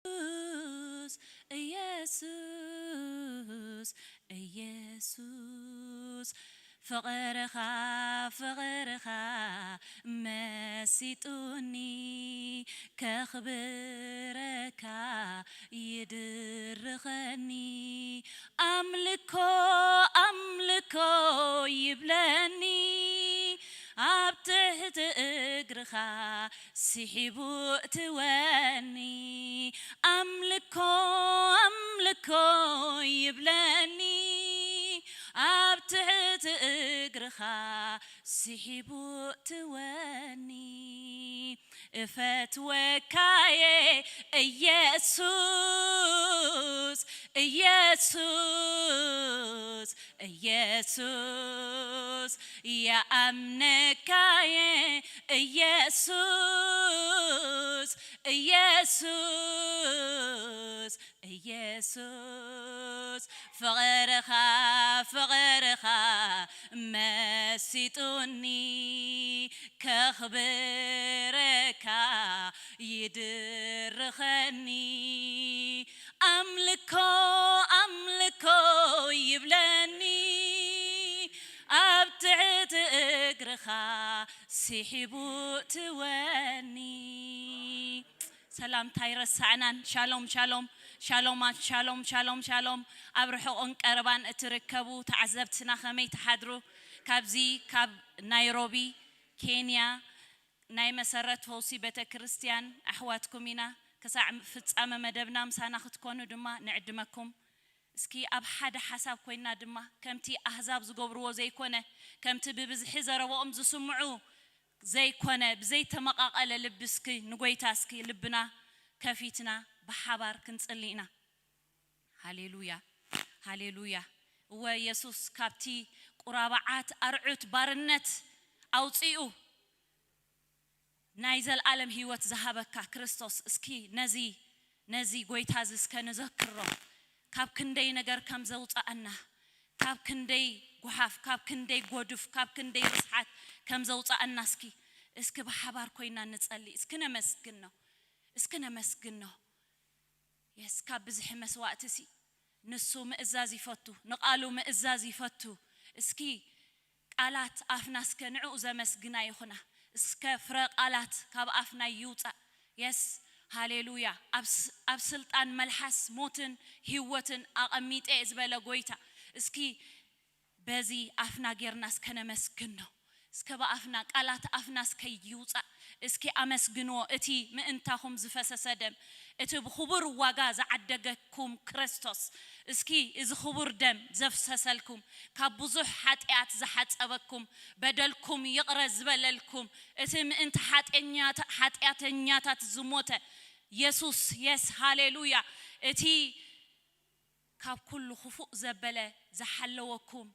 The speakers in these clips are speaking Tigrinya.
ኢየሱስ፣ ኢየሱስ፣ ኢየሱስ፣ ፍቕርኻ፣ ፍቕርኻ መሲጡኒ፣ ከኽብረካ ይድርኸኒ። ኣምልኮ፣ ኣምልኮ ይብለኒ፣ ኣብ ትሕቲ እግርኻ ስሒቡ እትወኒ። ኣምልኮ፣ ኣምልኮ ይብለኒ፣ ኣብ ትሕቲ እግርኻ ስሒቡ እትወኒ። እፈትወካየ ኢየሱስ፣ ኢየሱስ፣ ኢየሱስ፣ ይኣምነካየ ኢየሱስ፣ ኢየሱስ፣ ኢየሱስ፣ ፍቕርኻ፣ ፍቕርኻ መሲጡኒ፣ ከኽብረካ ይድርኸኒ። ኣምልኮ፣ ኣምልኮ ይብለኒ፣ ኣብ ትሕቲ እግርኻ ስሒቡ እትወኒ። ሰላምታ ኣይረሳዕናን። ሻሎም፣ ሻሎም፣ ሻሎማት፣ ሻሎም፣ ሻሎም፣ ሻሎም። ኣብ ርሑቕን ቀረባን እትርከቡ ተዓዘብትና ከመይ ትሓድሩ? ካብዚ ካብ ናይሮቢ ኬንያ ናይ መሰረት ፈውሲ ቤተ ክርስቲያን ኣሕዋትኩም ኢና። ክሳዕ ፍጻመ መደብና ምሳና ክትኮኑ ድማ ንዕድመኩም። እስኪ ኣብ ሓደ ሓሳብ ኮይና ድማ ከምቲ ኣህዛብ ዝገብርዎ ዘይኮነ፣ ከምቲ ብብዝሒ ዘረባኦም ዝስምዑ ዘይኮነ፣ ብዘይተመቓቐለ ልቢ እስኪ ንጎይታ እስኪ ልብና ከፊትና ብሓባር ክንጽሊ ኢና። ሃሌሉያ፣ ሃሌሉያ። እወ፣ የሱስ ካብቲ ቁራባዓት ኣርዑት ባርነት ኣውጺኡ ናይ ዘልኣለም ህይወት ዝሃበካ ክርስቶስ። እስኪ ነዚ፣ ነዚ ጎይታ እዚ እስከ ንዘክሮ። ካብ ክንደይ ነገር ከም ዘውጻኣና፣ ካብ ክንደይ ጓሓፍ፣ ካብ ክንደይ ጎዱፍ፣ ካብ ክንደይ ርስሓት ከም ዘውጻኣና እስኪ፣ እስኪ ብሓባር ኮይና ንጸሊ። እስኪ ነመስግኖ፣ እስኪ ነመስግኖ። የስ፣ ካብ ብዝሒ መስዋእቲ ሲ ንሱ ምእዛዝ ይፈቱ፣ ንቓሉ ምእዛዝ ይፈቱ። እስኪ ቃላት ኣፍና እስከ ንዕኡ ዘመስግና ይኹና። እስከ ፍረ ቃላት ካብ ኣፍና ይውጻእ። የስ፣ ሃሌሉያ። ኣብ ስ-፣ ኣብ ስልጣን መልሓስ ሞትን ህይወትን ኣቐሚጠ እየ ዝበለ ጎይታ። እስኪ በዚ ኣፍና ጌርና እስከ ነመስግኖ። እስከ ብኣፍና፣ ቃላት ኣፍና እስከ ይውጻእ። እስኪ ኣመስግንዎ፣ እቲ ምእንታኹም ዝፈሰሰ ደም፣ እቲ ብኽቡር ዋጋ ዝዓደገኩም ክርስቶስ። እስኪ እዚ ክቡር ደም ዘፍሰሰልኩም፣ ካብ ብዙሕ ሓጢኣት ዝሓጸበኩም፣ በደልኩም ይቕረ ዝበለልኩም፣ እቲ ምእንቲ ሓጢኣኛታ-፣ ሓጢኣተኛታት ዝሞተ የሱስ። የስ፣ ሃሌሉያ። እቲ ካብ ኩሉ ክፉእ ዘበለ ዝሓለወኩም፣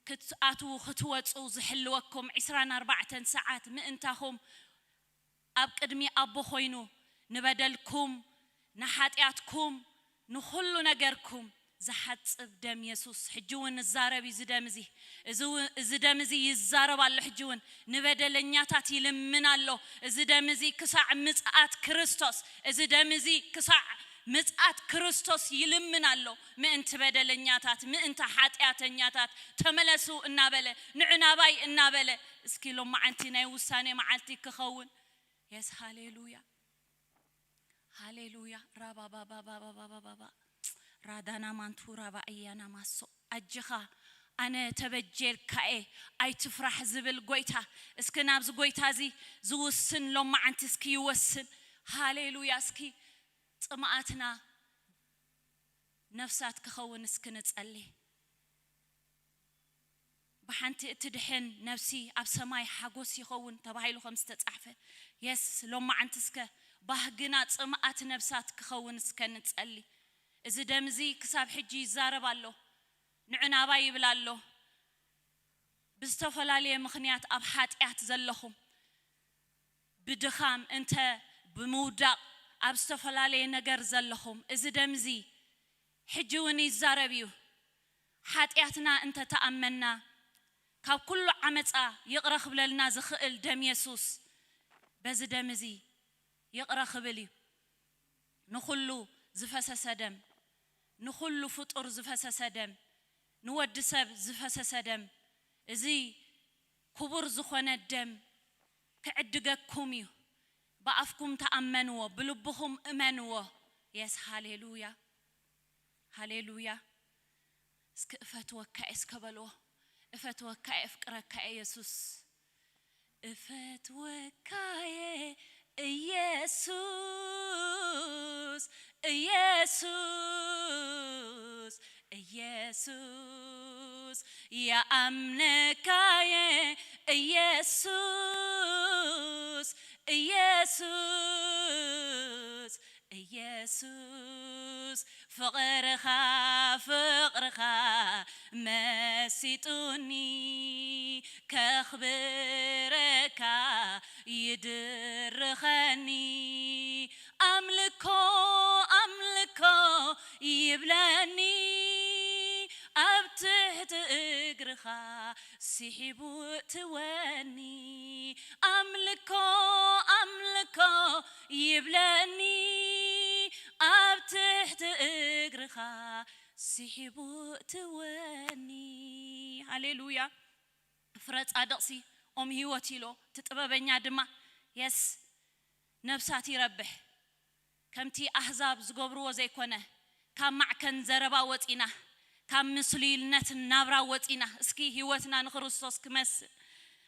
ክትኣትዉ ክትወጹ ዝሕልወኩም ዕስራን ኣርባዕተን ሰዓት ምእንታኹም ኣብ ቅድሚ ኣቦ ኮይኑ ንበደልኩም፣ ንሓጢኣትኩም፣ ንኹሉ ነገርኩም ዝሓጽብ ደም የሱስ። ሕጂ እውን ንዛረብ እዩ እዚ ደም እዚ። እዚ ው-፣ እዚ ደም እዚ ይዛረብ ኣሎ። ሕጂ እውን ንበደለኛታት ይልምን ኣሎ። እዚ ደም እዚ ክሳዕ ምጽኣት ክርስቶስ፣ እዚ ደም እዚ ክሳዕ ምጽኣት ክርስቶስ ይልምን ኣሎ። ምእንቲ በደለኛታት፣ ምእንቲ ሓጢኣተኛታት ተመለሱ እናበለ፣ ንዑ ናባይ እናበለ። እስኪ ሎማዓንቲ ናይ ውሳኔ መዓልቲ ክኸውን። የስ፣ ሃሌሉያ፣ ሃሌሉያ። ራባባባባባባባባ ራዳና ማንቱ ራባ እያና ማሶ። ኣጅኻ፣ ኣነ ተበጀልካኤ፣ ኣይትፍራሕ ዝብል ጎይታ። እስኪ ናብዚ ጎይታ እዚ ዝውስን ሎማዓንቲ እስኪ ይወስን። ሃሌሉያ። እስኪ ጽምኣትና ነፍሳት ክኸውን እስኪ ንጸሊ። ብሓንቲ እትድሕን ነፍሲ ኣብ ሰማይ ሓጎስ ይኸውን ተባሂሉ ከም ዝተጻሕፈ። የስ፣ ሎማዓንቲ እስከ ባህግና ጽምኣት ነፍሳት ክኸውን እስከ ንጸሊ። እዚ ደም እዚ ክሳብ ሕጂ ይዛረብ ኣሎ። ንዑ ናባይ ይብል ኣሎ። ብዝተፈላለየ ምኽንያት ኣብ ሓጢኣት ዘለኹም፣ ብድኻም እንተ ብምውዳቕ ኣብ ዝተፈላለየ ነገር ዘለኹም፣ እዚ ደም እዚ ሕጂ እውን ይዛረብ እዩ። ሓጢኣትና እንተ ተኣመና፣ ካብ ኩሉ ዓመጻ ይቕረ ክብለልና ዝኽእል ደም የሱስ፣ በዚ ደም እዚ ይቕረ ክብል እዩ። ንኹሉ ዝፈሰሰ ደም፣ ንኹሉ ፍጡር ዝፈሰሰ ደም፣ ንወዲ ሰብ ዝፈሰሰ ደም፣ እዚ ክቡር ዝኾነ ደም ክዕድገኩም እዩ። ብኣፍኩም ተኣመንዎ፣ ብልብኹም እመንዎ። የስ፣ ሃሌሉያ፣ ሃሌሉያ። እስኪ እፈትወካ እየ እስከ በልዎ። እፈትወካ እየ፣ እፍቅረካ እየ የሱስ። እፈትወካ እየ ኢየሱስ፣ ኢየሱስ፣ ኢየሱስ። ይኣምነካ እየ ኢየሱስ፣ ኢየሱስ፣ ኢየሱስ። ፍቕርኻ፣ ፍቕርኻ መሲጡኒ፣ ከኽብረካ ይድርኸኒ። ኣምልኮ፣ ኣምልኮ ይብለኒ፣ ኣብ ትሕቲ እግርኻ ስሒቡ እትወኒ። ኣምልኮ፣ ኣምልኮ ይብለኒ፣ ኣብ ትሕቲ እግርኻ ስሒቡ እትወኒ። ሃሌሉያ። ፍረ ጻድቕሲ ኦም ህይወት ኢሎ፣ እቲ ጥበበኛ ድማ፣ የስ፣ ነብሳት ይረብሕ። ከምቲ ኣህዛብ ዝገብርዎ ዘይኮነ፣ ካብ ማዕከን ዘረባ ወጺና፣ ካብ ምስሉይነት ናብራ ወጺና፣ እስኪ ህይወትና ንክርስቶስ ክመስል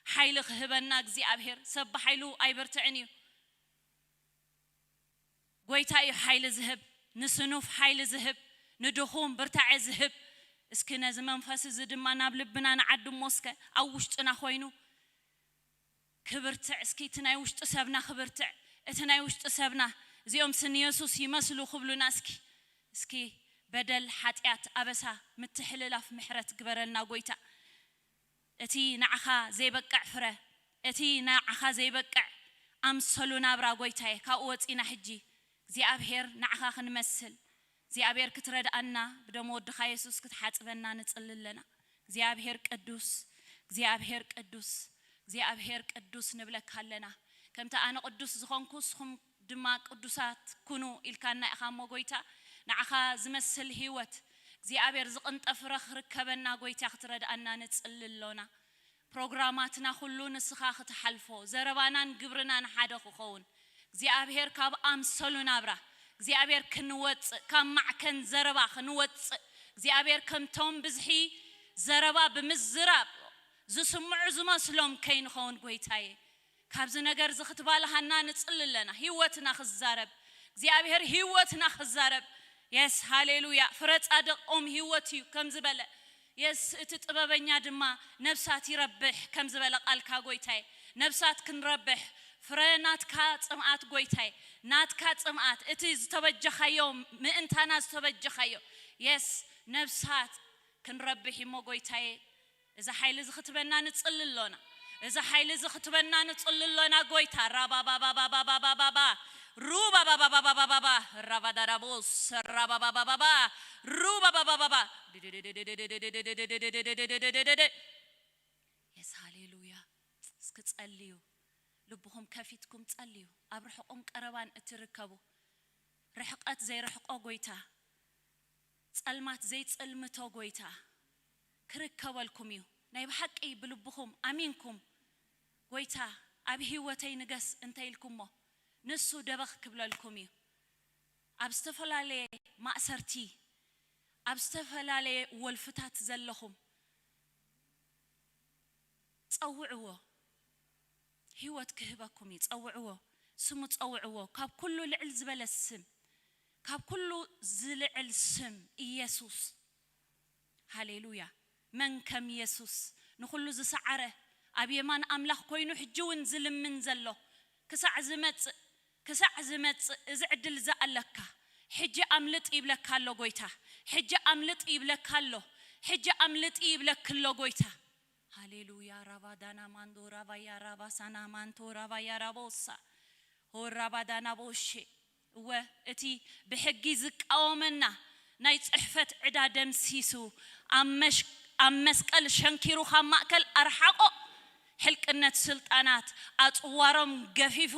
ሓይሊ ክህበና እግዚኣብሔር። ሰብ ብሓይሉ ኣይበርትዕን እዩ። ጎይታ እዩ ሓይሊ ዝህብ፣ ንስኑፍ ሓይሊ ዝህብ፣ ንድኹም ብርታዐ ዝህብ። እስኪ ነዚ መንፈስ እዚ ድማ ናብ ልብና ንዓድሞ እስከ፣ ኣብ ውሽጥና ኮይኑ ክብርትዕ፣ እስኪ እቲ ናይ ውሽጢ ሰብና ክብርትዕ፣ እቲ ናይ ውሽጢ ሰብና፣ እዚኦም ስን የሱስ ይመስሉ ክብሉና እስኪ፣ እስኪ በደል፣ ሓጢኣት፣ ኣበሳ፣ ምትሕልላፍ ምሕረት ግበረልና ጎይታ። እቲ ንዓኻ ዘይበቅዕ ፍረ፣ እቲ ንዓኻ ዘይበቅዕ ኣምሰሉ ናብራ ጎይታየ፣ ካብኡ ወጺና ሕጂ እግዚኣብሔር ንዓኻ ክንመስል፣ እግዚኣብሔር ክትረድኣና፣ ብደም ወድኻ የሱስ ክትሓጽበና ንጽሊ ኣለና። እግዚኣብሔር ቅዱስ፣ እግዚኣብሔር ቅዱስ፣ እግዚኣብሔር ቅዱስ ንብለካ ኣለና። ከምቲ ኣነ ቅዱስ ዝኾንኩ ንስኹም ድማ ቅዱሳት ኩኑ ኢልካና ኢኻ እሞ ጎይታ፣ ንዓኻ ዝመስል ህይወት እግዚኣብሔር ዝቕንጠ ፍረ ክርከበና ጎይታ ክትረድኣና ንጽሊ ኣሎና። ፕሮግራማትና ኩሉ ንስኻ ክትሓልፎ፣ ዘረባናን ግብርናን ሓደ ክኸውን፣ እግዚኣብሔር ካብ ኣምሰሉ ናብራ እግዚኣብሔር ክንወፅእ፣ ካብ ማዕከን ዘረባ ክንወፅእ፣ እግዚኣብሔር ከምቶም ብዝሒ ዘረባ ብምዝራብ ዝስምዑ ዝመስሎም ከይንኸውን ጎይታየ፣ ካብዚ ነገር እዚ ክትባልሃና ንጽሊ ኣለና። ህይወትና ክዛረብ፣ እግዚኣብሔር ህይወትና ክዛረብ። የስ፣ ሃሌሉያ። ፍረ ጻድቕ ኦም ህይወት እዩ ከም ዝበለ፣ የስ፣ እቲ ጥበበኛ ድማ ነብሳት ይረብሕ ከም ዝበለ ቃልካ ጎይታይ፣ ነብሳት ክንረብሕ፣ ፍረ ናትካ ጽምኣት ጎይታይ፣ ናትካ ጽምኣት፣ እቲ ዝተበጀኻዮ፣ ምእንታና ዝተበጀኻዮ፣ የስ፣ ነብሳት ክንረብሕ እሞ ጎይታዬ፣ እዚ ሓይሊ እዚ ክትበና ንጽሊ ኣሎና። እዚ ሓይሊ እዚ ክትበና ንጽሊ ኣሎና ጎይታ። ራባባባባባባባባ፣ ሩባባባባባባባ፣ ራባዳራቦስ፣ ራባባባባባ፣ ሩባባባባባ። የስ፣ ሃሌሉያ። እስኪ ጸልዩ። ልብኹም ከፊትኩም ጸልዩ። ኣብ ርሑቕን ቀረባን እትርከቡ፣ ርሕቀት ዘይርሕቆ ጎይታ፣ ጸልማት ዘይጽልምቶ ጎይታ ክርከበልኩም እዩ። ናይ ብሓቂ ብልብኹም ኣሚንኩም፣ ጎይታ ኣብ ህይወተይ ንገስ እንተ ኢልኩሞ፣ ንሱ ደበኽ ክብለልኩም እዩ። ኣብ ዝተፈላለየ ማእሰርቲ፣ ኣብ ዝተፈላለየ ወልፍታት ዘለኹም፣ ጸውዕዎ። ህይወት ክህበኩም እዩ። ጸውዕዎ። ስሙ ጸውዕዎ። ካብ ኩሉ ልዕል ዝበለ ስም፣ ካብ ኩሉ ዝልዕል ስም ኢየሱስ። ሃሌሉያ። መን ከም ኢየሱስ? ንኹሉ ዝሰዓረ፣ ኣብ የማን ኣምላኽ ኮይኑ ሕጂ እውን ዝልምን ዘሎ፣ ክሳዕ ዝመጽእ፣ ክሳዕ ዝመጽእ፣ እዚ ዕድል እዚ ኣለካ። ሕጂ ኣምልጥ ይብለካ ኣሎ ጎይታ። ሕጂ ኣምልጥ ይብለካ ኣሎ። ሕጂ ኣምልጥ ይብለክ ኣሎ ጎይታ። ሃሌሉያ። ራባ ዳና ማንዶ ራባያ ራባ ሳና ማንቶ ራባያ ራቦሳ። ሆ ራባ ዳና ቦሼ። እወ፣ እቲ ብሕጊ ዝቃወመና ናይ ጽሕፈት ዕዳ ደምሲሱ፣ ኣብ መሽ-፣ ኣብ መስቀል ሸንኪሩ ካብ ማእከል ኣርሓቆ። ሕልቅነት ስልጣናት ኣጽዋሮም ገፊፉ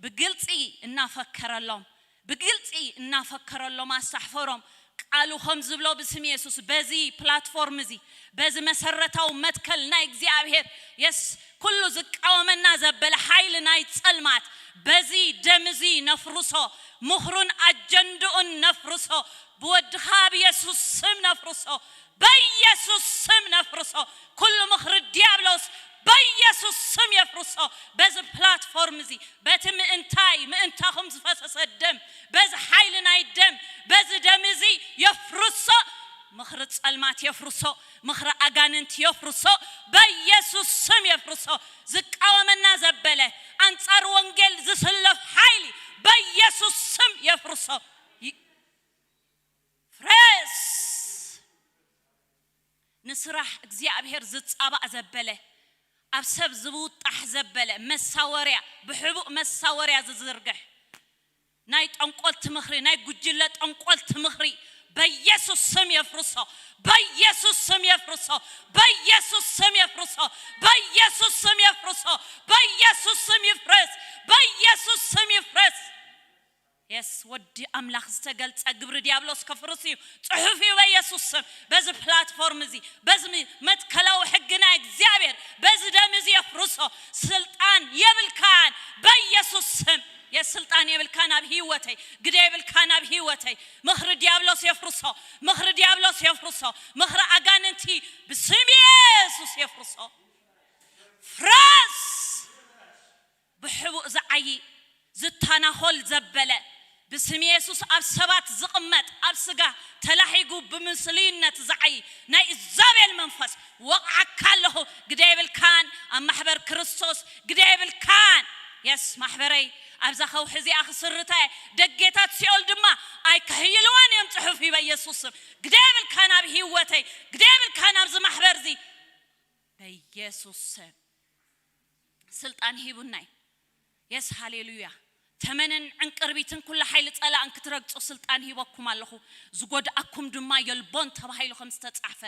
ብግልጺ እናፈከረሎም፣ ብግልፂ እናፈከረሎም ኣሳሕፈሮም። ቃሉ ከም ዝብሎ ብስም የሱስ በዚ ፕላትፎርም እዚ፣ በዚ መሰረታዊ መትከል ናይ እግዚኣብሔር የስ ኩሉ ዝቃወመና ዘበለ ሓይሊ ናይ ጸልማት በዚ ደም እዚ ነፍርሶ። ምኽሩን ኣጀንድኡን ነፍርሶ። ብወድኻ ብየሱስ ስም ነፍርሶ። በየሱስ ስም ነፍርሶ። ኩሉ ምኽሪ ዲያብሎስ በየሱስ ስም የፍርሶ። በዚ ፕላትፎርም እዚ በቲ ምእንታይ ምእንታኹም ዝፈሰሰ ደም፣ በዚ ሓይሊ ናይ ደም፣ በዚ ደም እዚ የፍርሶ። ምኽሪ ጸልማት የፍርሶ። ምኽሪ ኣጋንንት የፍርሶ። በየሱስ ስም የፍርሶ። ዝቃወመና ዘበለ፣ ኣንጻር ወንጌል ዝስለፍ ሓይሊ በየሱስ ስም የፍርሶ። ይ- ፍረስ። ንስራሕ እግዚኣብሔር ዝጻባእ ዘበለ፣ ኣብ ሰብ ዝውጣሕ ዘበለ መሳወርያ፣ ብሕቡእ መሳወርያ ዝዝርግሕ ናይ ጠንቆልቲ ምኽሪ፣ ናይ ጉጅለ ጠንቆልቲ ምኽሪ በየሱስ ስም የፍርሶ። በየሱስ ስም የፍርሶ። በየሱስ ስም የፍርሶ። በየሱስ ስም የፍርሶ። በየሱስ ስም ይፍረስ። በየሱስ ስም ይፍረስ። የስ ወዲ ኣምላኽ ዝተገልጸ ግብሪ ዲያብሎስ ከፍርስ እዩ። ጽሑፍ እዩ በየሱስ ስም። በዚ ፕላትፎርም እዚ፣ በዚ ም- መትከላዊ ሕጊ ናይ እግዚኣብሔር፣ በዚ ደም እዚ የፍርሶ። ስልጣን የብልካን በየሱስ ስም። የስ ስልጣን የብልካን ኣብ ህይወተይ፣ ግደ የብልካን ኣብ ህይወተይ። ምኽሪ ዲያብሎስ የፍርሶ። ምኽሪ ዲያብሎስ የፍርሶ። ምኽሪ ኣጋንንቲ ብስም የሱስ የፍርሶ። ፍረስ። ብሕቡእ ዝዓዪ፣ ዝታናኾል ዘበለ፣ ብስም የሱስ ኣብ ሰባት ዝቕመጥ፣ ኣብ ስጋ ተላሒጉ ብምስሉይነት ዝዓዪ ናይ እዛቤል መንፈስ ወቕዓካ ኣለኹ። ግደ የብልካን ኣብ ማሕበር ክርስቶስ፣ ግደ የብልካን። የስ ማሕበረይ፣ ኣብዛ ከውሒ እዚኣ ክስርታ እየ። ደጌታት ሲኦል ድማ ኣይክሕይልዋን እዮም፣ ጽሑፍ እዩ በኢየሱስ ስም። ግደ የብልካን ኣብ ህይወተይ፣ ግደ የብልካን ኣብዚ ማሕበር እዚ በኢየሱስ ስም። ስልጣን ሂቡናይ። የስ ሃሌሉያ። ተመንን ዕንቅርቢትን ኩሉ ሓይሊ ጸላእን ክትረግጹ ስልጣን ሂበኩም ኣለኹ። ዝጎድኣኩም ድማ የልቦን ተባሂሉ ከም ዝተጻሕፈ።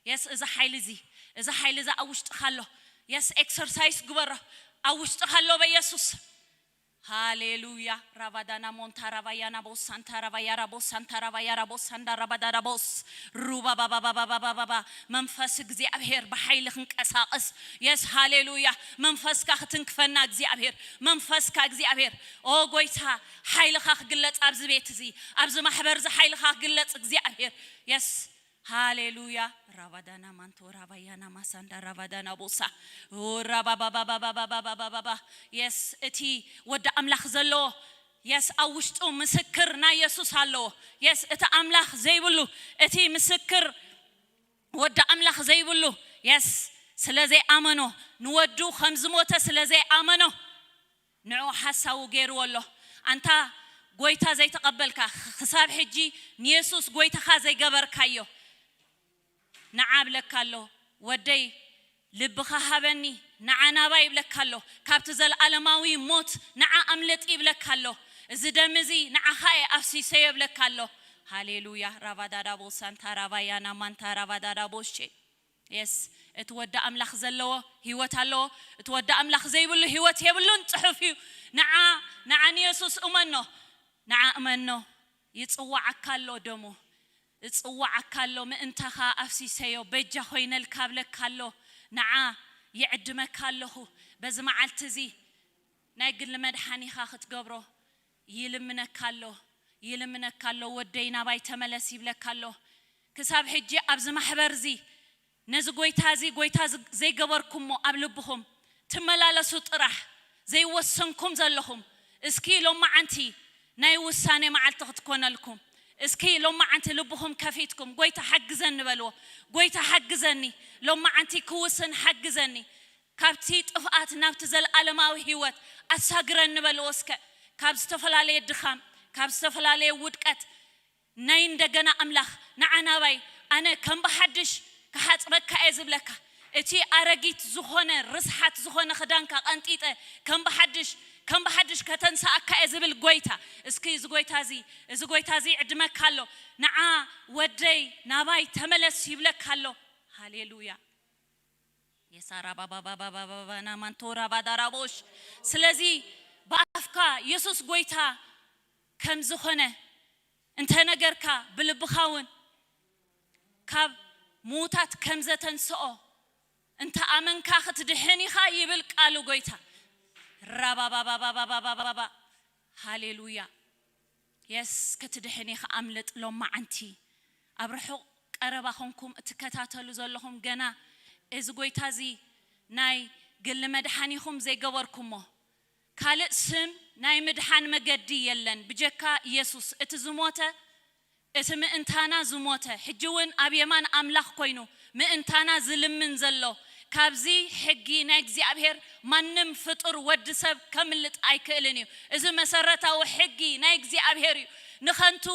የስ እዚ ሓይሊ እዚ፣ እዚ ሓይሊ እዚ ኣብ ውሽጥኻ ኣሎ። የስ ኤክሰርሳይስ ግበሮ። ኣብ ውሽጥኻ ኣሎ በኢየሱስ። ሃሌሉያ። ራባዳና ሞንታ ራባያና ቦሳንታ ራባያ ራቦሳንታ ራባያ ራቦሳንዳ ራባዳዳ ቦስ ሩባባባባባባባባ መንፈስ እግዚኣብሔር ብሓይሊ ክንቀሳቀስ። የስ ሃሌሉያ። መንፈስካ ክትንክፈና እግዚኣብሔር። መንፈስካ እግዚኣብሔር ኦ ጎይታ ሓይልኻ ክግለጽ ኣብዚ ቤት እዚ፣ ኣብዚ ማሕበር እዚ ሓይልኻ ክግለጽ እግዚኣብሔር። የስ ሃሌሉያ። ራባዳና ማንቶ ራባያና ማሳንዳ ራባዳና ቦሳ ራባባባባባባባባባ የስ እቲ ወዲ ኣምላኽ ዘለዎ የስ ኣብ ውሽጡ ምስክር ናይ የሱስ ኣለዎ። የስ እቲ ኣምላኽ ዘይብሉ፣ እቲ ምስክር ወዲ ኣምላኽ ዘይብሉ የስ ስለ ዘይኣመኖ፣ ንወዱ ከም ዝሞተ ስለ ዘይኣመኖ ንዑ ሓሳዊ ገይርዎ ኣሎ። ኣንታ ጎይታ ዘይተቐበልካ፣ ክሳብ ሕጂ ንየሱስ ጎይታኻ ዘይገበርካዮ፣ ንዓ እብለካ ኣሎ ወደይ፣ ልብኻ ሃበኒ፣ ንዓ ናባይ ይብለካ ኣሎ። ካብቲ ዘለኣለማዊ ሞት ንዓ ኣምልጥ ይብለካ ኣሎ። እዚ ደም እዚ ንዓኻ እየ ኣፍሲሰዮ ይብለካ ኣሎ። ሃሌሉያ። ራባዳዳቦ ሳንታ ራባያና ማንታ ራባዳዳቦ ሼ የስ እቲ ወዲ ኣምላኽ ዘለዎ ህይወት ኣለዎ። እቲ ወዲ ኣምላኽ ዘይብሉ ህይወት የብሉን። ጽሑፍ እዩ። ንዓ ንዓ ንየሱስ እመኖ። ንዓ እመኖ። ይጽዋዓካ ኣሎ ደሙ። እጽዋዓካ ኣሎ ምእንታኻ ኣፍሲሰዮ በጃ ኮይነልካ ብለካ ኣሎ። ንዓ ይዕድመካ ኣለኹ። በዚ መዓልቲ እዚ ናይ ግሊ መድሓኒኻ ክትገብሮ ይልምነካ ኣሎ። ይልምነካ ኣሎ። ወደይ ናባይ ተመለስ ይብለካ ኣሎ። ክሳብ ሕጂ ኣብዚ ማሕበር እዚ ነዚ ጎይታ እዚ ጎይታ ዝ- ዘይገበርኩሞ ኣብ ልብኹም ትመላለሱ ጥራሕ ዘይወሰንኩም ዘለኹም እስኪ ሎማዓንቲ ናይ ውሳኔ መዓልቲ ክትኮነልኩም እስኪ ሎማዓንቲ ልብኹም ከፊትኩም ጎይታ ሓግዘኒ በልዎ። ጎይታ ሓግዘኒ ሎማዓንቲ ክውስን ሓግዘኒ ካብቲ ጥፍኣት ናብቲ ዘለኣለማዊ ህይወት ኣሳግረኒ በልዎ እስከ ካብ ዝተፈላለየ ድኻም ካብ ዝተፈላለየ ውድቀት ናይ እንደገና ኣምላኽ ንዓ ናባይ ኣነ ከም ብሓድሽ ክሓጽበካ እየ ዝብለካ እቲ ኣረጊት ዝኾነ ርስሓት ዝኾነ ክዳንካ ቀንጢጠ ከም ብሓድሽ ከም ብሓድሽ ከተንስኣካ እየ ዝብል ጎይታ እስኪ እዚ ጎይታ እዚ እዚ ጎይታ እዚ ይዕድመካ ኣሎ ንዓ ወደይ ናባይ ተመለስ ይብለካ ኣሎ ሃሌሉያ የሳራ ባባባባባባና ማንቶራ ባዳራቦሽ ስለዚ ብኣፍካ የሱስ ጎይታ ከም ዝኾነ እንተነገርካ፣ ብልብኻ እውን ካብ ምዉታት ከም ዘተንስኦ እንተ ኣመንካ ክትድሕን ኢኻ ይብል ቃሉ ጎይታ። ራባባባባባባባባ። ሃሌሉያ። የስ፣ ክትድሕን ኢኻ። ኣምልጥ ሎማዓንቲ። ኣብ ርሑቕ ቀረባ ኾንኩም እትከታተሉ ዘለኹም፣ ገና እዚ ጎይታ እዚ ናይ ግሊ መድሓኒኹም ዘይገበርኩሞ፣ ካልእ ስም ናይ ምድሓን መገዲ የለን ብጀካ ኢየሱስ፣ እቲ ዝሞተ፣ እቲ ምእንታና ዝሞተ፣ ሕጂ እውን ኣብ የማን ኣምላኽ ኮይኑ ምእንታና ዝልምን ዘሎ። ካብዚ ሕጊ ናይ እግዚኣብሔር ማንም ፍጡር ወዲ ሰብ ከምልጥ ኣይክእልን እዩ። እዚ መሰረታዊ ሕጊ ናይ እግዚኣብሔር እዩ። ንኸንቱ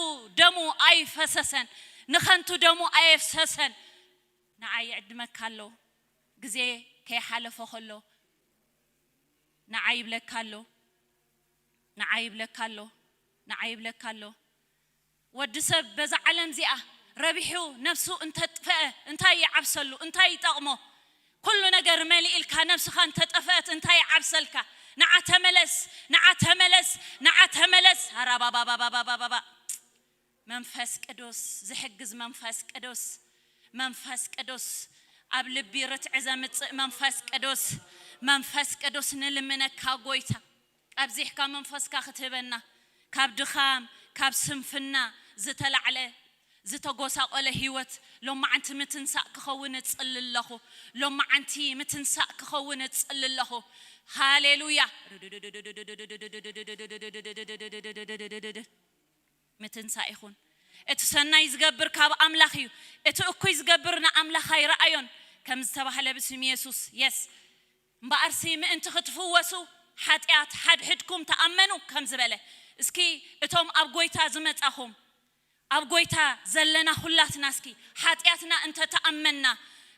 ደሙ ኣይፈሰሰን፣ ንኸንቱ ደሙ ኣየፍሰሰን። ንዓይ ይዕድመካ ኣሎ፣ ግዜ ከይሓለፎ ከሎ ንዓይ ይብለካ ኣሎ፣ ንዓይ ይብለካ ኣሎ፣ ንዓይ ይብለካ ኣሎ። ወዲ ሰብ በዛ ዓለም እዚኣ ረቢሑ ነፍሱ እንተጥፈአ እንታይ ይዓብሰሉ? እንታይ ይጠቕሞ? ኩሉ ነገር መሊእልካ ነፍስኻ እንተጠፈአት እንታይ ይዓብሰልካ? ንዓ ተመለስ፣ ንዓ ተመለስ፣ ንዓ ተመለስ። ኣራባባባባባባባ። መንፈስ ቅዱስ፣ ዝሕግዝ መንፈስ ቅዱስ፣ መንፈስ ቅዱስ፣ ኣብ ልቢ ርትዒ ዘምጽእ መንፈስ ቅዱስ፣ መንፈስ ቅዱስ ንልምነካ ጎይታ። ኣብዚሕካ መንፈስካ ክትህበና፣ ካብ ድኻም፣ ካብ ስንፍና ዝተላዕለ ዝተጎሳቆለ ህይወት ሎማዓንቲ ምትንሳእ ክኸውን እጽሊ ኣለኹ። ሎማዓንቲ ምትንሳእ ክኸውን እጽሊ ኣለኹ። ሃሌሉያ። ምትንሳእ ይኹን። እቲ ሰናይ ዝገብር ካብ ኣምላኽ እዩ፣ እቲ እኩይ ዝገብር ንኣምላኽ ኣይረኣዮን ከም ዝተባህለ ብስም የሱስ። የስ። እምበኣርሲ ምእንቲ ክትፍወሱ ሓጢኣት ሓድሕድኩም ተኣመኑ ከም ዝበለ፣ እስኪ እቶም ኣብ ጎይታ ዝመጻኹም፣ ኣብ ጎይታ ዘለና ኩላትና እስኪ ሓጢኣትና እንተተኣመንና፣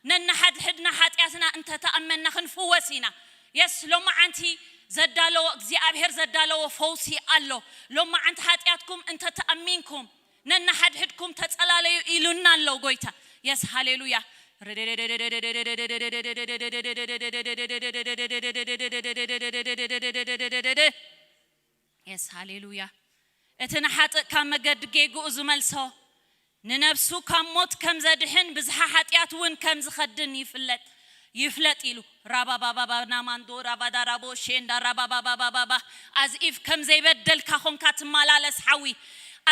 ነንሓድሕድና ሓጢኣትና እንተተኣመንና ክንፍወስ ኢና። የስ፣ ሎማዓንቲ ዘዳለዎ፣ እግዚኣብሔር ዘዳለዎ ፈውሲ ኣሎ። ሎማዓንቲ ሓጢኣትኩም እንተተኣሚንኩም፣ ነንሓድሕድኩም ተጸላለዩ ኢሉና ኣሎ ጎይታ። የስ፣ ሃሌሉያ። የስ፣ ሃሌሉያ። እቲ ንሓጥእ ካብ መገዲ ጌግኡ ዝመልሶ፣ ንነፍሱ ካብ ሞት ከም ዘድሕን ብዝሓ ሓጢኣት እውን ከም ዝኸድን ይፍለጥ፣ ይፍለጥ ኢሉ። ራባባባባ ናማንዶ ራባዳራቦ ሼንዳ ራባባባባባ። ኣዝኢፍ ከም ዘይበደልካ ኾንካ ትመላለስ ሓዊ።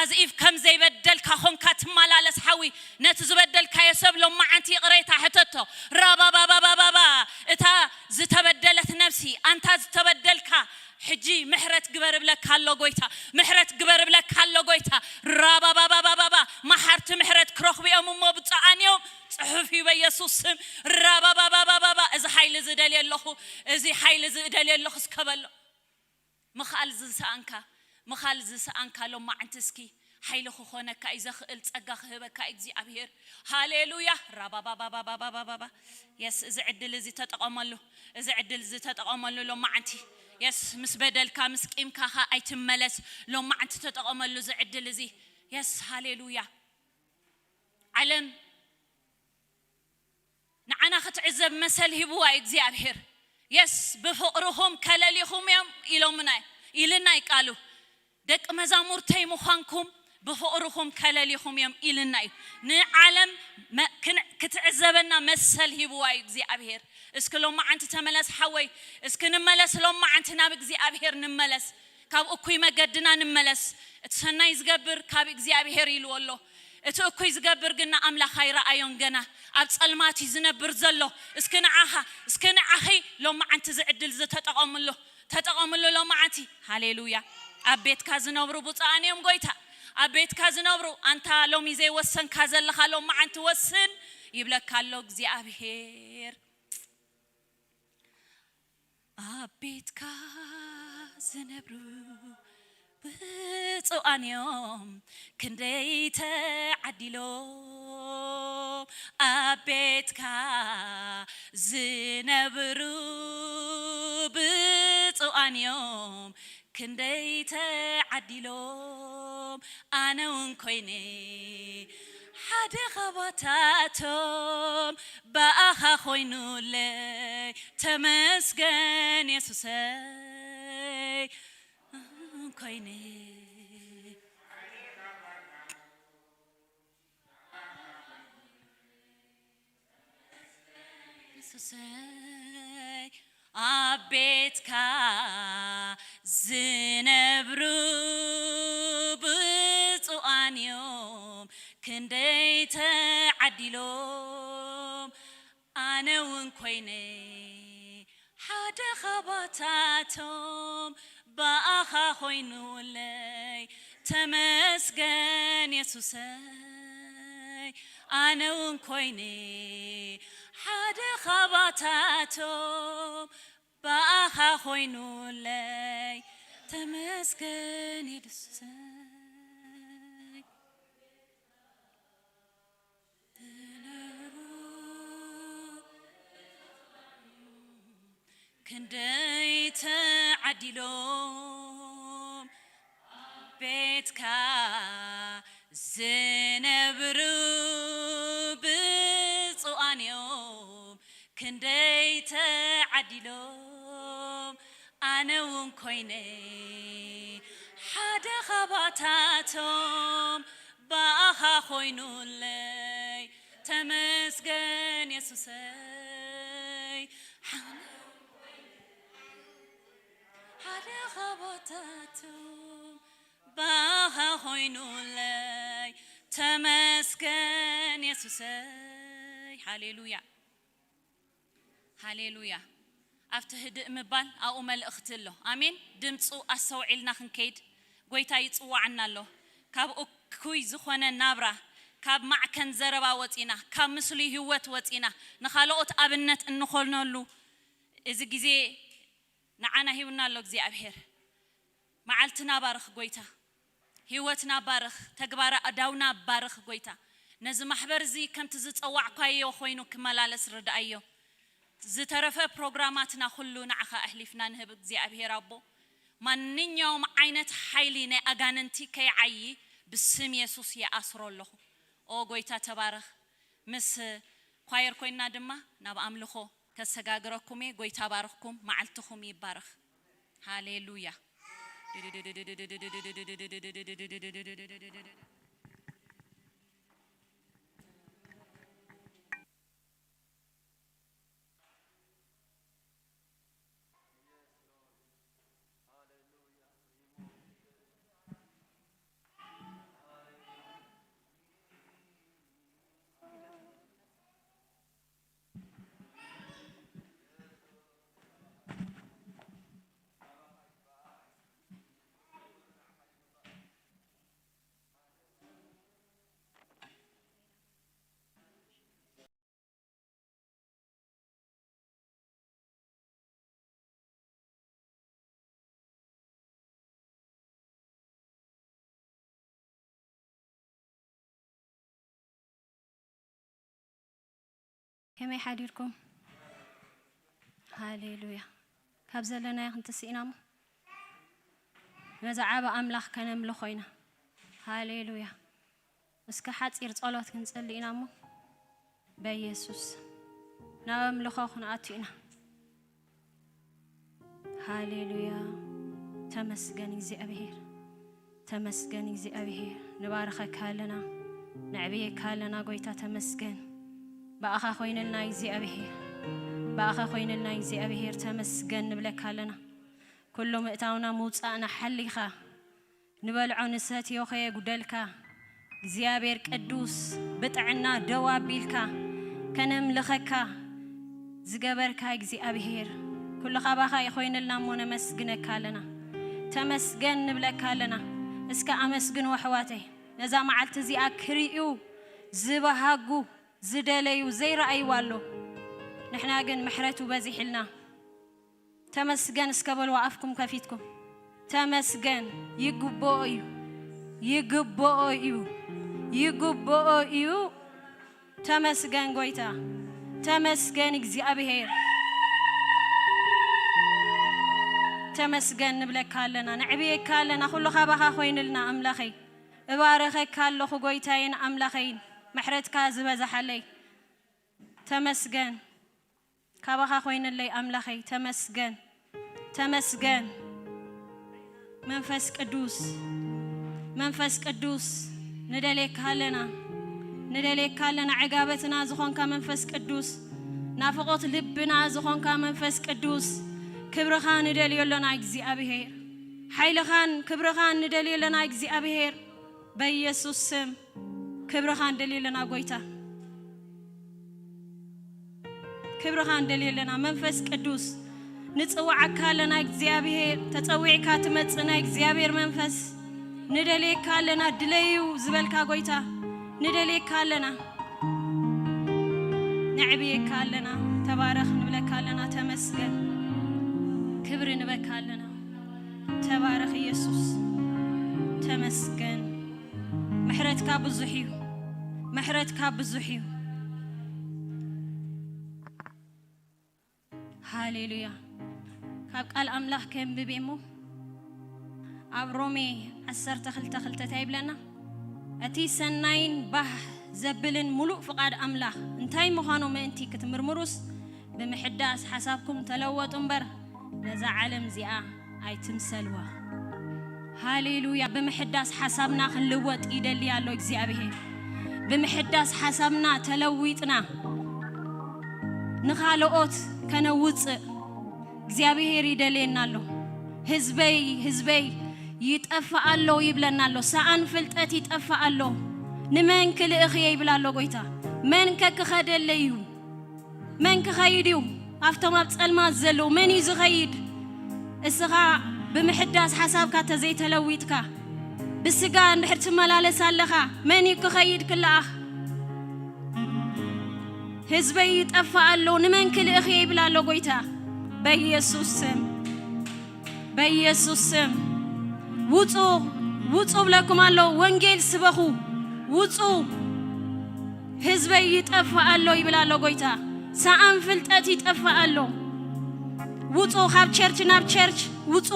ኣዝኢፍ ከም ዘይበደልካ ኾንካ ትመላለስ ሓዊ። ነቲ ዝበደልካዮ ሰብ ሎማዓንቲ ይቕሬታ ሕተቶ። ራባባባባባባ። እታ ዝተበደለት ነፍሲ፣ ኣንታ ዝተበደልካ፣ ሕጂ ምሕረት ግበር እብለካ ኣሎ ጎይታ። ምሕረት ግበር እብለካ ኣሎ ጎይታ። ራባባባባባባ። መሓርቲ ምሕረት ክረኽቡ እዮም እሞ ብፁዓን እዮም። ጽሑፍ እዩ በኢየሱስ ስም። ራባባባባባባ። እዚ ሓይሊ እዚ ደልየ ኣለኹ። እዚ ሓይሊ እዚ ደልየ ኣለኹ እስከ በሎ። ምኽኣል ዝሰኣንካ፣ ምኽኣል ዝሰኣንካ ሎማዓንቲ እስኪ ሓይሊ ክኾነካ እዩ፣ ዘኽእል ጸጋ ክህበካ እዩ እግዚኣብሔር። ሃሌሉያ። ራባባባባባባባ። የስ፣ እዚ ዕድል እዚ ተጠቐመሉ። እዚ ዕድል እዚ ተጠቐመሉ ሎማዓንቲ። የስ፣ ምስ በደልካ፣ ምስ ቂምካ ኸ ኣይትመለስ። ሎማዓንቲ ተጠቐመሉ እዚ ዕድል እዚ። የስ፣ ሃሌሉያ። ዓለም ንዓና ክትዕዘብ መሰል ሂብዋ እዩ እግዚኣብሔር። የስ፣ ብፍቕርኹም ከለሊኹም እዮም ኢሎምና፣ ኢልና እዩ ቃሉ። ደቂ መዛሙርተይ ምዃንኩም ብፍቕርኹም ከለሊኹም እዮም ኢልና እዩ። ንዓለም መ-፣ ክን-፣ ክትዕዘበና መሰል ሂብዋ እዩ እግዚኣብሔር። እስኪ ሎማዓንቲ ተመለስ ሓወይ፣ እስኪ ንመለስ ሎማዓንቲ ናብ እግዚኣብሔር ንመለስ። ካብ እኩይ መገድና ንመለስ። እቲ ሰናይ ዝገብር ካብ እግዚኣብሔር ኢልዎ ኣሎ። እቲ እኩይ ዝገብር ግን ንኣምላኽ ኣይረኣዮን ገና። ኣብ ጸልማት እዩ ዝነብር ዘሎ። እስኪ ንዓኻ፣ እስኪ ንዓኺ ሎማዓንቲ እዚ ዕድል እዚ ተጠቐምሉ። ተጠቐምሉ ሎማዓንቲ። ሃሌሉያ። ኣብ ቤትካ ዝነብሩ ብፁዓን እዮም ጎይታ። ኣብ ቤትካ ዝነብሩ፣ ኣንታ ሎሚ ዘይወሰንካ ዘለኻ ሎማዓንቲ ወስን ይብለካ ኣሎ እግዚኣብሔር። ኣብ ቤትካ ዝነብሩ ብፁዓን እዮም ክንደይ ተዓዲሎም። ኣብ ቤትካ ዝነብሩ ብፁዓን እዮም ክንደይ ተዓዲሎም። ኣነ እውን ኮይነ ሓደ ኻባታቶም ብኣኻ ኮይኑለይ። ተመስገን የሱሰይ። ኮይነ የሱሰይ ኣብ ቤትካ ዝነብሩ ብፁዓን እዮም ክንደይ ተዓዲሎም ኣነ እውን ኮይነ ሓደ ኻባታቶም ብኣኻ ኮይኑለይ ተመስገን የሱሰይ ኣነ እውን ኮይነ ሓደ ኻባታቶም ብኣኻ ኮይኑለይ ተመስገን የሱሰይ ክንደይ ተዓዲሎም ቤትካ ዝነብሩ ብፁዓን እዮም ክንደይ ተዓዲሎም ኣነ እውን ኮይነ ሓደ ኻባታቶም ብኣኻ ኮይኑለይ ተመስገን የሱሰይ ሓደ ኻባታቶም ብኣኻ ኮይኑለይ ተመስገን የሱሰይ ሃሌሉያ ሃሌሉያ ኣብቲ ህድእ ምባል ኣብኡ መልእኽቲ ኣሎ ኣሜን ድምፁ ኣስተውዒልና ክንከይድ ጎይታ ይፅዋዓና ኣሎ ካብ እኩይ ዝኾነ ናብራ ካብ ማዕከን ዘረባ ወፂና ካብ ምስሉይ ህይወት ወፂና ንኻልኦት ኣብነት እንኾነሉ እዚ ግዜ ንዓና ሂቡና ኣሎ እግዚኣብሔር መዓልትና ባርኽ ጎይታ ህይወትና ባርኽ ተግባረ ኣዳውና ባርኽ ጎይታ ነዚ ማሕበር እዚ ከምቲ ዝፀዋዕኳዮ ኮይኑ ክመላለስ ርድኣዮ ዝተረፈ ፕሮግራማትና ኩሉ ንዓኻ ኣሕሊፍና ንህብ እግዚኣብሔር ኣቦ ማንኛውም ዓይነት ሓይሊ ናይ ኣጋንንቲ ከይዓዪ ብስም የሱስ ይኣስሮ ኣለኹ ኦ ጎይታ ተባረኽ ምስ ኳየር ኮይንና ድማ ናብ ኣምልኾ ከሰጋግረኩም እየ ጎይታ ባርኽኩም መዓልትኹም ይባረኽ ሃሌሉያ ከመይ ሓዲርኩም? ሃሌሉያ። ካብ ዘለናዮ ክንትስእ ኢና እሞ ነዚ ዓቢ ኣምላኽ ከነምልኾ ኢና። ሃሌሉያ። እስከ ሓጺር ጸሎት ክንጽሊ ኢና እሞ በኢየሱስ ናብ ኣምልኾ ክንኣቱ ኢና። ሃሌሉያ ተመስገን እግዚኣብሔር ተመስገን እግዚኣብሔር ንባርኸካ ኣለና ነዕብየካ ኣለና ጎይታ ተመስገን ብኣኻ ኮይንልና እግዚኣብሔር ብኣኻ ኮይንልና እግዚኣብሔር ተመስገን ንብለካ ኣለና ኩሉ ምእታውና ምውፃእና ሓሊኻ ንበልዖ ንሰትዮ ከየጉደልካ እግዚኣብሔር ቅዱስ ብጥዕና ደው ኣቢልካ ከነምልኸካ ዝገበርካ እግዚኣብሔር ኩሉ ካባኻ ይኾይንልና እሞ ነመስግነካ ኣለና ተመስገን ንብለካ ኣለና እስከ ኣመስግንዎ ኣሕዋተይ ነዛ መዓልቲ እዚኣ ክርእዩ ዝበሃጉ ዝደለዩ ዘይረኣይዋ ኣሎ ንሕና ግን ምሕረቱ በዚሕልና ተመስገን እስከ በልዋ ኣፍኩም ከፊትኩም ተመስገን ይግብኦ እዩ ይግብኦ እዩ ይግብኦ እዩ ተመስገን ጎይታ ተመስገን እግዚኣብሔር ተመስገን ንብለካ ኣለና ነዕብየካ ኣለና ኩሉ ካባኻ ኮይንልና ኣምላኸይ እባረኸካ ኣለኹ ጎይታይን ኣምላኸይን ምሕረትካ ዝበዛሓለይ ተመስገን ካባኻ ኮይንለይ ኣምላኸይ ተመስገን ተመስገን መንፈስ ቅዱስ መንፈስ ቅዱስ ንደልየካ ኣለና ንደልየካ ኣለና ዕጋበትና ዝኾንካ መንፈስ ቅዱስ ናፍቖት ልብና ዝኾንካ መንፈስ ቅዱስ፣ ክብርኻ ንደልዮ ኣለና እግዚኣብሔር። ሓይልኻን ክብርኻን ንደልዮ ኣለና እግዚኣብሔር። በኢየሱስ ስም ክብርኻ ንደልዮ ኣለና ጎይታ። ክብርኻ ንደልዮ ኣለና መንፈስ ቅዱስ። ንጽውዓካ ኣለና እግዚኣብሔር። ተጸዊዕካ ትመጽእ ናይ እግዚኣብሔር መንፈስ። ንደልየካ ኣለና፣ ድለዩ ዝበልካ ጎይታ። ንደልየካ ኣለና። ነዕብየካ ኣለና። ተባረኽ ንብለካ ኣለና። ተመስገን። ክብሪ ንበካ ኣለና። ተባረኽ ኢየሱስ። ተመስገን። ምሕረትካ ብዙሕ እዩ። ምሕረትካ ብዙሕ እዩ። ሃሌሉያ። ካብ ቃል ኣምላኽ ከንብብ እሞ ኣብ ሮሜ ዓሰርተ ክልተ ክልተ እንታይ ይብለና? እቲ ሰናይን ባህ ዘብልን ምሉእ ፍቓድ ኣምላኽ እንታይ ምዃኑ ምእንቲ ክትምርምሩስ፣ ብምሕዳስ ሓሳብኩም ተለወጡ እምበር፣ ነዛ ዓለም እዚኣ ኣይትምሰልዋ። ሃሌሉያ። ብምሕዳስ ሓሳብና ክንልወጥ ይደሊ ኣሎ እግዚኣብሔር። ብምሕዳስ ሓሳብና ተለዊጥና ንኻልኦት ከነውፅእ እግዚኣብሔር ይደልየና ኣሎ። ህዝበይ፣ ህዝበይ ይጠፍእ ኣሎ ይብለና ኣሎ። ሰኣን ፍልጠት ይጠፍእ ኣሎ። ንመን ክልእኽ እየ ይብል ኣሎ ጎይታ። መን ከ ክኸደለይ እዩ? መን ክኸይድ እዩ? ኣብቶም ኣብ ጸልማት ዘለዉ መን እዩ ዝኸይድ? እስኻ ብምሕዳስ ሓሳብካ ተዘይተለዊጥካ፣ ብስጋ እንድሕር ትመላለስ ኣለኻ፣ መን እዩ ክኸይድ ክለኣኽ? ህዝበይ ይጠፍእ ኣሎ፣ ንመን ክልእኽ እየ ይብል ኣሎ ጎይታ። በኢየሱስ ስም፣ በኢየሱስ ስም፣ ውጹ፣ ውጹ ብለኩም ኣሎ። ወንጌል ስበኹ፣ ውጹ። ህዝበይ ይጠፍእ ኣሎ ይብል ኣሎ ጎይታ። ሰኣን ፍልጠት ይጠፍእ ኣሎ። ውጹ፣ ካብ ቸርች ናብ ቸርች ውጹ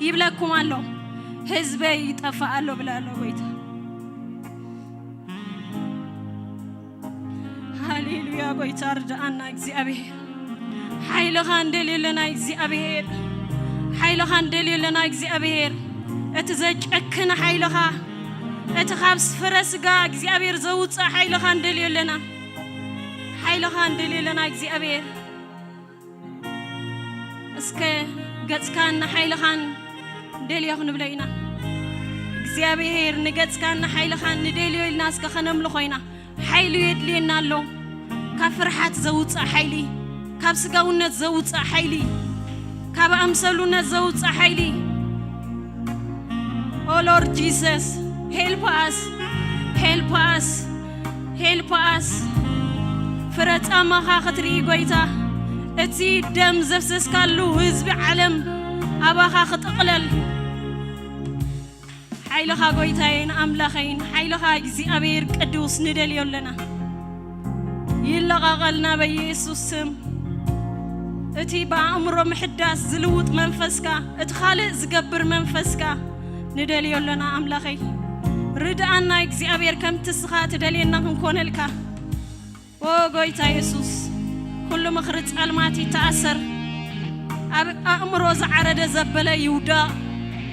ይብለኩም ኣሎ። ህዝበይ ይጠፍእ ኣሎ ብለ ኣሎ ጎይታ። ሃሌሉያ። ጎይታ ርድኣና እግዚኣብሔር። ሓይልኻ እንደልየለና እግዚኣብሔር። ሓይልኻ እንደልየለና እግዚኣብሔር። እቲ ዘጨክን ሓይልኻ፣ እቲ ካብ ፍረ ስጋ እግዚኣብሔር ዘውፅእ ሓይልኻ እንደልየለና። ሓይልኻ እንደልየለና እግዚኣብሔር። እስከ ገጽካን ንሓይልኻን ንደልዮ ክንብሎ ኢና። እግዚኣብሔር ንገጽካን ንሓይልኻን ንደልዮ ኢልና እስከ ከነምልኾ ኢና። ሓይሉ የድልየና ኣሎ። ካብ ፍርሓት ዘውጽእ ሓይሊ፣ ካብ ስጋውነት ዘውጽእ ሓይሊ፣ ካብ ኣምሰሉነት ዘውጽእ ሓይሊ። Oh Lord Jesus, help us, help us, help us። ፍረ ጻማኻ ክትርኢ ጎይታ፣ እቲ ደም ዘፍሰስካሉ ህዝቢ ዓለም ኣባኻ ክጥቕለል። ሓይልኻ ጎይታዬን ኣምላኸይን፣ ሓይልኻ እግዚኣብሔር ቅዱስ ንደልዮ ኣለና። ይለቓቐልና በኢየሱስ ስም። እቲ ብኣእምሮ ምሕዳስ ዝልውጥ መንፈስካ፣ እቲ ካልእ ዝገብር መንፈስካ ንደልዮ ኣለና ኣምላኸይ። ርድኣና እግዚኣብሔር፣ ከምቲ እስኻ ትደልየና ክንኮነልካ። ኦ ጎይታ የሱስ፣ ኩሉ ምኽሪ ጸልማት ይተኣሰር። ኣብ ኣእምሮ ዝዓረደ ዘበለ ይውዳቕ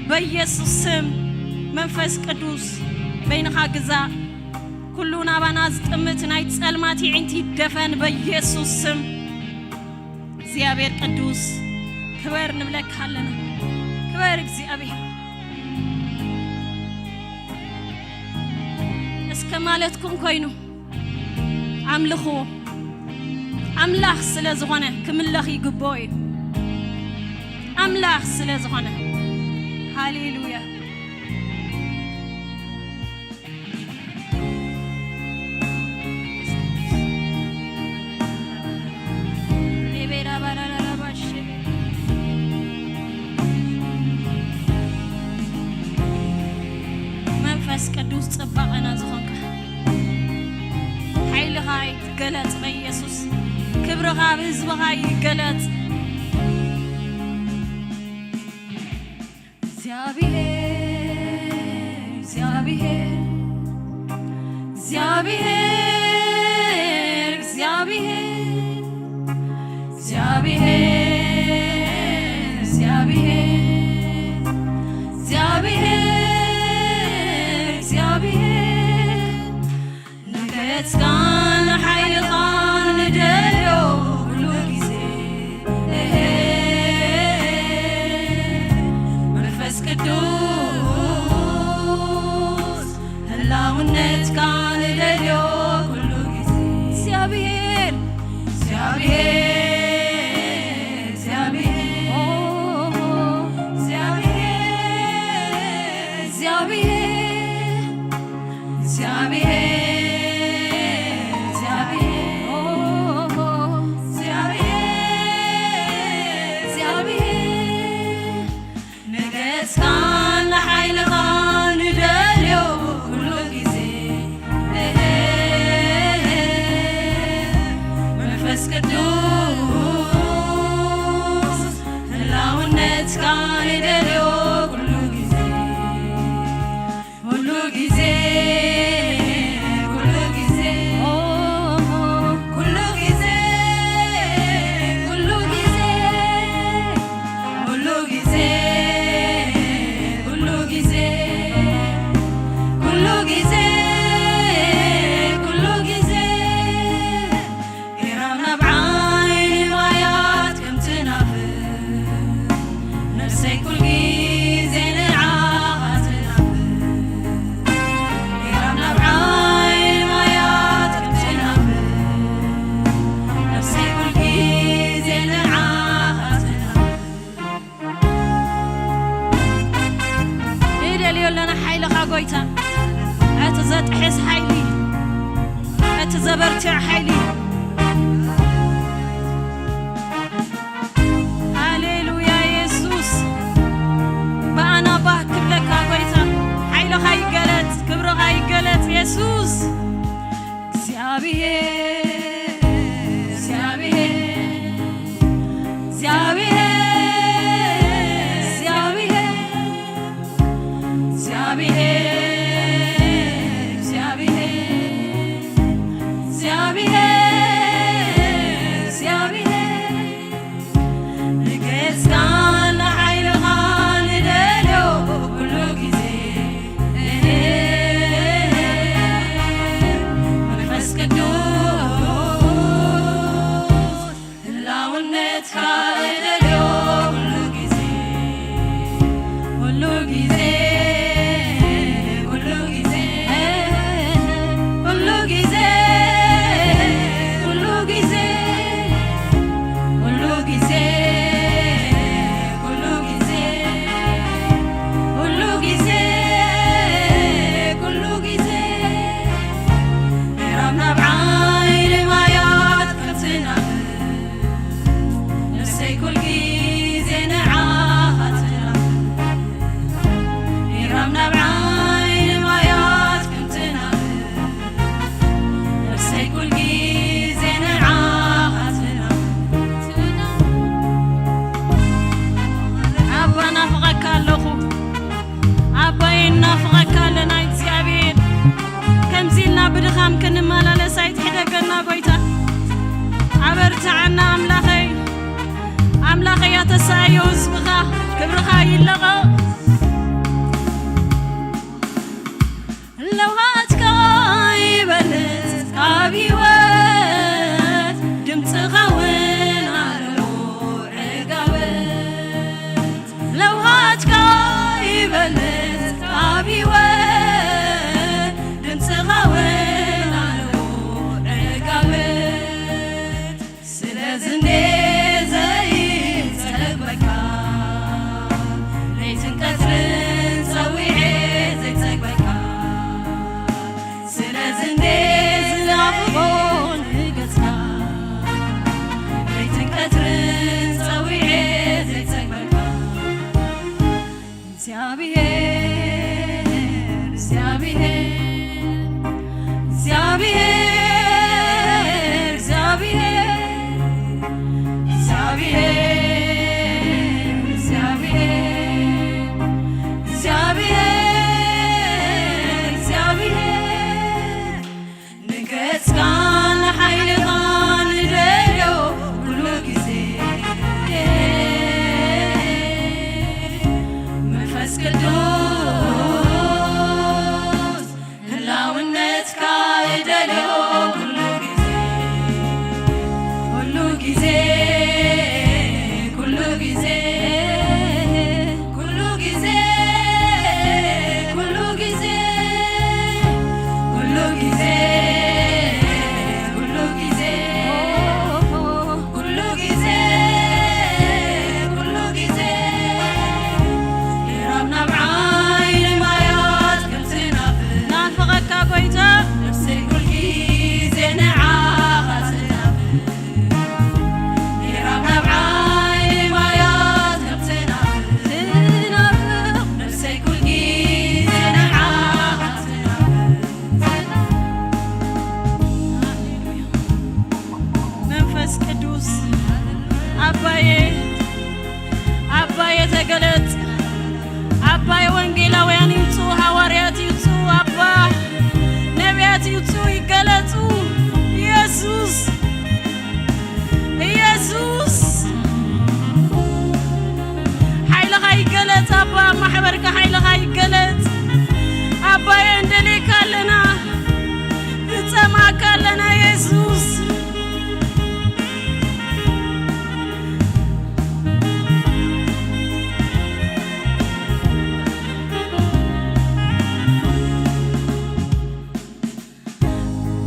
በኢየሱስ ስም። መንፈስ ቅዱስ በይንኻ ግዛእ። ኩሉ ናባና ዝጥምት ናይ ጸልማት ይዒንቲ ይደፈን በኢየሱስ ስም። እግዚኣብሔር ቅዱስ ክበር ንብለካ ኣለና። ክበር እግዚኣብሔር። እስከ ማለትኩም ኮይኑ ኣምልኽዎ። ኣምላኽ ስለ ዝኾነ ክምለኽ ይግብኦ እዩ። ኣምላኽ ስለ ዝኾነ። ሃሌሉያ። መንፈስ ቅዱስ ጽባቐና ዝኾንካ፣ ሓይልኻ ይገለጽ በኢየሱስ። ክብርኻ ኣብ ህዝብኻ ይገለጽ። እግዚኣብሔር፣ እግዚኣብሔር፣ እግዚኣብሔር፣ እግዚኣብሔር፣ እግዚኣብሔር፣ እግዚኣብሔር፣ ንገጽካን ንሓይልኻን ንደልዮ እግዚአብሔር፣ እግዚአብሔር፣ እግዚአብሔር፣ እግዚአብሔር፣ ነገስካን ንሓይልኻን ንደልዮ ኩሉ ግዜ። መንፈስ ቅዱስ ህላውነትካ ንደልዮ ኩሉ ግዜ። ኩሉ ግዜ፣ ኩሉ ግዜ፣ ኩሉ ግዜ፣ ኩሉ ግዜ፣ ኩሉ ግዜ፣ ኩሉ ግዜ፣ ኩሉ ግዜ፣ ኩሉ ግዜ። ኢራም ናብ ዓይኒ ማያት ከም ትናፍር፣ ነፍሰይ ኩል ግዜ ንዓኻ ትናፍር። ኢራም ናብ ዓይኒ ማያት ከም ትናፍር፣ ነፍሰይ ኩል ግዜ ንዓኻ ትናፍር። ንደልዮ ኣለና ሓይልኻ ጎይታ፣ እቲ ዘጥሕስ ሓይሊ፣ እቲ ዘበርትዕ ሓይሊ። ሃሌሉያ የሱስ፣ ብኣና ባህ ክብለካ ጎይታ፣ ሓይልኻ ይገለጽ፣ ክብርኻ ይገለጽ የሱስ። እግዚኣብሔር፣ እግዚኣብሔር፣ እግዚኣብሔር፣ ንገስካን ንሓይልኻን ንደልዮ ኩሉ ግዜ። መንፈስ ቅዱስ ህላውነትካ ንደልዮ ኩሉ ግዜ፣ ኩሉ ግዜ፣ ኩሉ ግዜ፣ ኩሉ ግዜ፣ ኩሉ ግዜ፣ ኩሉ ግዜ፣ ኩሉ ግዜ፣ ኩሉ ግዜ፣ ኩሉ ግዜ። ኢራም ናብ ዓይኒ ማያት ከም ትናፍር፣ ነፍሰይ ኩል ግዜ ንዓኻ ትናፍር። ኢራም ናብ ዓይኒ ማያት ከም ትናፍር፣ ነፍሰይ ኩል ግዜ ንዓኻ ትናፍር። ኣባ ናፍቐካ ኣለኹ። ኣባይ እናፍቐካ ኣለና እግዚኣብሔር። ከምዚ ኢልና ብድኻም ክንመላለስ ኣይትሕደገና ጎይታ። ኣበርትዓና ኣምላኸይ። ኣምላኸይ ኣተሰኣዮ ህዝብኻ ክብርኻ ይለቐቕ። ለውሃትካ ይበልጽ ካብ ህይወት፣ ድምጽኻ እውን ኣለዎ ዕጋበት። ለውሃትካ ይበልጽ ካብ ህይወት፣ ድምጽኻ እውን ኣለዎ ዕጋበት። ስለዚ እንዴ ዘይጸግበካ፣ ለይትን ቀትርን ጸዊዔ ዘይጸግበካ። ስለዚ እንዴ ዝናፍቆ ንገጽካ፣ ለይትን ቀትርን ጸዊዔ ዘይጸግበካ። እግዚኣብሔር፣ እግዚኣብሔር፣ እግዚኣብሔር፣ እግዚኣብሔር፣ ንገጽካ ንሓይልኻ ንደልዮ ኩሉ ግዜ። መንፈስ ቅዱስ ህላውነትካ እደልዮ ኩሉ ግዜ፣ ኩሉ ግዜ፣ ኩሉ ግዜ፣ ኩሉ ግዜ፣ ኩሉ ግዜ፣ ኩሉ ግዜ፣ ኩሉ ግዜ፣ ቅዱስ ኣባዬ፣ ኣባዬ ተገለጽ። ኣባዬ ወንጌላውያን ይውጹ፣ ሃዋርያት ይውጹ፣ ኣባ ነቢያት ይውጹ፣ ይገለጹ። ኢየሱስ፣ ኢየሱስ፣ ሓይልኻ ይገለጽ ኣባ፣ ኣብ ማሕበርካ ሓይልኻ ይገለጽ። ኣባዬ እንደልየካ ኣለና፣ ንጸምኣካ ኣለና ኢየሱስ።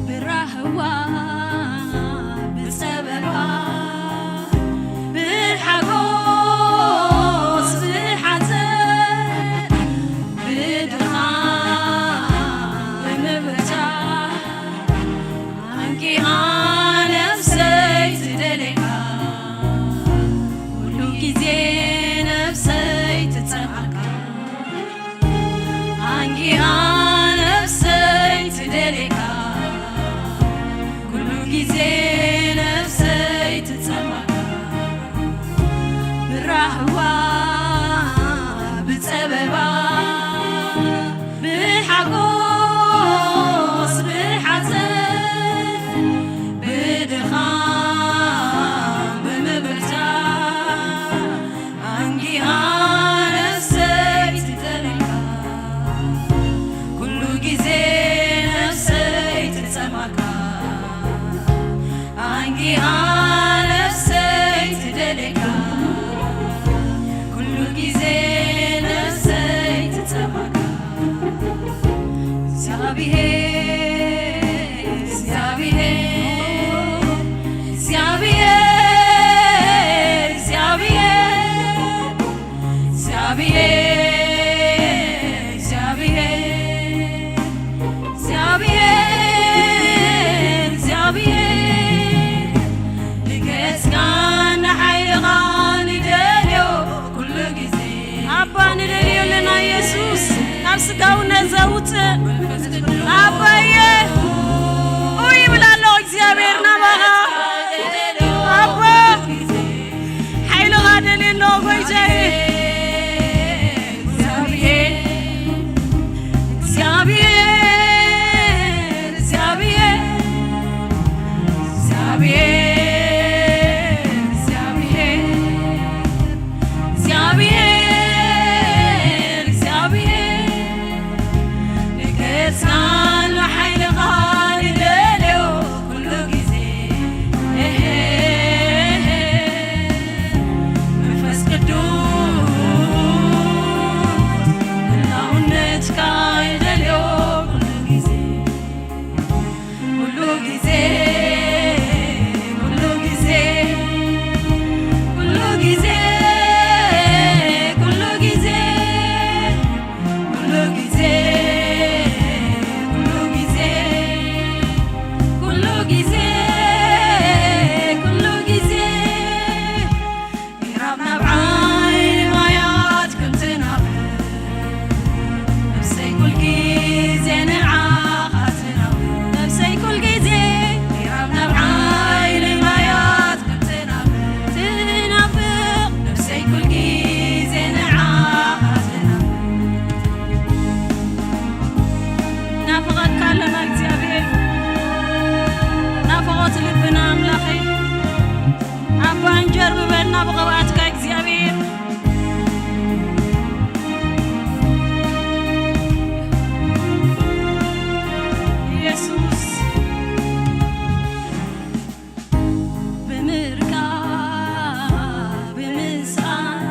ብራህዋ፣ ብጸበባ፣ ብሓጎስ፣ ብሓዘን፣ ብድኻም፣ ብምብርቻ፣ ኣንቂኣ ነፍሰይ ትደልየካ፣ ኩሉ ግዜ ነፍሰይ ትጸምኣካ። ኣንቂኣ ነፍሰይ ትደልየካ፣ ኩሉ ግዜ ነፍሰይ ትጸምኣካ። ብራህዋ፣ ብጸበባ፣ ብሓጎስ፣ ብሓዘን፣ ብድኻም፣ ብምብርታዕ፣ ኣንጊኣ ነፍሰይ ትደልየካ፣ ኩሉ ግዜ ነፍሰይ ትጸምኣካ። ኣንጊኣ ነፍሰይ ትደልየካ፣ ኩሉ ግዜ ነፍሰይ ትጸምኣካ። እግዚኣብሔር፣ እግዚኣብሔር፣ እግዚኣብሔር፣ እግዚኣብሔር፣ እግዚኣብሔር፣ ንገስካን ንሓይልኻን ንደልዮ ኩሉ ግዜ። ኣባ ንደልዮ ኣለና ኢየሱስ፣ ካብ ስጋውነት ዘውፅእ ኣባየ። ኡይ ይብል ኣሎ እግዚኣብሔር ናባኻ። ኣባ ሓይልኻ ደልየሎ ጎይታየ። እግዚኣብሔር፣ እግዚኣብሔር፣ እግዚኣብሔር፣ እግዚኣብሔር፣ እግዚኣብሔር፣ እግዚኣብሔር፣ ንገስካን ንሓይልኻን ንደልዮ ኩሉ ግዜ። መንፈስ ቅዱስ ህላውነትካ ይደልዮ ኩሉ ግዜ። ኩሉ ግዜ፣ ኩሉ ግዜ፣ ኩሉ ግዜ፣ ኩሉ ግዜ፣ ኩሉ ግዜ፣ ኩሉ ግዜ፣ ኩሉ ግዜ፣ ኩሉ ግዜ። ምዕራብ ናብ ዓይኒ ማያት ከም ትናፍቕ፣ ነፍሰይ ኩል ግዜ ንዓኻ ትናፍቕ። ነፍሰይ ኩል ግዜ ምዕራብ ናብ ዓይኒ ማያት ከም ትናፍቕ፣ ትናፍቕ። ነፍሰይ ኩል ግዜ ንዓኻ ትናፍቕ። ናፍቐካ ኣለና እግዚኣብሔር፣ ናፍቖት ልብና ኣምላኸይ። ኣባ እንጀርብበና ብቕብኣትካ እግዚኣብሔር። ኢየሱስ ብምርካብ ብምስኣል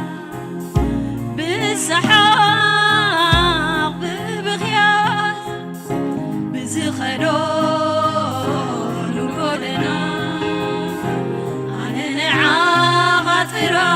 ብሰሓቕ ብብኽያት ብዝኸዶ ንጎደና ኣነ ንዓኻ ጥራይ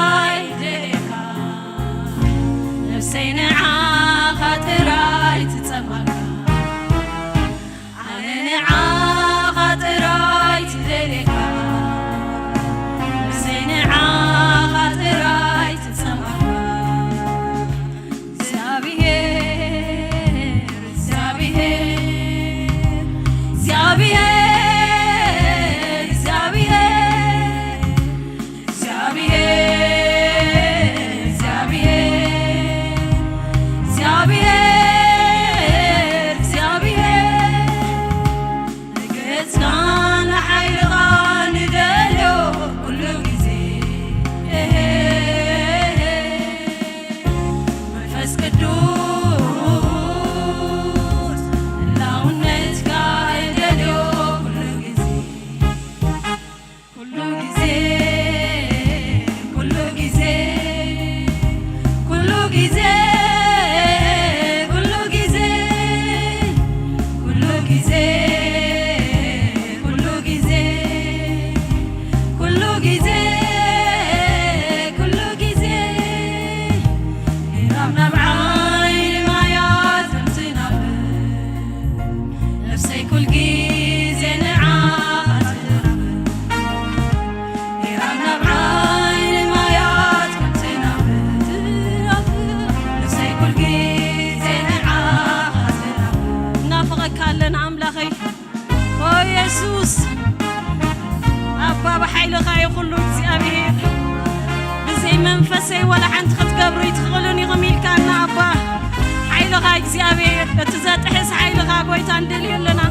ኢየሱስ ኣባ፣ ብሓይልኻ እዩ ኩሉ እግዚኣብሔር። ብዘይ መንፈሰይ ወላ ሓንቲ ክትገብሩ ኣይትኽእሉን ኢኹም ኢልካና ኣባ። ሓይልኻ እግዚኣብሔር፣ እቲ ዘጥሕስ ሓይልኻ ጎይታ ንደልዮ ኣለና፣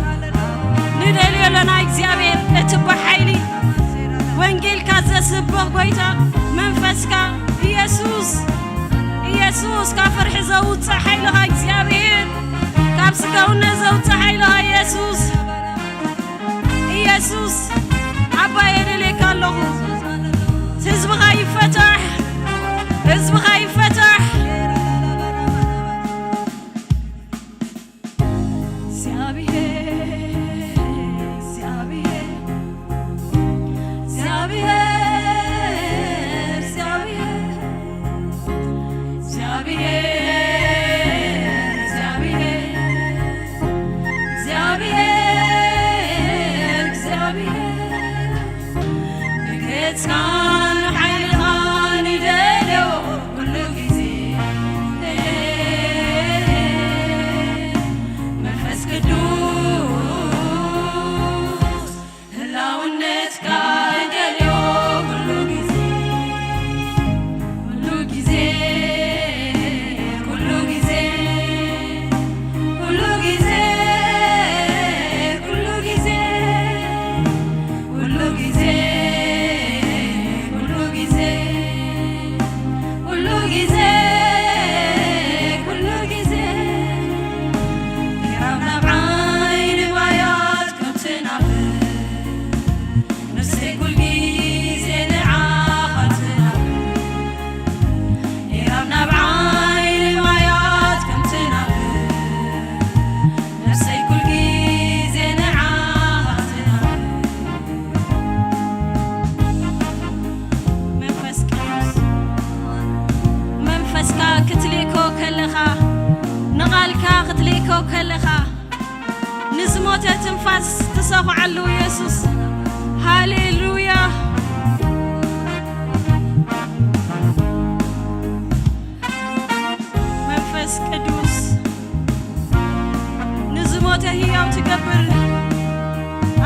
ንደልዮ ኣለና እግዚኣብሔር። እቲ ብሓይሊ ወንጌልካ ዘስብኽ ጎይታ መንፈስካ ኢየሱስ፣ ኢየሱስ ካብ ፍርሒ ዘውፅእ ሓይልኻ እግዚኣብሔር፣ ካብ ስጋውነት ዘውፅእ ሓይልኻ ኢየሱስ። ኢየሱስ ኣባ የደልየካ ኣለኹ። ህዝብኻ ይፈታሕ፣ ህዝብኻ ይፈታሕ። እግዚኣብሔር፣ እግዚኣብሔር፣ እግዚኣብሔር፣ እግዚኣብሔር፣ እግዚኣብሔር፣ እግዚኣብሔር፣ ንገጽካን ሓይልኻን ይደልዮ ኩሉ ግዜ። መንፈስ ቅዱስ ህላውነትካ ይደልዮ ኩሉ ግዜ፣ ኩሉ ግዜ፣ ኩሉ ግዜ፣ ኩሉ ግዜ፣ ኩሉ ግዜ፣ ኩሉ ግዜ፣ ኩሉ ግዜ፣ ኩሉ ግዜ፣ ኩሉ ግዜ። ራብ ናብ ዓይኒ ማያት ከም ትናፍር፣ ነፍሰይ ኩል ግዜ ንዓኻ ትናፍር። ራብ ናብ ዓይኒ ማያት ከም ትናፍር፣ ነፍሰይ ኩል ግዜ ንዓኻ ትናፍር። መንፈስ ቅዱስ፣ መንፈስካ ክትልእኮ ከለኻ፣ ንቓልካ ክትልእኮ ከለኻ፣ ንዝሞተ ትንፋስ ትሰኹዓሉ ኢየሱስ። ሃሌሉያ። መንፈስ ቅዱስ ንዝሞተ ህያው ትገብር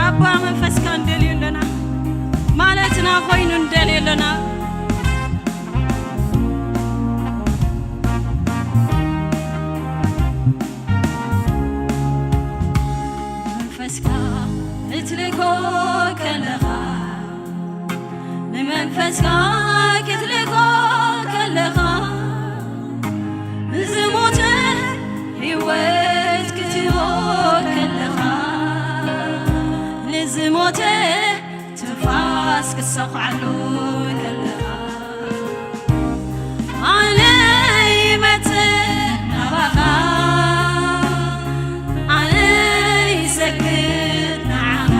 ኣባ መንፈስካ እንደልዮ ኣለና። ማለትና ኮይኑ እንደልዮ ኣለና። መንፈስካ እትልእኮ ከለኻ፣ ንመንፈስካ ክትልእኮ ከለኻ፣ ንዝሞተ ህይወት ክትህቦ ከለኻ፣ ንዝሞተ ትንፋስ ክትሰኹዓሉ ከለኻ፣ ኣነ ይመጽእ ናባኻ፣ ኣነ ይሰግድ ንዓኻ፣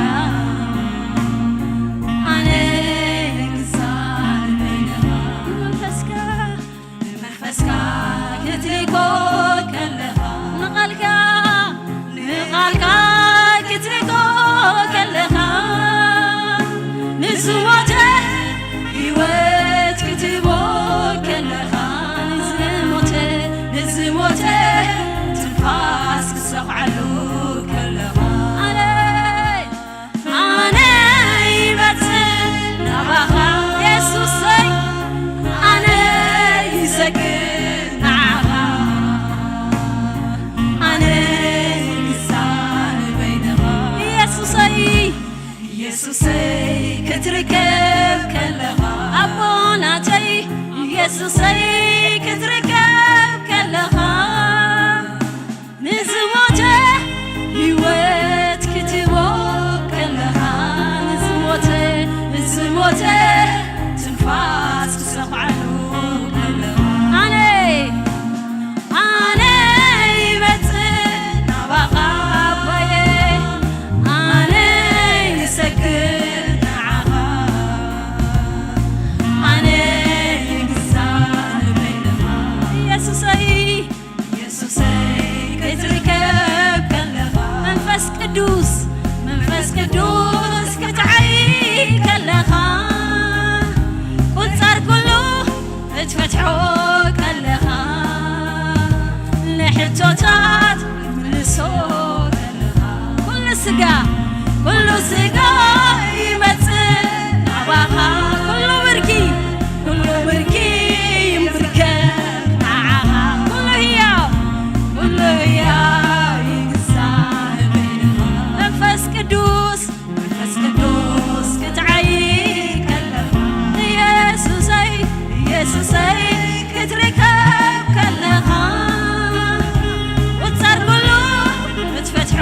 ኣነ ይግዛእ ንበይንኻ። መንፈስካ፣ ንመንፈስካ ክትልእኮ ከለኻ፣ ንቓልካ፣ ንቓልካ ክትልእኮ ከለኻ፣ ንዝሞተ ህይወት ክትህቦ ከለኻ፣ ንዝሞተ፣ ንዝሞተ ትንፋስ ክትሰኹዓሉ ከለኻ፣ ኣነ፣ ኣነ ይመጽእ ናባኻ የሱሰይ፣ ኣነ ይሰግድ ንዓኻ፣ ኣነ ይግዛእ ንበይንኻ የሱሰይ። ኢየሱሰይ ክትርከብ ከለኻ፣ ኣቦ ናተይ ኢየሱሰይ ክትርከብ ከለኻ፣ ንዝሞተ ህይወት ክትህቦ ከለኻ፣ ንዝሞተ፣ ንዝሞተ ትንፋስ ክሰኹዓሉ ከለኻ፣ ኣነ ኣነ ይመጽእ ናባኻ ኣባየ፣ ኣነ ይሰግድ ንዓኻ፣ ኣነ ይግዛእ ንበይንኻ። ኢየሱሰይ፣ ኢየሱሰይ ክትርከብ ከለኻ፣ መንፈስ ቅዱስ፣ መንፈስ ቅዱስ ክትዓይ ከለኻ፣ ስጋ ይመጽእ ናባኻ። ኩሉ ብርኪ፣ ኩሉ ብርኪ ይምብርከክ ንዓኻ። ኩሉ ህያው፣ ኩሉ ህያው ይግዛእ በይንኻ። መንፈስ ቅዱስ፣ መንፈስ ቅዱስ ክትዓይ ከለኻ፣ ኢየሱሰይ፣ ኢየሱሰይ ክትርከብ ከለኻ፣ ቁጻር ኩሉ ክትፈትሖ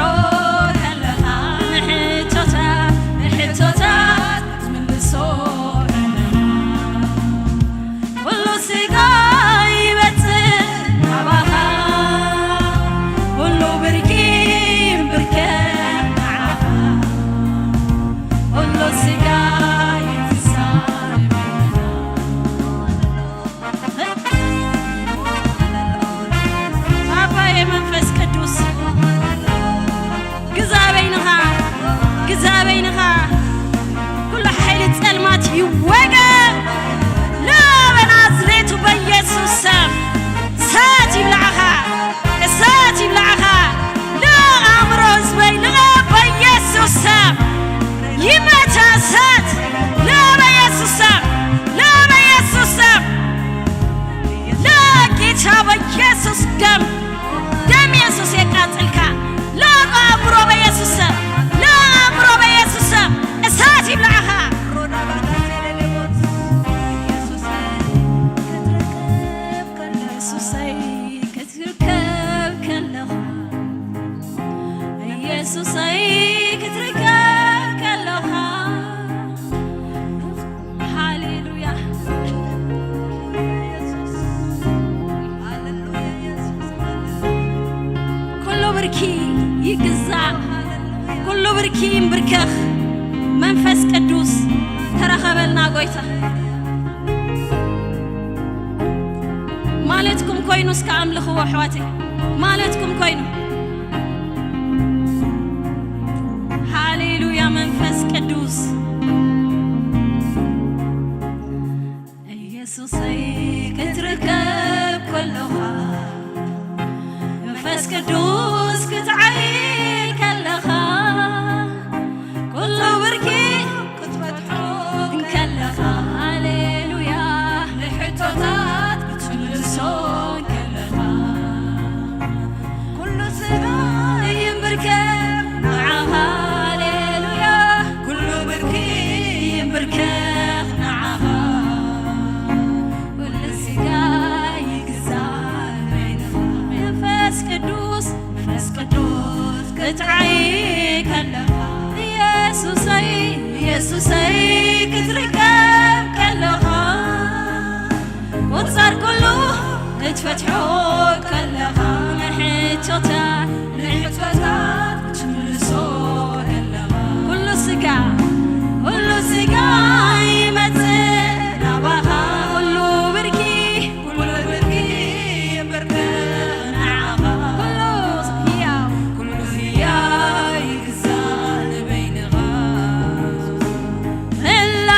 ከለኻ፣ ንሕቶታት፣ ንሕቶታት ክትምልሶ ከለኻ፣ ኩሉ ስጋ ይበጽሕ ናባኻ፣ ኩሉ ብርኪ ይምብርከክ ንዓኻ፣ ኩሉ ስጋ ይትሳል። ኣባየ መንፈስ ቅዱስ፣ ግዛ በይንኻ፣ ግዛ በይንኻ። ኩሉ ሓይሊ ጸልማት ይወገድ። ሎ በናዝሬቱ በኢየሱስ ስም እሳት ይብላዕኻ፣ እሳት ይብላዕኻ። ሎ ኣእምሮ ህዝበይ፣ ሎ በኢየሱስ ስም ይመታ እሳት። ሎ በኢየሱስ ስም፣ ሎ በኢየሱስ ስም፣ ሎ ጌታ በኢየሱስ ደም፣ ደም ኢየሱስ የቃጽልካ። ሎ ኣእምሮ በኢየሱስ ስም፣ ሎ ኣእምሮ በኢየሱስ ስም እሳት ይብላዕኻ። ኢየሱሰይ ክትርከብ ከለኻ፣ ኢየሱሰይ ክትርከብ ከለኻ፣ ሃሌሉያ። ኩሉ ብርኪ ይግዛእ፣ ኩሉ ብርኪ ይምብርከኽ። መንፈስ ቅዱስ ተረኸበልና ጎይታ። ማለትኩም ኮይኑ እስከ ኣምልኽዎ ኣሕዋተይ፣ ማለትኩም ኮይኑ። ሃሌሉያ መንፈስ ቅዱስ። ኢየሱሰይ ክትርከብ ከለኻ፣ መንፈስ ቅዱስ ክትዓይ ከለኻ፣ ኩሉ ብርኪ ክትፈትሖ ከለኻ፣ ሃሌሉያ ንሕቶታት ክትምልሶ ከለኻ፣ ኩሉ ስጋ ይንብርከክ ንዓኻ፣ ሃሌሉያ ኩሉ ብርኪ ይንብርከክ ንዓኻ፣ ኩሉ ስጋ ይግዛእ በይንኻ። መንፈስ ቅዱስ፣ መንፈስ ቅዱስ ክትዓይ ከለኻ፣ ኢየሱሰይ፣ ኢየሱሰይ ክትርከብ ከለኻ፣ ቁጻር ኩሉ ክትፈትሖ ከለኻ፣ ንሕቶታት፣ ንሕቶታት ክትምልሶ ከለኻ፣ ኩሉ ስጋ፣ ኩሉ ስጋ ይመጽእ ናባኻ፣ ኩሉ ብርኪ፣ ኩሉ ብርኪ ይምብርከክ ንዓኻ፣ ኩሉ ህያው፣ ኩሉ ህያው ይግዛእ ንበይንኻ። እላ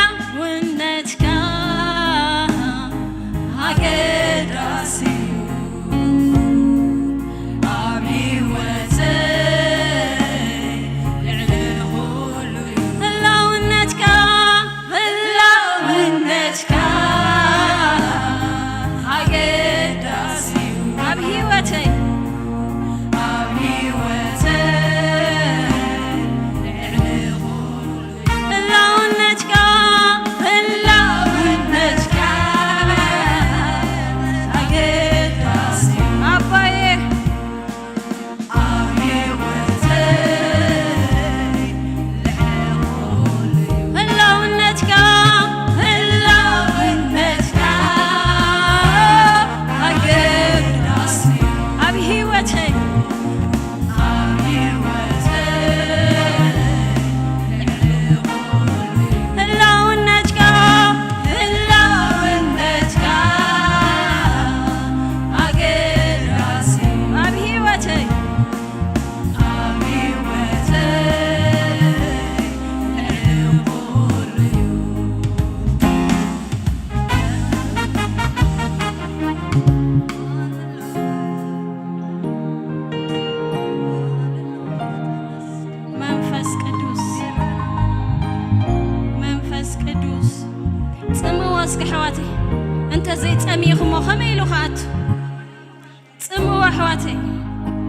ጽምዋ እስከ ኣሕዋተይ፣ እንተ ዘይጸሚእኹሞ ከመይ ኢሉ ክኣቱ? ጽምዋ ኣሕዋተይ፣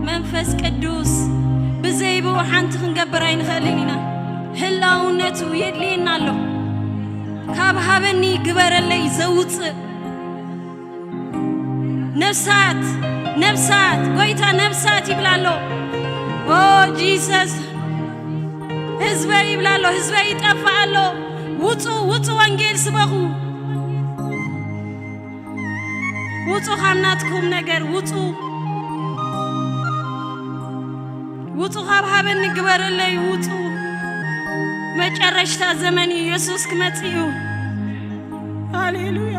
መንፈስ ቅዱስ ብዘይብኡ ሓንቲ ክንገብር ኣይንኽእልን ኢና። ህላውነቱ የድልየና ኣሎ። ካብ ሃበኒ ግበረለይ ዘውጽእ ነፍሳት፣ ነፍሳት፣ ጎይታ ነፍሳት ይብላ ኣሎ። ኦ ጂሰስ፣ ህዝበይ ይብላ ኣሎ፣ ህዝበይ ይጠፍእ ኣሎ። ውጹ፣ ውጹ፣ ወንጌል ስበኹ። ውጹ ካብ ናትኩም ነገር፣ ውጹ። ውጹ ካብ ሃበኒ ግበረለይ፣ ውጹ። መጨረሽታ ዘመን እዩ፣ የሱስ ክመጽእ እዩ። ሃሌሉያ።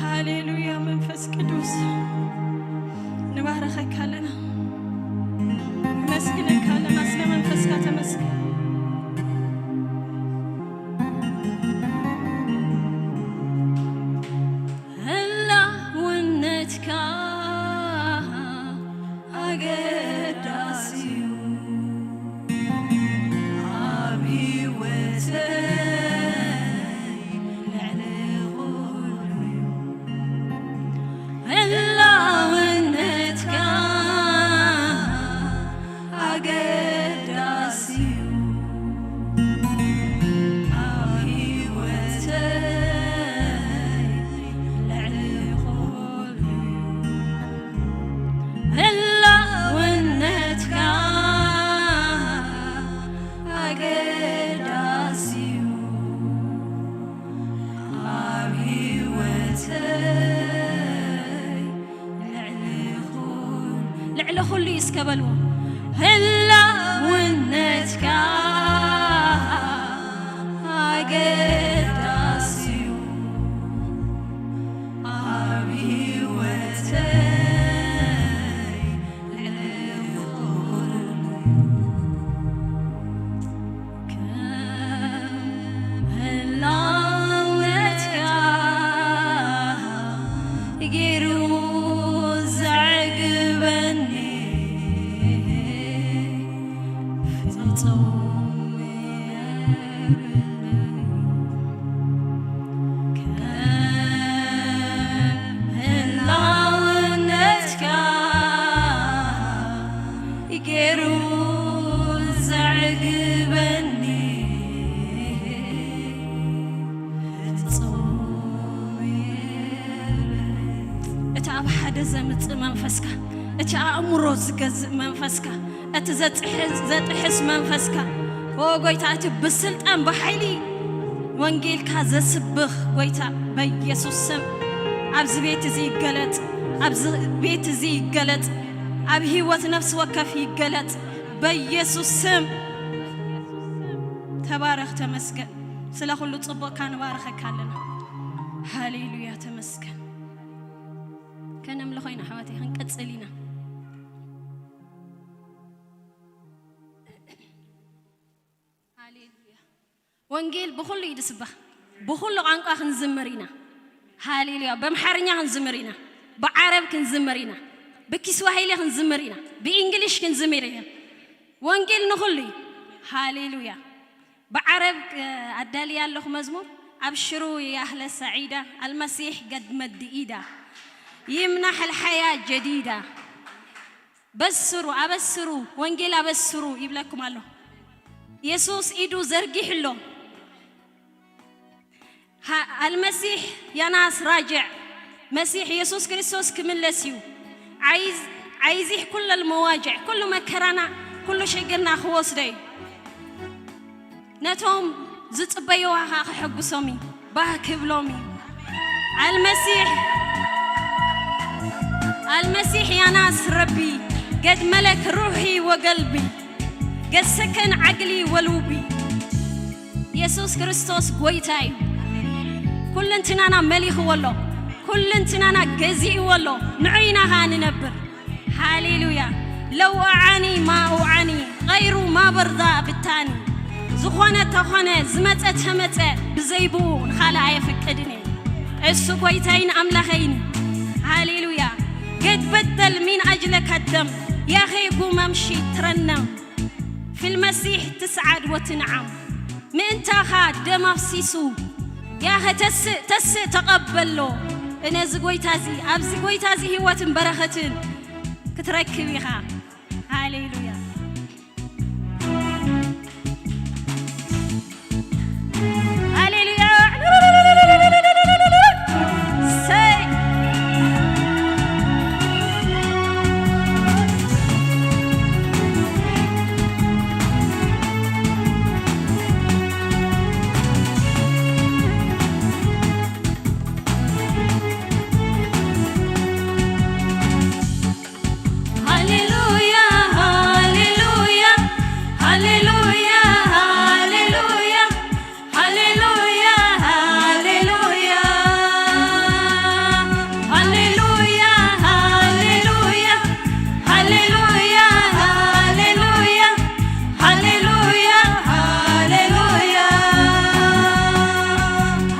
ሃሌሉያ። መንፈስ ቅዱስ ንባረኸካ ኣለና፣ ነመስግነካ ኣለና። ስለ መንፈስካ ተመስገን። ህላውነትካ ኣገዳሲ እዩ ኣብ ህይወተይ፣ ልዕሊ ኩሉ እዩ። ህላውነትካ ኣገዳሲ እዩ ኣብ ህይወተይ፣ ልዕሊ ኩሉ እዩ። ህላውነትካ ኣገዳሲ እዩ ኣብ ህይወተይ፣ ልዕሊ ኩሉ፣ ልዕሊ ኩሉ እዩ እስከ በልዎ። ህላውነትካ ኣገዳሲ እዩ ኣብ ህይወተይ፣ ልዕሊ ኩሉ። ከም ህላውነትካ ገይሩ ዘዕግበኒ ፍጹም የብለይ። ከም ህላውነትካ ገይሩ ዘዕግበኒ ፍጹም የብለይ። እቲ ኣብ ሓደ ዘምጽእ መንፈስካ፣ እቲ ኣእምሮ ዝገዝእ መንፈስካ፣ እቲ ዘጥሕስ፣ ዘጥሕስ መንፈስካ፣ ኦ ጎይታ፣ እቲ ብስልጣን ብሓይሊ ወንጌልካ ዘስብኽ ጎይታ፣ በኢየሱስ ስም ኣብዚ ቤት እዚ ይገለጽ፣ ኣብዚ ቤት እዚ ይገለጽ፣ ኣብ ህይወት ነፍሲ ወከፍ ይገለጽ በኢየሱስ ስም። ተባረኽ፣ ተመስገን። ስለ ኩሉ ጽቡቕካ ንባርኸካ ኣለና። ሃሌሉያ፣ ተመስገን። ከነምልኾ ኢና ኣሕዋተይ፣ ክንቅጽል ኢና። ሃሌሉያ። ወንጌል ብኹሉ እዩ ዝስበኽ። ብኹሉ ቋንቋ ክንዝምር ኢና። ሃሌሉያ። በምሓርኛ ክንዝምር ኢና። ብዓረብ ክንዝምር ኢና። ብኪስዋሂሊ ክንዝምር ኢና። ብእንግሊሽ ክንዝምር ኢና። ወንጌል ንኹሉ እዩ። ሃሌሉያ። ብዓረብ፣ እ፣ ኣዳልያ ኣለኹ መዝሙር። أبشروا يا أهل السعيدة، المسيح قد مد إيده، يمنح الحياة جديدة. በስሩ፣ ኣበስሩ፣ ወንጌል ኣበስሩ ይብለኩም ኣሎ። የሱስ ኢዱ ዘርጊሑ ኣሎ። ሃ-፣ المسيح يا ناس راجع። መሲሕ የሱስ ክርስቶስ ክምለስ እዩ። عايز، عايز يحل كل المواجع، ኩሉ መከራና፣ ኩሉ ሽግርና ክወስዶ እዩ። ነቶም ዝጽበይዋ ኸኣ ክሕጉሶም እዩ፣ ባህ ክብሎም እዩ። المسيح، المسيح يا ناس ربي، قد ملك روحي وقلبي، قد سكن عقلي ولبي. የሱስ ክርስቶስ ጎይታ እዩ። ኩልንትናና መሊኽዎ ኣሎ። ኩልንትናና ገዚእዎ ኣሎ። ንዑ ኢና ኸኣ ንነብር። ሃሌሉያ። لو أعاني ما أعاني غير ما برضى بالتاني። ዝኾነ ተኾነ፣ ዝመጸ ተመጸ፣ ብዘይ ብኡ ንኻልእ ኣየፍቅድን እየ። እሱ ጎይታይን ኣምላኸይን። ሃሌሉያ። قد بدل من أجلك الدم يا أخي قوم امشي ترنم في المسيح تسعد وتنعم ምእንታኻ ደም ኣፍሲሱ ያኸ ተስእ ተስእ ተቐበሎ። እነዚ ጎይታ እዚ ኣብዚ ጎይታ እዚ ህይወትን በረኸትን ክትረክብ ኢኻ። ሃሌሉያ። ሃሌሉያ። ሰይ። ሃሌሉያ፣ ሃሌሉያ፣ ሃሌሉያ፣ ሃሌሉያ፣ ሃሌሉያ፣ ሃሌሉያ። ሃሌሉያ፣ ሃሌሉያ፣ ሃሌሉያ፣ ሃሌሉያ። ሃሌሉያ፣ ሃሌሉያ።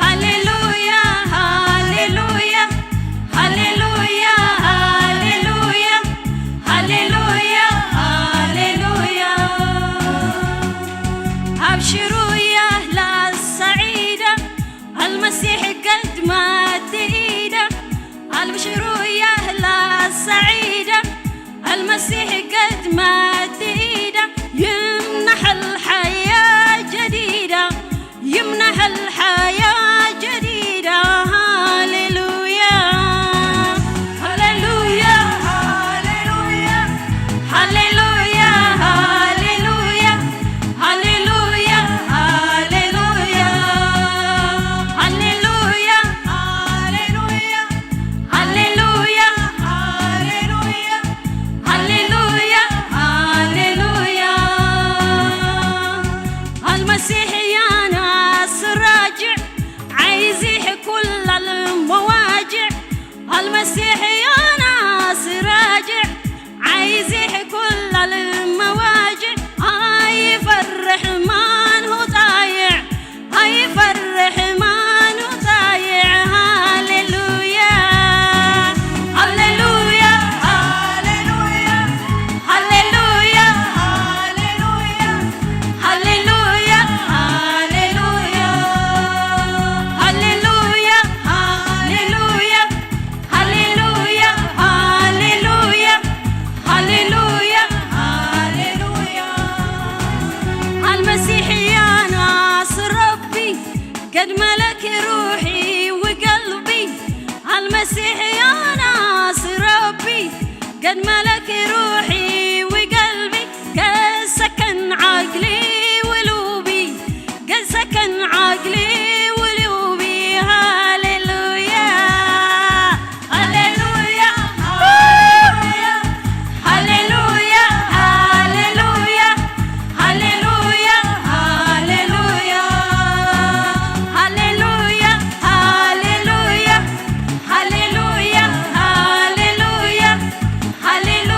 ሃሌሉያ፣ ሃሌሉያ፣ ሃሌሉያ፣ ሃሌሉያ፣ ሃሌሉያ፣ ሃሌሉያ። أبشروا يا أهل السعيدة، المسيح قد مد إيده. أبشروا يا أهل السعيدة، المسيح قد مد إيده، يمنح الحياة جديدة، يمنح الحياة جديدة. هاليلويا، هاليلويا، هاليلويا، هاليلويا، هاليلويا، هاليلويا، هاليلويا، هاليلويا، هاليلويا. هللويا، هللويا، هللويا، هللويا. المسيح يا ناس راجع، عايزيح كل المواجع. المسيح يا ناس راجع، عايزيح كل المواجع. هاي فرح من هو ضايع، هاي فرح من هو ضايع. هللويا، هللويا، هللويا، هللويا، هللويا، هللويا، هللويا، هللويا، هللويا. هللويا، هللويا، هللويا، هللويا. المسيح يا ناصر ربي، قد ملك روحي وقلبي. المسيح يا ناصر ربي، قد ملك روحي وقلبي، قد سكن عقلي ولوبي، قد سكن عقلي ولوبي. هاليلويا، هاليلويا، هاليلويا، هاليلويا، هاليلويا، هاليلويا، هاليلويا، هاليلويا، هاليلويا، هاليلويا، هاليلويا. هللويا،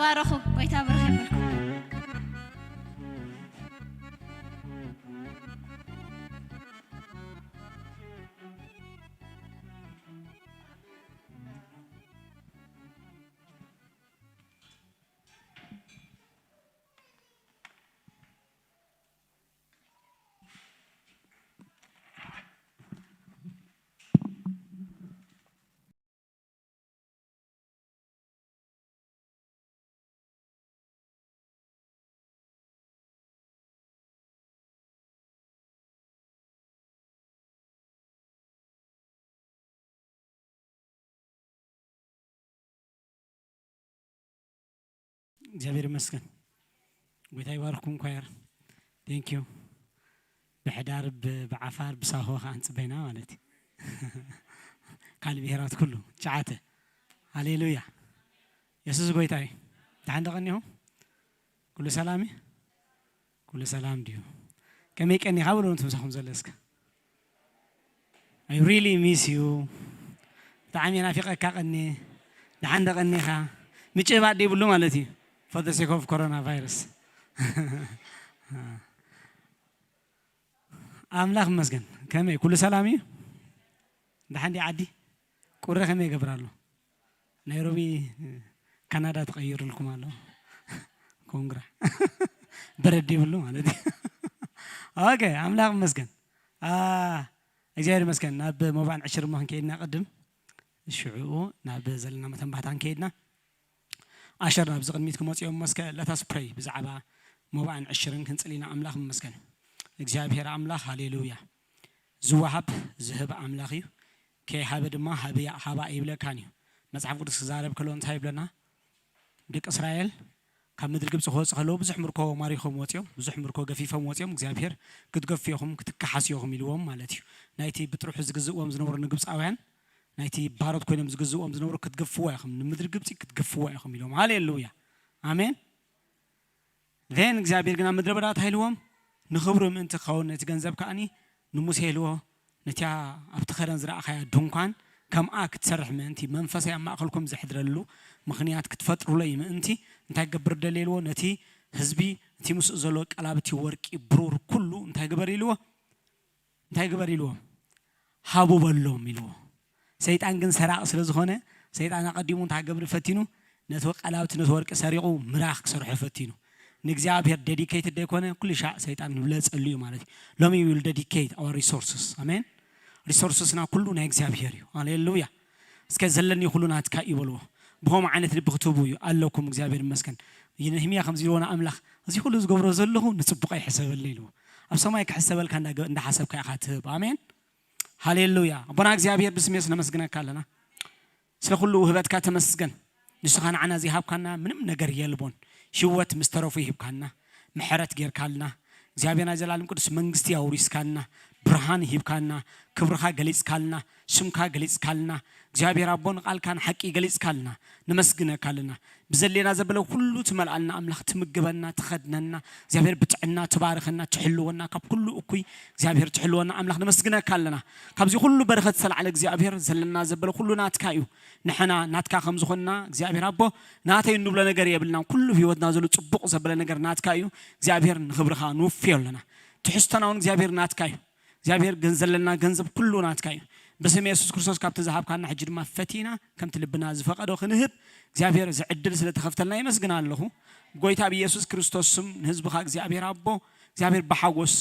ተባረኹ። ጎይታ ብሩኽ ይበልኩም። እግዚኣብሔር ይመስገን። ጎይታ ይባርኩም ኳየር። Thank you። ብሕዳር ብ- ብዓፋር ብሳሆ ከዓ እንፅበይና ማለት እዩ። ካልእ ብሄራት ኩሉ ጨዓተ። ሃሌሉያ። የሱስ ጎይታ እዩ። ደሓን ደቐኒኹም? ኩሉ ሰላም እዩ? ኩሉ ሰላም ድዩ? ከመይ ቀኒኻ በሉ ነቲ ምሳኹም ዘሎ እስከ። I really miss you። ብጣዕሚ ናፊቐካ ቀኒ። ደሓን ደቐኒኻ? ምጭባጥ ደይብሉ ማለት እዩ። For the sake of coronavirus። ኣምላኽ ይመስገን። ከመይ ኩሉ ሰላም እዩ? ደሓን ድዩ ዓዲ? ቁሪ ከመይ ይገብር ኣሎ? ናይሮቢ ካናዳ ተቐይርልኩም ኣሎ። ኮንግራ። በረድ ይብሉ ማለት እዩ። ኦኬ፣ ኣምላኽ ይመስገን። አ እግዚኣብሔር ይመስገን። ናብ መባን ዕሽር እሞ ክንከይድና ቅድም ሽዑኡ ናብ ዘለና መተንባህታ ክንከይድና ኣሸር ናብዚ ቅድሚት ክመፅኦም መስከ let us pray ብዛዕባ መባእን ዕሽርን ክንፅል ኢና። ኣምላኽ ይመስገን። እግዚኣብሔር ኣምላኽ ሃሌሉያ። ዝወሃብ ዝህብ ኣምላኽ እዩ። ከይሃበ ድማ ሃብያ ሃባ ይብለካን እዩ። መጽሓፍ ቅዱስ ክዛረብ ከሎ እንታይ ይብለና? ደቂ እስራኤል ካብ ምድሪ ግብፂ ክወፁ ከለዉ ብዙሕ ምርኮ ማሪኾም ወፂኦም፣ ብዙሕ ምርኮ ገፊፎም ወፂኦም። እግዚኣብሔር ክትገፍዮኹም ክትከሓስዮኹም ኢልዎም ማለት እዩ። ናይቲ ብጥርሑ ዝግዝእዎም ዝነበሩ ንግብፃውያን ናይቲ ባሮት ኮይኖም ዝግዝእዎም ዝነበሩ ክትገፍዎ ኢኹም፣ ንምድሪ ግብፂ ክትገፍዎ ኢኹም ኢልዎም። ሃሌሉያ ኣሜን። ን እግዚኣብሔር ግን ኣብ ምድረ በዳ እንታይ ኢልዎም? ንኽብሩ ምእንቲ ክኸውን ነቲ ገንዘብ ከኣኒ ንሙሴ ኢልዎ ነቲያ ኣብቲ ኸረን ዝረኣኻያ ድንኳን ከምኣ ክትሰርሕ ምእንቲ መንፈሰይ ኣብ ማእኸልኩም ዘሕድረሉ ምኽንያት ክትፈጥሩለይ ምእንቲ እንታይ ክገብር ደልየ ኢልዎ? ነቲ ህዝቢ እቲ ምስኡ ዘሎ ቀላብቲ ወርቂ ብሩር ኩሉ እንታይ ግበር ኢልዎ? እንታይ ግበር ኢልዎ? ሃቡ በሎም ኢልዎ። ሰይጣን ግን ሰራቂ ስለ ዝኾነ ሰይጣን ኣቐዲሙ እንታይ ክገብር ፈቲኑ? ነቲ ቀላብቲ ነቲ ወርቂ ሰሪቑ ምራኽ ክሰርሖ ፈቲኑ። ንእግዚኣብሔር ዴዲኬትድ ደይኮነ ኩሉ ሻዕ ሰይጣን ንብለጸሉ እዩ ማለት እዩ። ሎሚ we will dedicate our resources ኣሜን። ሪሶርስስና ኩሉ ናይ እግዚኣብሔር እዩ። ሃሌሉያ። እስከ ዘለኒ ኩሉ ናትካ እዩ በልዎ። ብኸምኡ ዓይነት ልቢ ክትህቡ እዩ ኣለኩም። እግዚኣብሔር ይመስገን። ነህምያ ከምዚ ኢልዎ ንኣምላኽ እዚ ኩሉ ዝገብሮ ዘለኹ ንጽቡቐ ይሕሰበለይ ኢልዎ። ኣብ ሰማይ ክሕሰበልካ እንዳገ- እንዳሓሰብካ ኢኻ ትህብ። ኣሜን። ሃሌሉያ። ኣቦና እግዚኣብሔር ብስሜስ ነመስግነካ ኣለና። ስለ ኩሉ ውህበትካ ተመስገን። ንስኻ ንዓና ዘይሃብካና ምንም ነገር የልቦን። ህይወት ምስ ተረፉ ይሂብካና። ምሕረት ጌርካልና። እግዚኣብሔር ናይ ዘላለም ቅዱስ መንግስቲ ኣውሪስካና። ብርሃን ሂብካና። ክብርኻ ገሊጽካልና። ስምካ ገሊጽካልና። እግዚኣብሔር ኣቦ ንቓልካ ንሓቂ ገሊጽካልና። ነመስግነካ ኣለና። ብዘድልየና ዘበለ ኩሉ ትመልኣልና ኣምላኽ ትምግበና ትኸድነና እግዚኣብሔር ብጥዕና ትባርኸና ትሕልወና ካብ ኩሉ እኩይ እግዚኣብሔር ትሕልወና ኣምላኽ ነመስግነካ ኣለና። ካብዚ ኩሉ በረኸት ዝተላዕለ እግዚኣብሔር ዘለና ዘበለ ኩሉ ናትካ እዩ። ንሕና ናትካ ከም ዝኾንና እግዚኣብሔር ኣቦ ናተይ እንብሎ ነገር የብልናን። ኩሉ ህይወትና ዘሎ ጽቡቕ ዘበለ ነገር ናትካ እዩ። እግዚኣብሔር ንኽብርኻ ንውፍዮ ኣለና። ትሕዝቶና እውን እግዚኣብሔር ናትካ እዩ። እግዚኣብሔር ግን ዘለና ገንዘብ ኩሉ ናትካ እዩ። ብስም የሱስ ክርስቶስ ካብቲ ዝሃብካና ሕጂ ድማ ፈቲና ከምቲ ልብና ዝፈቐዶ ክንህብ እግዚኣብሔር እዚ ዕድል ስለ ተኸፍተልና የመስግን ኣለኹ። ጎይታ ብየሱስ ክርስቶስ ስም ንህዝብኻ እግዚኣብሔር ኣቦ እግዚኣብሔር ብሓጎስ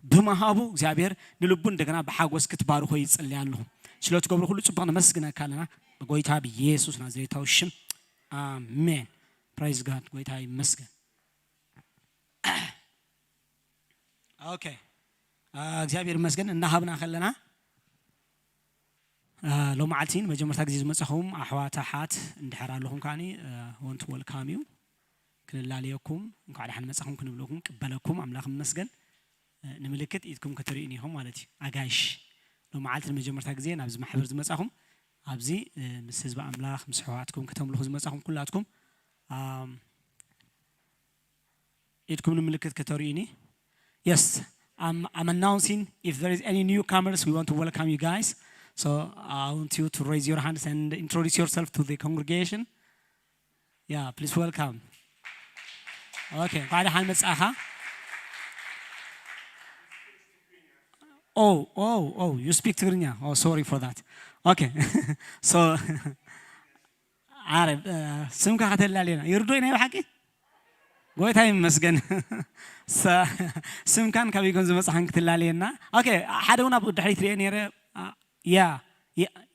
ብምሃቡ እግዚኣብሔር ንልቡ እንደገና ብሓጎስ ክትባርኾ ይጽልይ ኣለኹ። ስለ ትገብሮ ኩሉ ጽቡቕ ነመስግነካ ኣለና ብጎይታ ብየሱስ ናዝሬታዊ ሽም ኣሜን። ፕራይዝ ጋድ ጎይታ ይመስገን። ኦኬ እግዚኣብሔር ይመስገን። እናሃብና ከለና ሎመዓልቲ ንመጀመርታ ግዜ ዝመፀኹም ኣሕዋት ኣሓት እንድሕር ኣለኹም ከዓኒ ወንት ወልካም እዩ ክንላለየኩም እንኳዕ ደሓን መፃኹም ክንብለኩም ቅበለኩም ኣምላኽ ይመስገን። ንምልክት ኢድኩም ከተርእዩኒ ኢኹም ማለት እዩ። ኣጋይሽ ሎመዓልቲ ንመጀመርታ ግዜ ናብዚ ማሕበር ዝመፃኹም ኣብዚ ምስ ህዝቢ ኣምላኽ ምስ ኣሕዋትኩም ከተምልኹ ዝመፃኹም ኩላትኩም ኢድኩም ንምልክት ከተርእዩኒ። Yes, I'm, I'm announcing if there is any newcomers, we want to welcome you guys. So I want you to raise your hands and introduce yourself to the congregation. Yeah, please welcome. Okay, እንኳዕ ደሓን መጻኻ። Oh, oh, oh, you speak ትግርኛ? Oh, sorry for that. Okay. So ዓረ፣ ስምካ ከተላልየና ይርዶይ ናይ ብሓቂ? ጎይታ ይመስገን። ስምካን ካበይ ከም ዝመጻኻን ክትላልየና። Okay, ሓደ እውን ኣብ ድሕሪት ሪኤ ነይረ። ያ፣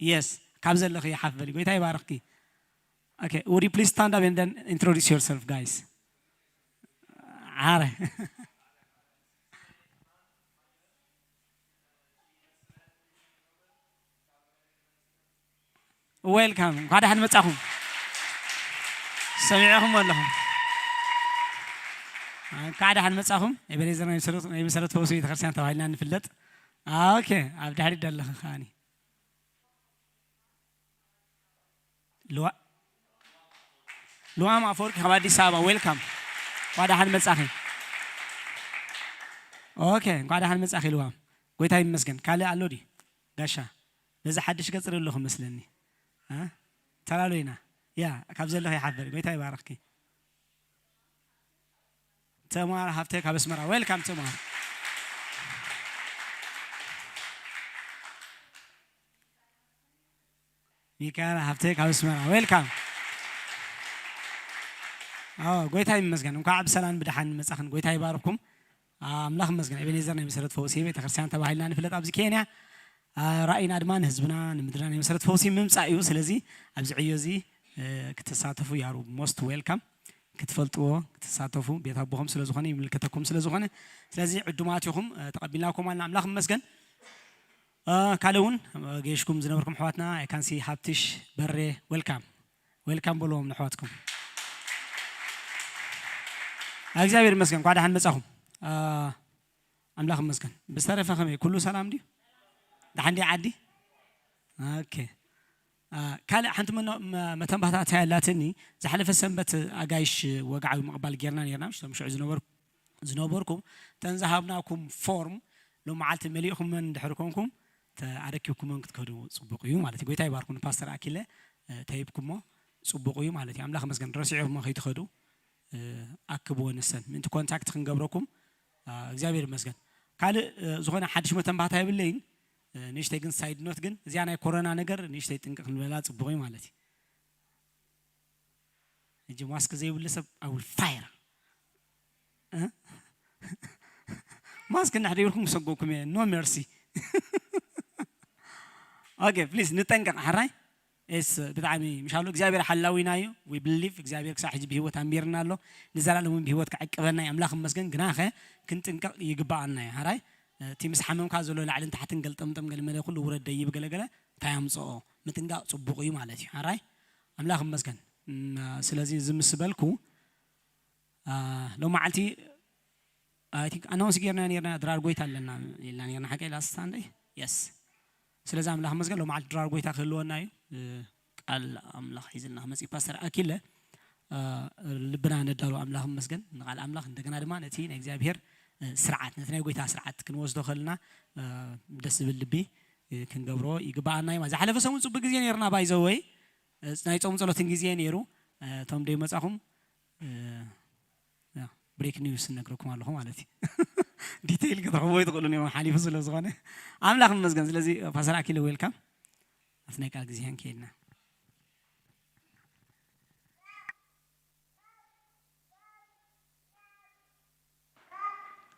የስ፣ ካብ ዘለኺ ሓፍ በሊ። ጎይታ ይባርኽኪ። Okay, would you please stand up and then introduce yourself, guys? ዓረ። Welcome፣ እንኳዕ ደሓን መጻኹም። ሰሚዕኹም ኣለኹም። እንኳዕ ደሓን መጻኹም። ኤቤኔዘር ናይ መሰረት፣ ናይ መሰረት ፈውሲ ቤተክርስትያን ተባሂልና ንፍለጥ። Okay፣ ኣብ ድሕሪት ደለኺ ከዓኒ። ልዋ-፣ ልዋም ኣፈወርቂ ካብ ኣዲስ ኣበባ፣ welcome። እንኳዕ ደሓን መጻኺ። Okay፣ እንኳዕ ደሓን መጻኺ ልዋም። ጎይታ ይመስገን። ካልእ ኣሎ ድዩ? ጋሻ፣ በዚ ሓድሽ ገጽ ርኢ ኣለኹ መስለኒ። እ? ተላሎ ኢና። ያ፣ ካብ ዘለኺ ይሓፍር። ጎይታ ይባርኽኪ። ተማር ሃብተ ካብ ኣስመራ። Welcome ተማር። ሚካኤል ሃብተ ካብ ኣስመራ። Welcome። ኦ፣ ጎይታ ይመስገን። እንኳዕ ብሰላም ብደሓን መጻኽን። ጎይታ ይባርኩም። ኣምላኽ ይመስገን። ኤቤኔዘር ናይ መሰረት ፈውሲ ቤተክርስትያን ተባሂልና ንፍለጥ ኣብዚ ኬንያ። አ፣ ራእይና ድማ ንህዝብና ንምድርና ናይ መሰረት ፈውሲ ምምጻእ እዩ። ስለዚ ኣብዚ ዕዮ እዚ፣ እ፣ ክትሳተፉ you are most welcome። ክትፈልጥዎ፣ ክትሳተፉ ቤት ኣቦኹም ስለ ዝኾነ፣ ይምልከተኩም ስለ ዝኾነ፣ ስለዚ ዕዱማት ኢኹም፣ እ፣ ተቐቢልናኩም ኣለና። ኣምላኽ ይመስገን። እ፣ ካልእ እውን፣ እ፣ ገይሽኩም ዝነበርኩም ኣሕዋትና፣ I can see ሃብትሽ በሬ፣ welcome። Welcome በልዎም ንኣሕዋትኩም። እግዚኣብሔር ይመስገን፣ እንኳዕ ደሓን መጻኹም። እ፣ ኣምላኽ ይመስገን። ብዝተረፈ ከመይ? ኩሉ ሰላም ድዩ? ደሓን ድዩ ዓዲ? ኦኬ። አ፣ ካልእ ሓንቲ መኖ-፣ መ-፣ መተንባህታ እንታይ ኣላትኒ? ዝሓለፈ ሰንበት ኣጋይሽ ወግዓዊ ምቕባል ጌርና ኔርና፣ ምሽ፣ ምሽዑ ዝነበርኩ-፣ ዝነበርኩም፣ እተን ዝሃብናኩም ፎርም ሎም መዓልቲ መሊእኩመን እንድሕር ኮንኩም፣ ተ-፣ ኣረኪብኩመን ክትከዱ ጽቡቕ እዩ ማለት እዩ። ጎይታ ይባርኩም። ንፓስተር ኣኪለ፣ እ፣ ተሂብኩሞ ጽቡቕ እዩ ማለት እዩ። ኣምላኽ ይመስገን። ረሲዕኩሞ ከይትኸዱ፣ እ፣ ኣክብዎ ንሰን። ምእንቲ ኮንታክት ክንገብረኩም፣ አ፣ እግዚኣብሔር ይመስገን። ካልእ፣ እ፣ ዝኾነ ሓድሽ መተንባህታ የብለይን። እ፣ ንእሽተይ ግን ሳይድ ኖት ግን፣ እዚኣ ናይ ኮሮና ነገር ንእሽተይ ጥንቅቕ ክንበላ ጽቡቕ እዩ ማለት እዩ። ሕጂ ማስክ ዘይብሉ ሰብ፣ I will fire። እ? ማስክ እንድሕር ዘይብልኩም ክሰጎኩም እየ። No mercy። ኦኬ፣ ፕሊዝ ንጠንቀቕ፣ ሕራይ? ኤስ፣ ብጣዕሚ ምሻሉ እግዚኣብሔር ሓላዊና እዩ። We believe እግዚኣብሔር ክሳብ ሕጂ ብህይወት ኣንቢርና ኣሎ። ንዘላለም እውን ብህይወት ክዕቅበና እዩ። ኣምላኽ ይመስገን። ግናኸ ክንጥንቀቕ ይግብኣና እዩ። ሕራይ? እቲ ምስ ሓመምካ ዘሎ ላዕልን ታሕትን ገልጠምጠም ገለ መለ ኩሉ ውረድ ደይብ ገለ ገለ እንታይ ኣምጽኦ? ምጥንቃቕ ጽቡቕ እዩ ማለት እዩ። ሕራይ? ኣምላኽ ይመስገን። እም፣ ስለዚ እዚ ምስ በልኩ፣ አ፣ ሎማዓልቲ፣ I think ኣናውንስ ጌርና ኔርና፣ ድራር ጎይታ ኣለና ኢልና ኔርና፣ ሓቀይ ላስት ሳንደይ? የስ። ስለዚ ኣምላኽ ይመስገን፣ ሎማዓልቲ ድራር ጎይታ ክህልወና እዩ። እ፣ ቃል ኣምላኽ ሒዝልና ክመጽእ እዩ ፓስተር ኣኪለ። አ፣ ልብና ነዳሉ ኣምላኽ ይመስገን፣ ንቓል ኣምላኽ፣ እንደገና ድማ ነቲ ናይ እግዚኣብሔር፣ እ፣ ስርዓት፣ ነቲ ናይ ጎይታ ስርዓት ክንወስዶ ከለና፣ እ፣ ደስ ዝብል ልቢ፣ እ፣ ክንገብሮ ይግብኣና እዩ። ዝሓለፈ ሰሙን ጽቡቅ ግዜ ኔርና፣ ባይ ዘ ወይ፣ እ፣ ናይ ጾም ጸሎትን ግዜ ነይሩ። እ፣ እቶም ደይመጻኹም፣ እ፣ ያ፣ ብሬክ ኒውስ እነግረኩም ኣለኹ ማለት እዩ። ዲቴይል ክትረኽብዎ ኣይትኽእሉን እዮም፣ ሓሊፉ ስለ ዝኾነ። ኣምላኽ ይመስገን። ስለዚ ፓስተር ኣኪለ፣ ዌልካም። ኣብቲ ናይ ቃል ግዜህን ከይድና።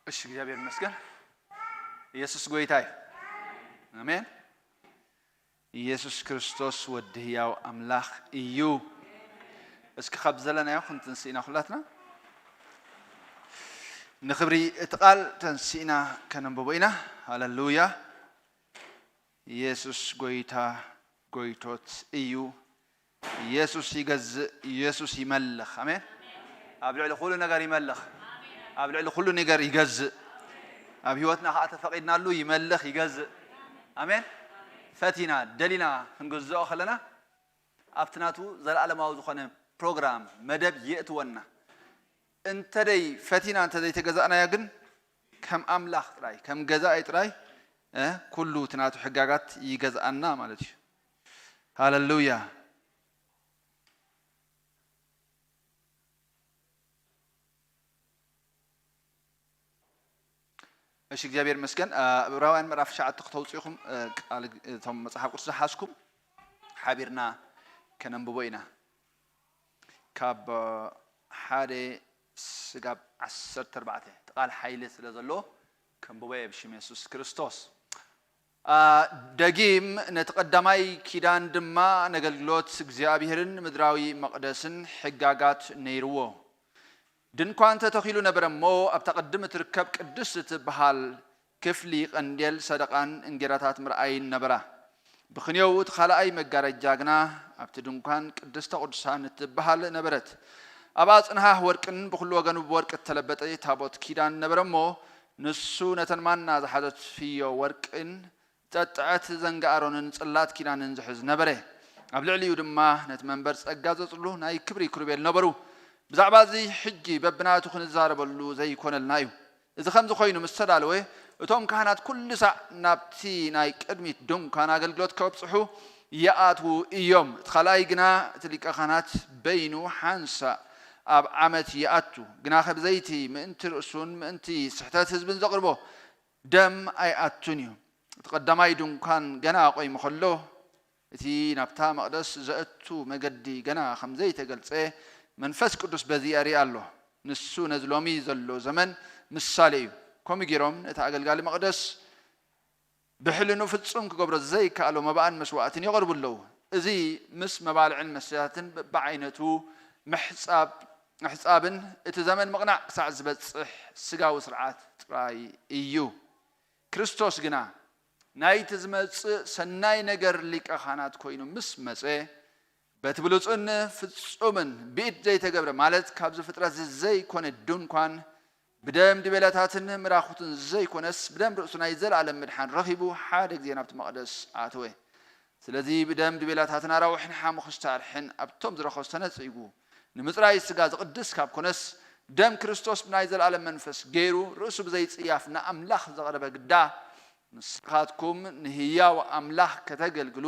እሺ፣ እግዚኣብሔር ይመስገን። ኢየሱስ ጎይታ እዩ። ኣሜን። ኢየሱስ ክርስቶስ ወዲ ህያው ኣምላኽ እዩ። እስኪ ካብ ዘለናዮ ክንትንስእ ኢና ኩላትና። ንኽብሪ እቲ ቃል ተንሲእና ከነንብቦ ኢና። ሃሌሉያ። ኢየሱስ ጎይታ ጎይቶት እዩ። ኢየሱስ ይገዝእ፣ ኢየሱስ ይመልኽ። ኣሜን። ኣብ ልዕሊ ኩሉ ነገር ይመልኽ። ኣብ ልዕሊ ኩሉ ነገር ይገዝእ። ኣብ ህይወትና ኸዓ ተፈቒድናሉ ይመልኽ፣ ይገዝእ። ኣሜን። ፈቲና፣ ደሊና ክንግዝኦ ከለና፣ ኣብቲ ናቱ ዘለኣለማዊ ዝኾነ ፕሮግራም፣ መደብ የእትወና። እንተ ደይ ፈቲና፣ እንተ ዘይተገዛእናዮ ግን፣ ከም ኣምላኽ ጥራይ፣ ከም ገዛኢ ጥራይ፣ እ፣ ኩሉ እቲ ናቱ ሕጋጋት ይገዝኣና ማለት እዩ። ሃሌሉያ። እሺ እግዚኣብሔር ይመስገን። ዕብራውያን ምዕራፍ ትሽዓተ ክተውፅኡ ኢኹም። ቃል እቶም መፅሓፍ ቅዱስ ዝሓዝኩም ሓቢርና ከነንብቦ ኢና። ካብ ሓደ ስጋብ ዓሰርተ ኣርባዕተ እቲ ቃል ሓይሊ ስለ ዘለዎ ከንብቦ እየ ብሽም የሱስ ክርስቶስ። ደጊም ነቲ ቀዳማይ ኪዳን ድማ ነገልግሎት እግዚኣብሔርን ምድራዊ መቕደስን ሕጋጋት ነይርዎ። ድንኳን ተተኺሉ ነበረ እሞ ኣብታ ቅድም እትርከብ ቅድስት እትበሃል ክፍሊ ቀንዴል ሰደቓን እንጌራታት ምርኣይን ነበራ። ብኽንዮኡ እቲ ካልኣይ መጋረጃ ግና ኣብቲ ድንኳን ቅድስተ ቅዱሳን እትበሃል ነበረት። ኣብኣ ጽንሃህ ወርቅን ብኹሉ ወገኑ ብወርቂ እተለበጠ ታቦት ኪዳን ነበረ እሞ ንሱ ነተን ማና ዝሓዘት ፍዮ ወርቅን ጠጥዐት ዘንጋ ኣሮንን ጽላት ኪዳንን ዝሕዝ ነበረ። ኣብ ልዕሊኡ ድማ ነቲ መንበር ጸጋ ዘጽሉ ናይ ክብሪ ክሩቤል ነበሩ። ብዛዕባ እዚ ሕጂ በብናቱ ክንዛረበሉ ዘይኮነልና እዩ። እዚ ከምዚ ኮይኑ ምስ ተዳለወ እቶም ካህናት ኩሉ ሳዕ ናብቲ ናይ ቅድሚት ድንኳን ኣገልግሎት ከብጽሑ ይኣትዉ እዮም። እቲ ካልኣይ ግና እቲ ሊቀ ካህናት በይኑ ሓንሳእ ኣብ ዓመት ይኣቱ። ግናኸ ብዘይቲ ምእንቲ ርእሱን ምእንቲ ስሕተት ህዝብን ዘቕርቦ ደም ኣይኣቱን እዩ። እቲ ቀዳማይ ድንኳን ገና ቆይሙ ከሎ እቲ ናብታ መቕደስ ዘእቱ መገዲ ገና ከም ዘይተገልጸ መንፈስ ቅዱስ በዚ የርኢ ኣሎ። ንሱ ነዚ ሎሚ ዘሎ ዘመን ምሳሌ እዩ። ከምኡ ገይሮም ነቲ ኣገልጋሊ መቕደስ ብሕልኑ ፍጹም ክገብሮ ዘይከኣሎ መባእን መስዋእትን የቕርቡ ኣለዉ። እዚ ምስ መባልዕን መስተታትን በብዓይነቱ ምሕጻብ ምሕጻብን እቲ ዘመን ምቕናዕ ክሳዕ ዝበጽሕ ስጋዊ ስርዓት ጥራይ እዩ። ክርስቶስ ግና ናይቲ ዝመጽእ ሰናይ ነገር ሊቀ ካህናት ኮይኑ ምስ መጸ በቲ ብሉጽን ፍጹምን ብኢድ ዘይተገብረ ማለት ካብዚ ፍጥረት እዚ ዘይኮነ ድንኳን ብደም ድቤላታትን ምራኹትን ዘይኮነስ ብደም ርእሱ ናይ ዘለኣለም ምድሓን ረኺቡ ሓደ ግዜ ናብቲ መቕደስ ኣተወ። ስለዚ ብደም ድቤላታትን ኣራዊሕን ሓሙኽሽቲ ኣርሕን ኣብቶም ዝረኸሱ ተነጺጉ ንምጽራይ ስጋ ዝቕድስ ካብ ኮነስ ደም ክርስቶስ ብናይ ዘለኣለም መንፈስ ገይሩ ርእሱ ብዘይጽያፍ ንኣምላኽ ዘቕረበ ግዳ ንስኻትኩም ንህያው ኣምላኽ ከተገልግሉ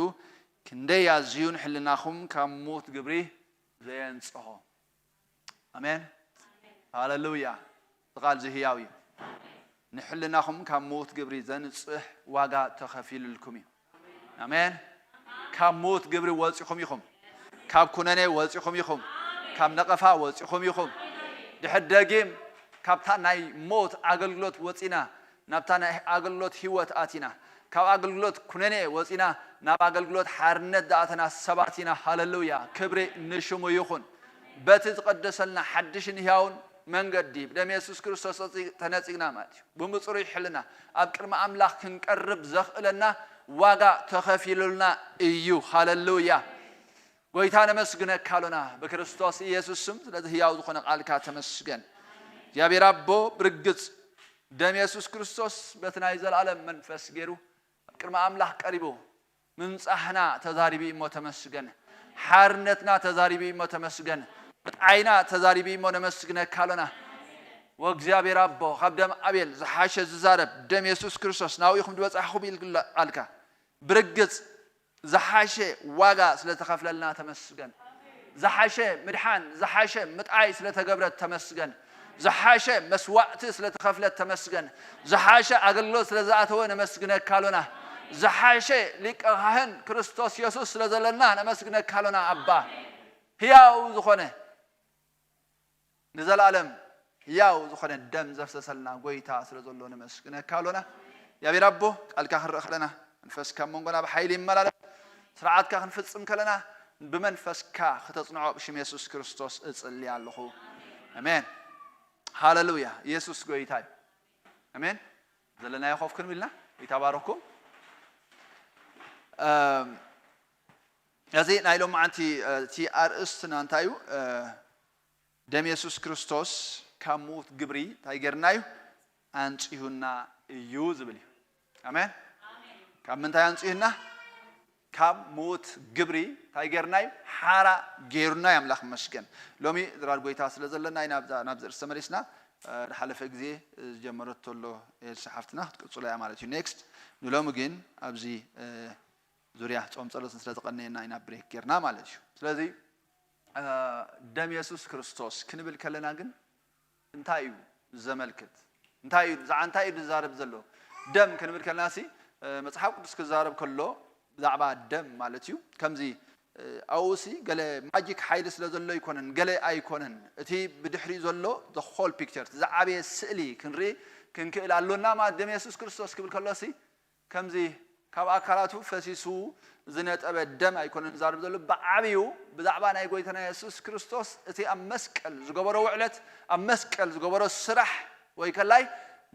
ክንደይ ኣዝዩ ንሕልናኹም ካብ ሙት ግብሪ ዘየንጽሆ። ኣሜን ሃለሉያ። እቲ ቃል እዚ ህያው እዩ። ንሕልናኹም ካብ ምዉት ግብሪ ዘንጽህ ዋጋ ተኸፊሉልኩም እዩ። ኣሜን። ካብ ምዉት ግብሪ ወጺኹም ኢኹም። ካብ ኩነኔ ወጺኹም ኢኹም። ካብ ነቐፋ ወጺኹም ኢኹም። ድሕር ደጊም ካብታ ናይ ሞት ኣገልግሎት ወጺና ናብታ ናይ ኣገልግሎት ህይወት ኣቲና። ካብ ኣገልግሎት ኩነኔ ወጺና ናብ ኣገልግሎት ሓርነት ዝኣተና ሰባት ኢና። ሃለሉያ ክብሪ ንሽሙ ይኹን። በቲ ዝቐደሰልና ሓድሽን ህያውን መንገዲ ብደም የሱስ ክርስቶስ ተነጺግና ማለት እዩ። ብምጽሩይ ሕልና ኣብ ቅድሚ ኣምላኽ ክንቀርብ ዘኽእለና ዋጋ ተኸፊሉልና እዩ። ሃለሉያ ጎይታ ነመስግነካ ኣሎና ብክርስቶስ ኢየሱስ ስም ስለዚ ህያው ዝኾነ ቃልካ ተመስገን። እግዚኣብሔር ኣቦ ብርግጽ ደም የሱስ ክርስቶስ በቲ ናይ ዘለኣለም መንፈስ ገይሩ ኣብ ቅድሚ ኣምላኽ ቀሪቡ ምንጻሕና ተዛሪቢ እሞ ተመስገን። ሓርነትና ተዛሪቢ እሞ ተመስገን። ብጣይና ተዛሪቢ እሞ ነመስግነካ ኣሎና። ወእግዚኣብሔር ኣቦ ካብ ደም ኣቤል ዝሓሸ ዝዛረብ ደም የሱስ ክርስቶስ ናብኡ ኢኹም ዝበጻሕኹም ኢልግሎ ኣልካ። ብርግጽ ዝሓሸ ዋጋ ስለ ተኸፍለልና ተመስገን። ዝሓሸ ምድሓን ዝሓሸ ምጥዓይ ስለ ተገብረት ተመስገን። ዝሓሸ መስዋእቲ ስለ ተኸፍለት ተመስገን። ዝሓሸ ኣገልግሎት ስለ ዝኣተወ ነመስግነካ ኣሎና። ዝሓሸ ሊቀ ካህን ክርስቶስ የሱስ ስለ ዘለና ነመስግነካ ኣሎና። ኣባ ህያው ዝኾነ ንዘለኣለም ህያው ዝኾነ ደም ዘፍሰሰልና ጎይታ ስለ ዘሎ ነመስግነካ ኣሎና። እግዚኣብሔር ኣቦ ቃልካ ክንርኢ ከለና መንፈስካ ኣብ መንጎና ብሓይሊ ይመላለስ። ስርዓትካ ክንፍጽም ከለና ብመንፈስካ ክተጽንዖ ብሽም የሱስ ክርስቶስ እጽሊ ኣለኹ። ኣሜን። ሃለሉያ። የሱስ ጎይታ እዩ። ኣሜን። ዘለናዮ ኮፍ ክንብል ኢና። ጎይታ ባረኩም። እዚ ናይ ሎማዓንቲ እቲ ኣርእስትና እንታይ እዩ? ደም የሱስ ክርስቶስ ካብ ምዉት ግብሪ እንታይ ገርና እዩ? ኣንጺሁና እዩ ዝብል እዩ። ኣሜን። ካብ ምንታይ ኣንጺሁና? ካብ ምዉት ግብሪ እንታይ ገርና እዩ? ሓራ ገይሩና እዩ። ኣምላኽ ይመስገን። ሎሚ ድራር ጎይታ ስለ ዘለና ኢና ናብዚ ርእሲ ተመሊስና። ዝሓለፈ ግዜ ዝጀመረቶ ኣሎ ኤልሳ ሓፍትና ክትቅጽሎ እያ ማለት እዩ። ኔክስት ንሎሚ ግን ኣብዚ ዙርያ ጾም ጸሎትን ስለ ዝቐነየና ኢና ብሬክ ጌርና ማለት እዩ። ስለዚ ደም የሱስ ክርስቶስ ክንብል ከለና ግን እንታይ እዩ ዘመልክት? እንታይ እዩ ብዛዕባ እንታይ እዩ ዝዛረብ ዘሎ? ደም ክንብል ከለና ሲ መፅሓፍ ቅዱስ ክዛረብ ከሎ ብዛዕባ ደም ማለት እዩ። ከምዚ ኣብኡ ሲ ገለ ማጂክ ሓይሊ ስለ ዘሎ ኣይኮነን፣ ገለ ኣይኮነን። እቲ ብድሕሪኡ ዘሎ the whole picture፣ ዝዓበየ ስእሊ ክንርኢ ክንክእል ኣሎና ማለት። ደም የሱስ ክርስቶስ ክብል ከሎ ሲ ከምዚ ካብ ኣካላቱ ፈሲሱ ዝነጠበ ደም ኣይኮነን ዝዛረብ ዘሎ። ብዓብዩ ብዛዕባ ናይ ጎይታና የሱስ ክርስቶስ እቲ ኣብ መስቀል ዝገበሮ ውዕለት፣ ኣብ መስቀል ዝገበሮ ስራሕ ወይ ከላይ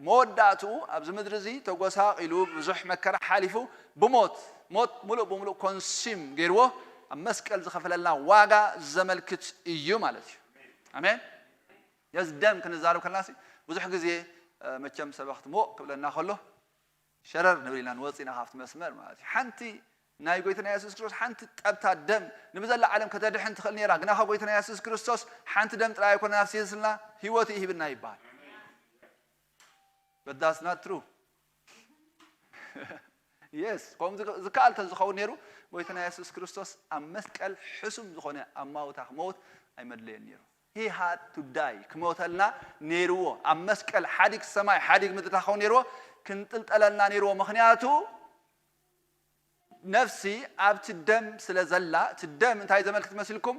መወዳእትኡ ኣብዚ ምድሪ እዚ ተጎሳቒሉ ብዙሕ መከራ ሓሊፉ ብሞት፣ ሞት ሙሉእ ብሙሉእ ኮንሲም ገይርዎ ኣብ መስቀል ዝኸፈለልና ዋጋ ዘመልክት እዩ ማለት እዩ። ኣሜን። ነዚ ደም ክንዛረብ ከለና ብዙሕ ግዜ መቸም ሰበኽቲ ሞቕ ክብለና ከሎ ሸረር ንብል ኢና ንወፅእ ኢና ካብቲ መስመር ማለት እዩ። ሓንቲ ናይ ጎይታና የሱስ ክርስቶስ ሓንቲ ጠብታ ደም ንብዘላ ዓለም ከተድሕን ትኽእል ነይራ። ግናኸ ጎይታና የሱስ ክርስቶስ ሓንቲ ደም ጥራይ ኣይኮነ ኣፍሲስልና፣ ህይወቱ ይሂብና ይበሃል። But that's not true. Yes፣ ከምኡ ዝከኣል ተዝኸውን ነይሩ ጎይታና የሱስ ክርስቶስ ኣብ መስቀል ሕሱም ዝኾነ ኣማውታ ክመውት ኣይመድለየን ነይሩ። He had to die፣ ክሞተልና ነይርዎ። ኣብ መስቀል ሓዲግ ሰማይ ሓዲግ ምድሪ ክኸውን ነይርዎ፣ ክንጥልጠለልና ነይርዎ። ምኽንያቱ ነፍሲ ኣብቲ ደም ስለ ዘላ፣ እቲ ደም እንታይ ዘመልክት መሲልኩም?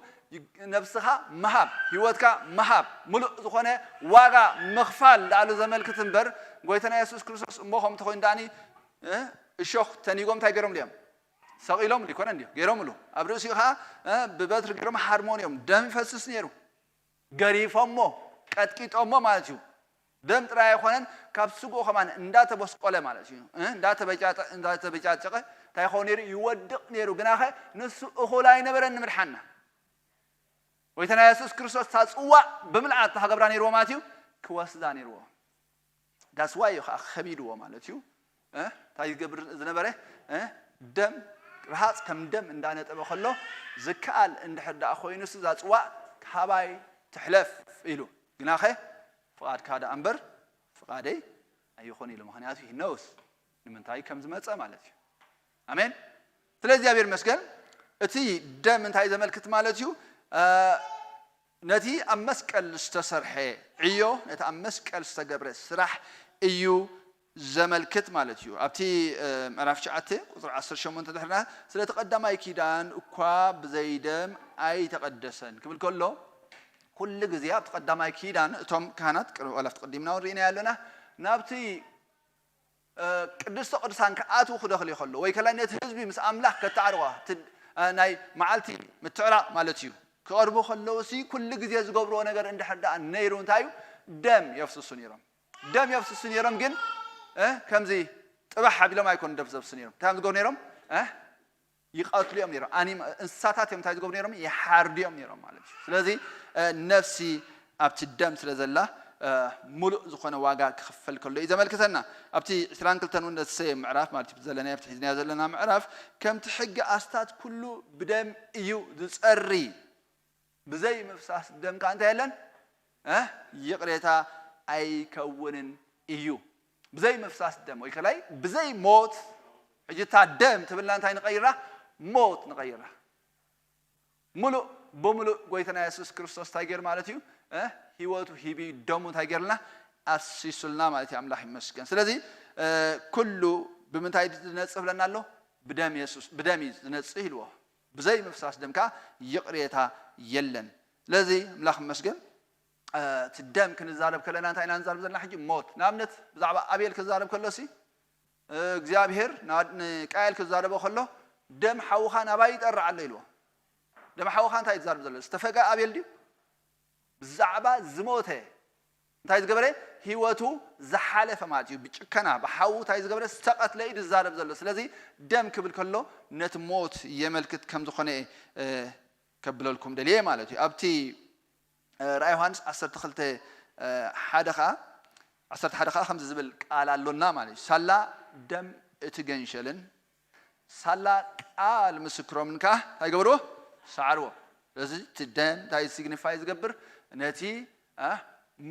ነብስኻ ምሃብ፣ ህይወትካ ምሃብ፣ ምሉእ ዝኾነ ዋጋ ምኽፋል ዳኣሉ ዘመልክት እምበር ጎይታና የሱስ ክርስቶስ እሞ ከምቲ ኮይኑ ዳኣኒ እሾኽ ተኒጎም እንታይ ገይሮም ድዮም? ሰቒሎም ይኮነ እንዲዮ ገይሮምሉ። ኣብ ርእሲኡ ከዓ ብበትሪ ገይሮም ሃርሞንዮም ደም ይፈስስ ነይሩ። ገሪፎሞ ቀጥቂጦሞ ማለት እዩ። ደም ጥራይ ኣይኮነን፣ ካብ ስግኡ ከማን እንዳተቦስቆለ ማለት እዩ። እንዳተበጫጨቀ እንታይ ይኸውን ነይሩ? ይወድቕ ነይሩ። ግናኸ ንሱ እኹል ኣይነበረን ንምድሓና። ጎይታና የሱስ ክርስቶስ እታ ጽዋእ ብምልኣት እታ ክገብራ ነይርዎ ማለት እዩ፣ ክወስዳ ነይርዎ። That's why እዩ ከዓ ከቢድዎ ማለት እዩ። እንታይ ይገብር ዝነበረ? ደም፣ ረሃፅ ከም ደም እንዳነጠበ ከሎ ዝከኣል እንድሕር ደኣ ኮይኑስ እዛ ጽዋእ ካባይ ትሕለፍ ኢሉ። ግናኸ ፍቓድካ ደኣ እምበር ፍቓደይ ኣይኹን ኢሉ። ምኽንያቱ he knows ንምንታይ ከም ዝመፀ ማለት እዩ። ኣሜን። ስለ እግዚኣብሔር ይመስገን። እቲ ደም እንታይ ዘመልክት ማለት እዩ? ነቲ ኣብ መስቀል ዝተሰርሐ ዕዮ፣ ነቲ ኣብ መስቀል ዝተገብረ ስራሕ እዩ ዘመልክት ማለት እዩ። ኣብቲ ምዕራፍ ትሽዓተ ቁፅሪ ዓሰርተ ሸሞንተ ድሕርና ስለቲ ቀዳማይ ኪዳን እኳ ብዘይ ደም ኣይተቐደሰን ክብል ከሎ፣ ኩሉ ግዜ ኣብቲ ቀዳማይ ኪዳን እቶም ካህናት ቅድሚ ዋላ ኣብቲ ቅዲምና እውን ርኢናዮ ኣለና፣ ናብቲ ቅድስተ ቅዱሳን ክኣትዉ ክደኽል ከሎ ወይ ከላይ ነቲ ህዝቢ ምስ ኣምላኽ ከተዓርዋ ናይ መዓልቲ ምትዕራቕ ማለት እዩ ክቐርቡ ከለዉ ሲ ኩሉ ግዜ ዝገብርዎ ነገር እንድሕር ደኣ ነይሩ እንታይ እዩ? ደም የፍስሱ ነይሮም። ደም የፍስሱ ነይሮም ግን ከምዚ ጥባሕ ኣቢሎም ኣይኮኑ ደም ዘፍስሱ ነይሮም። እንታይ ዝገብሩ ነይሮም? ይቐትሉ እዮም ነይሮም። ኣኒ እንስሳታት እዮም እንታይ ዝገብሩ ነይሮም? ይሓርዱ እዮም ነይሮም ማለት እዩ። ስለዚ ነፍሲ ኣብቲ ደም ስለ ዘላ ሙሉእ ዝኾነ ዋጋ ክኽፈል ከሎ እዩ ዘመልክተና። ኣብቲ ዕስራን ክልተን እውን ነቲ ምዕራፍ ማለት እዩ ዘለናዮ ኣብቲ ሒዝናዮ ዘለና ምዕራፍ ከምቲ ሕጊ ኣስታት ኩሉ ብደም እዩ ዝጸሪ። ብዘይ ምፍሳስ ደም ከዓ እንታይ የለን ይቕሬታ ኣይከውንን እዩ። ብዘይ ምፍሳስ ደም ወይ ከላይ ብዘይ ሞት ሕጂ እታ ደም ትብልና እንታይ ንቐይራ? ሞት ንቐይራ። ሙሉእ ብሙሉእ ጎይታና የሱስ ክርስቶስ እንታይ ገይሩ ማለት እዩ? ህይወቱ ሂቢ ደሙ እንታይ ገይርልና? ኣፍሲሱልና ማለት እዩ። ኣምላኽ ይመስገን። ስለዚ ኩሉ ብምንታይ ዝነጽህ ብለና ኣሎ? ብደም የሱስ ብደም እዩ ዝነጽህ ኢልዎ። ብዘይ ምፍሳስ ደም ከዓ ይቕሬታ የለን። ስለዚ ኣምላኽ ይመስገን። እቲ ደም ክንዛረብ ከለና እንታይ ኢና ንዛረብ ዘለና ሕጂ? ሞት። ንኣብነት ብዛዕባ ኣቤል ክዛረብ ከሎሲ እግዚኣብሔር ንቃየል ክዛረቦ ከሎ ደም ሓውኻ ናባይ ይጠርዕ ኣሎ ኢልዎ። ደም ሓውኻ እንታይ ዝዛረብ ዘሎ ዝተፈጋ ኣቤል ድዩ? ብዛዕባ ዝሞተ እንታይ ዝገበረ? ህይወቱ ዝሓለፈ ማለት እዩ። ብጭከና ብሓዉ እንታይ ዝገበረ? ዝተቐትለ እዩ ዝዛረብ ዘሎ። ስለዚ ደም ክብል ከሎ ነቲ ሞት የመልክት ከም ዝኾነ ከብለልኩም ደልየ ማለት እዩ። ኣብቲ ራእይ ዮሃንስ ዓሰርተ ክልተ ሓደ ኸዓ ዓሰርተ ሓደ ኸዓ ከምዚ ዝብል ቃል ኣሎና ማለት እዩ። ሳላ ደም እቲ ገንሸልን ሳላ ቃል ምስክሮምን ከዓ እንታይ ገበርዎ? ሰዓርዎ። ስለዚ እቲ ደም እንታይ ሲግኒፋይ ዝገብር? ነቲ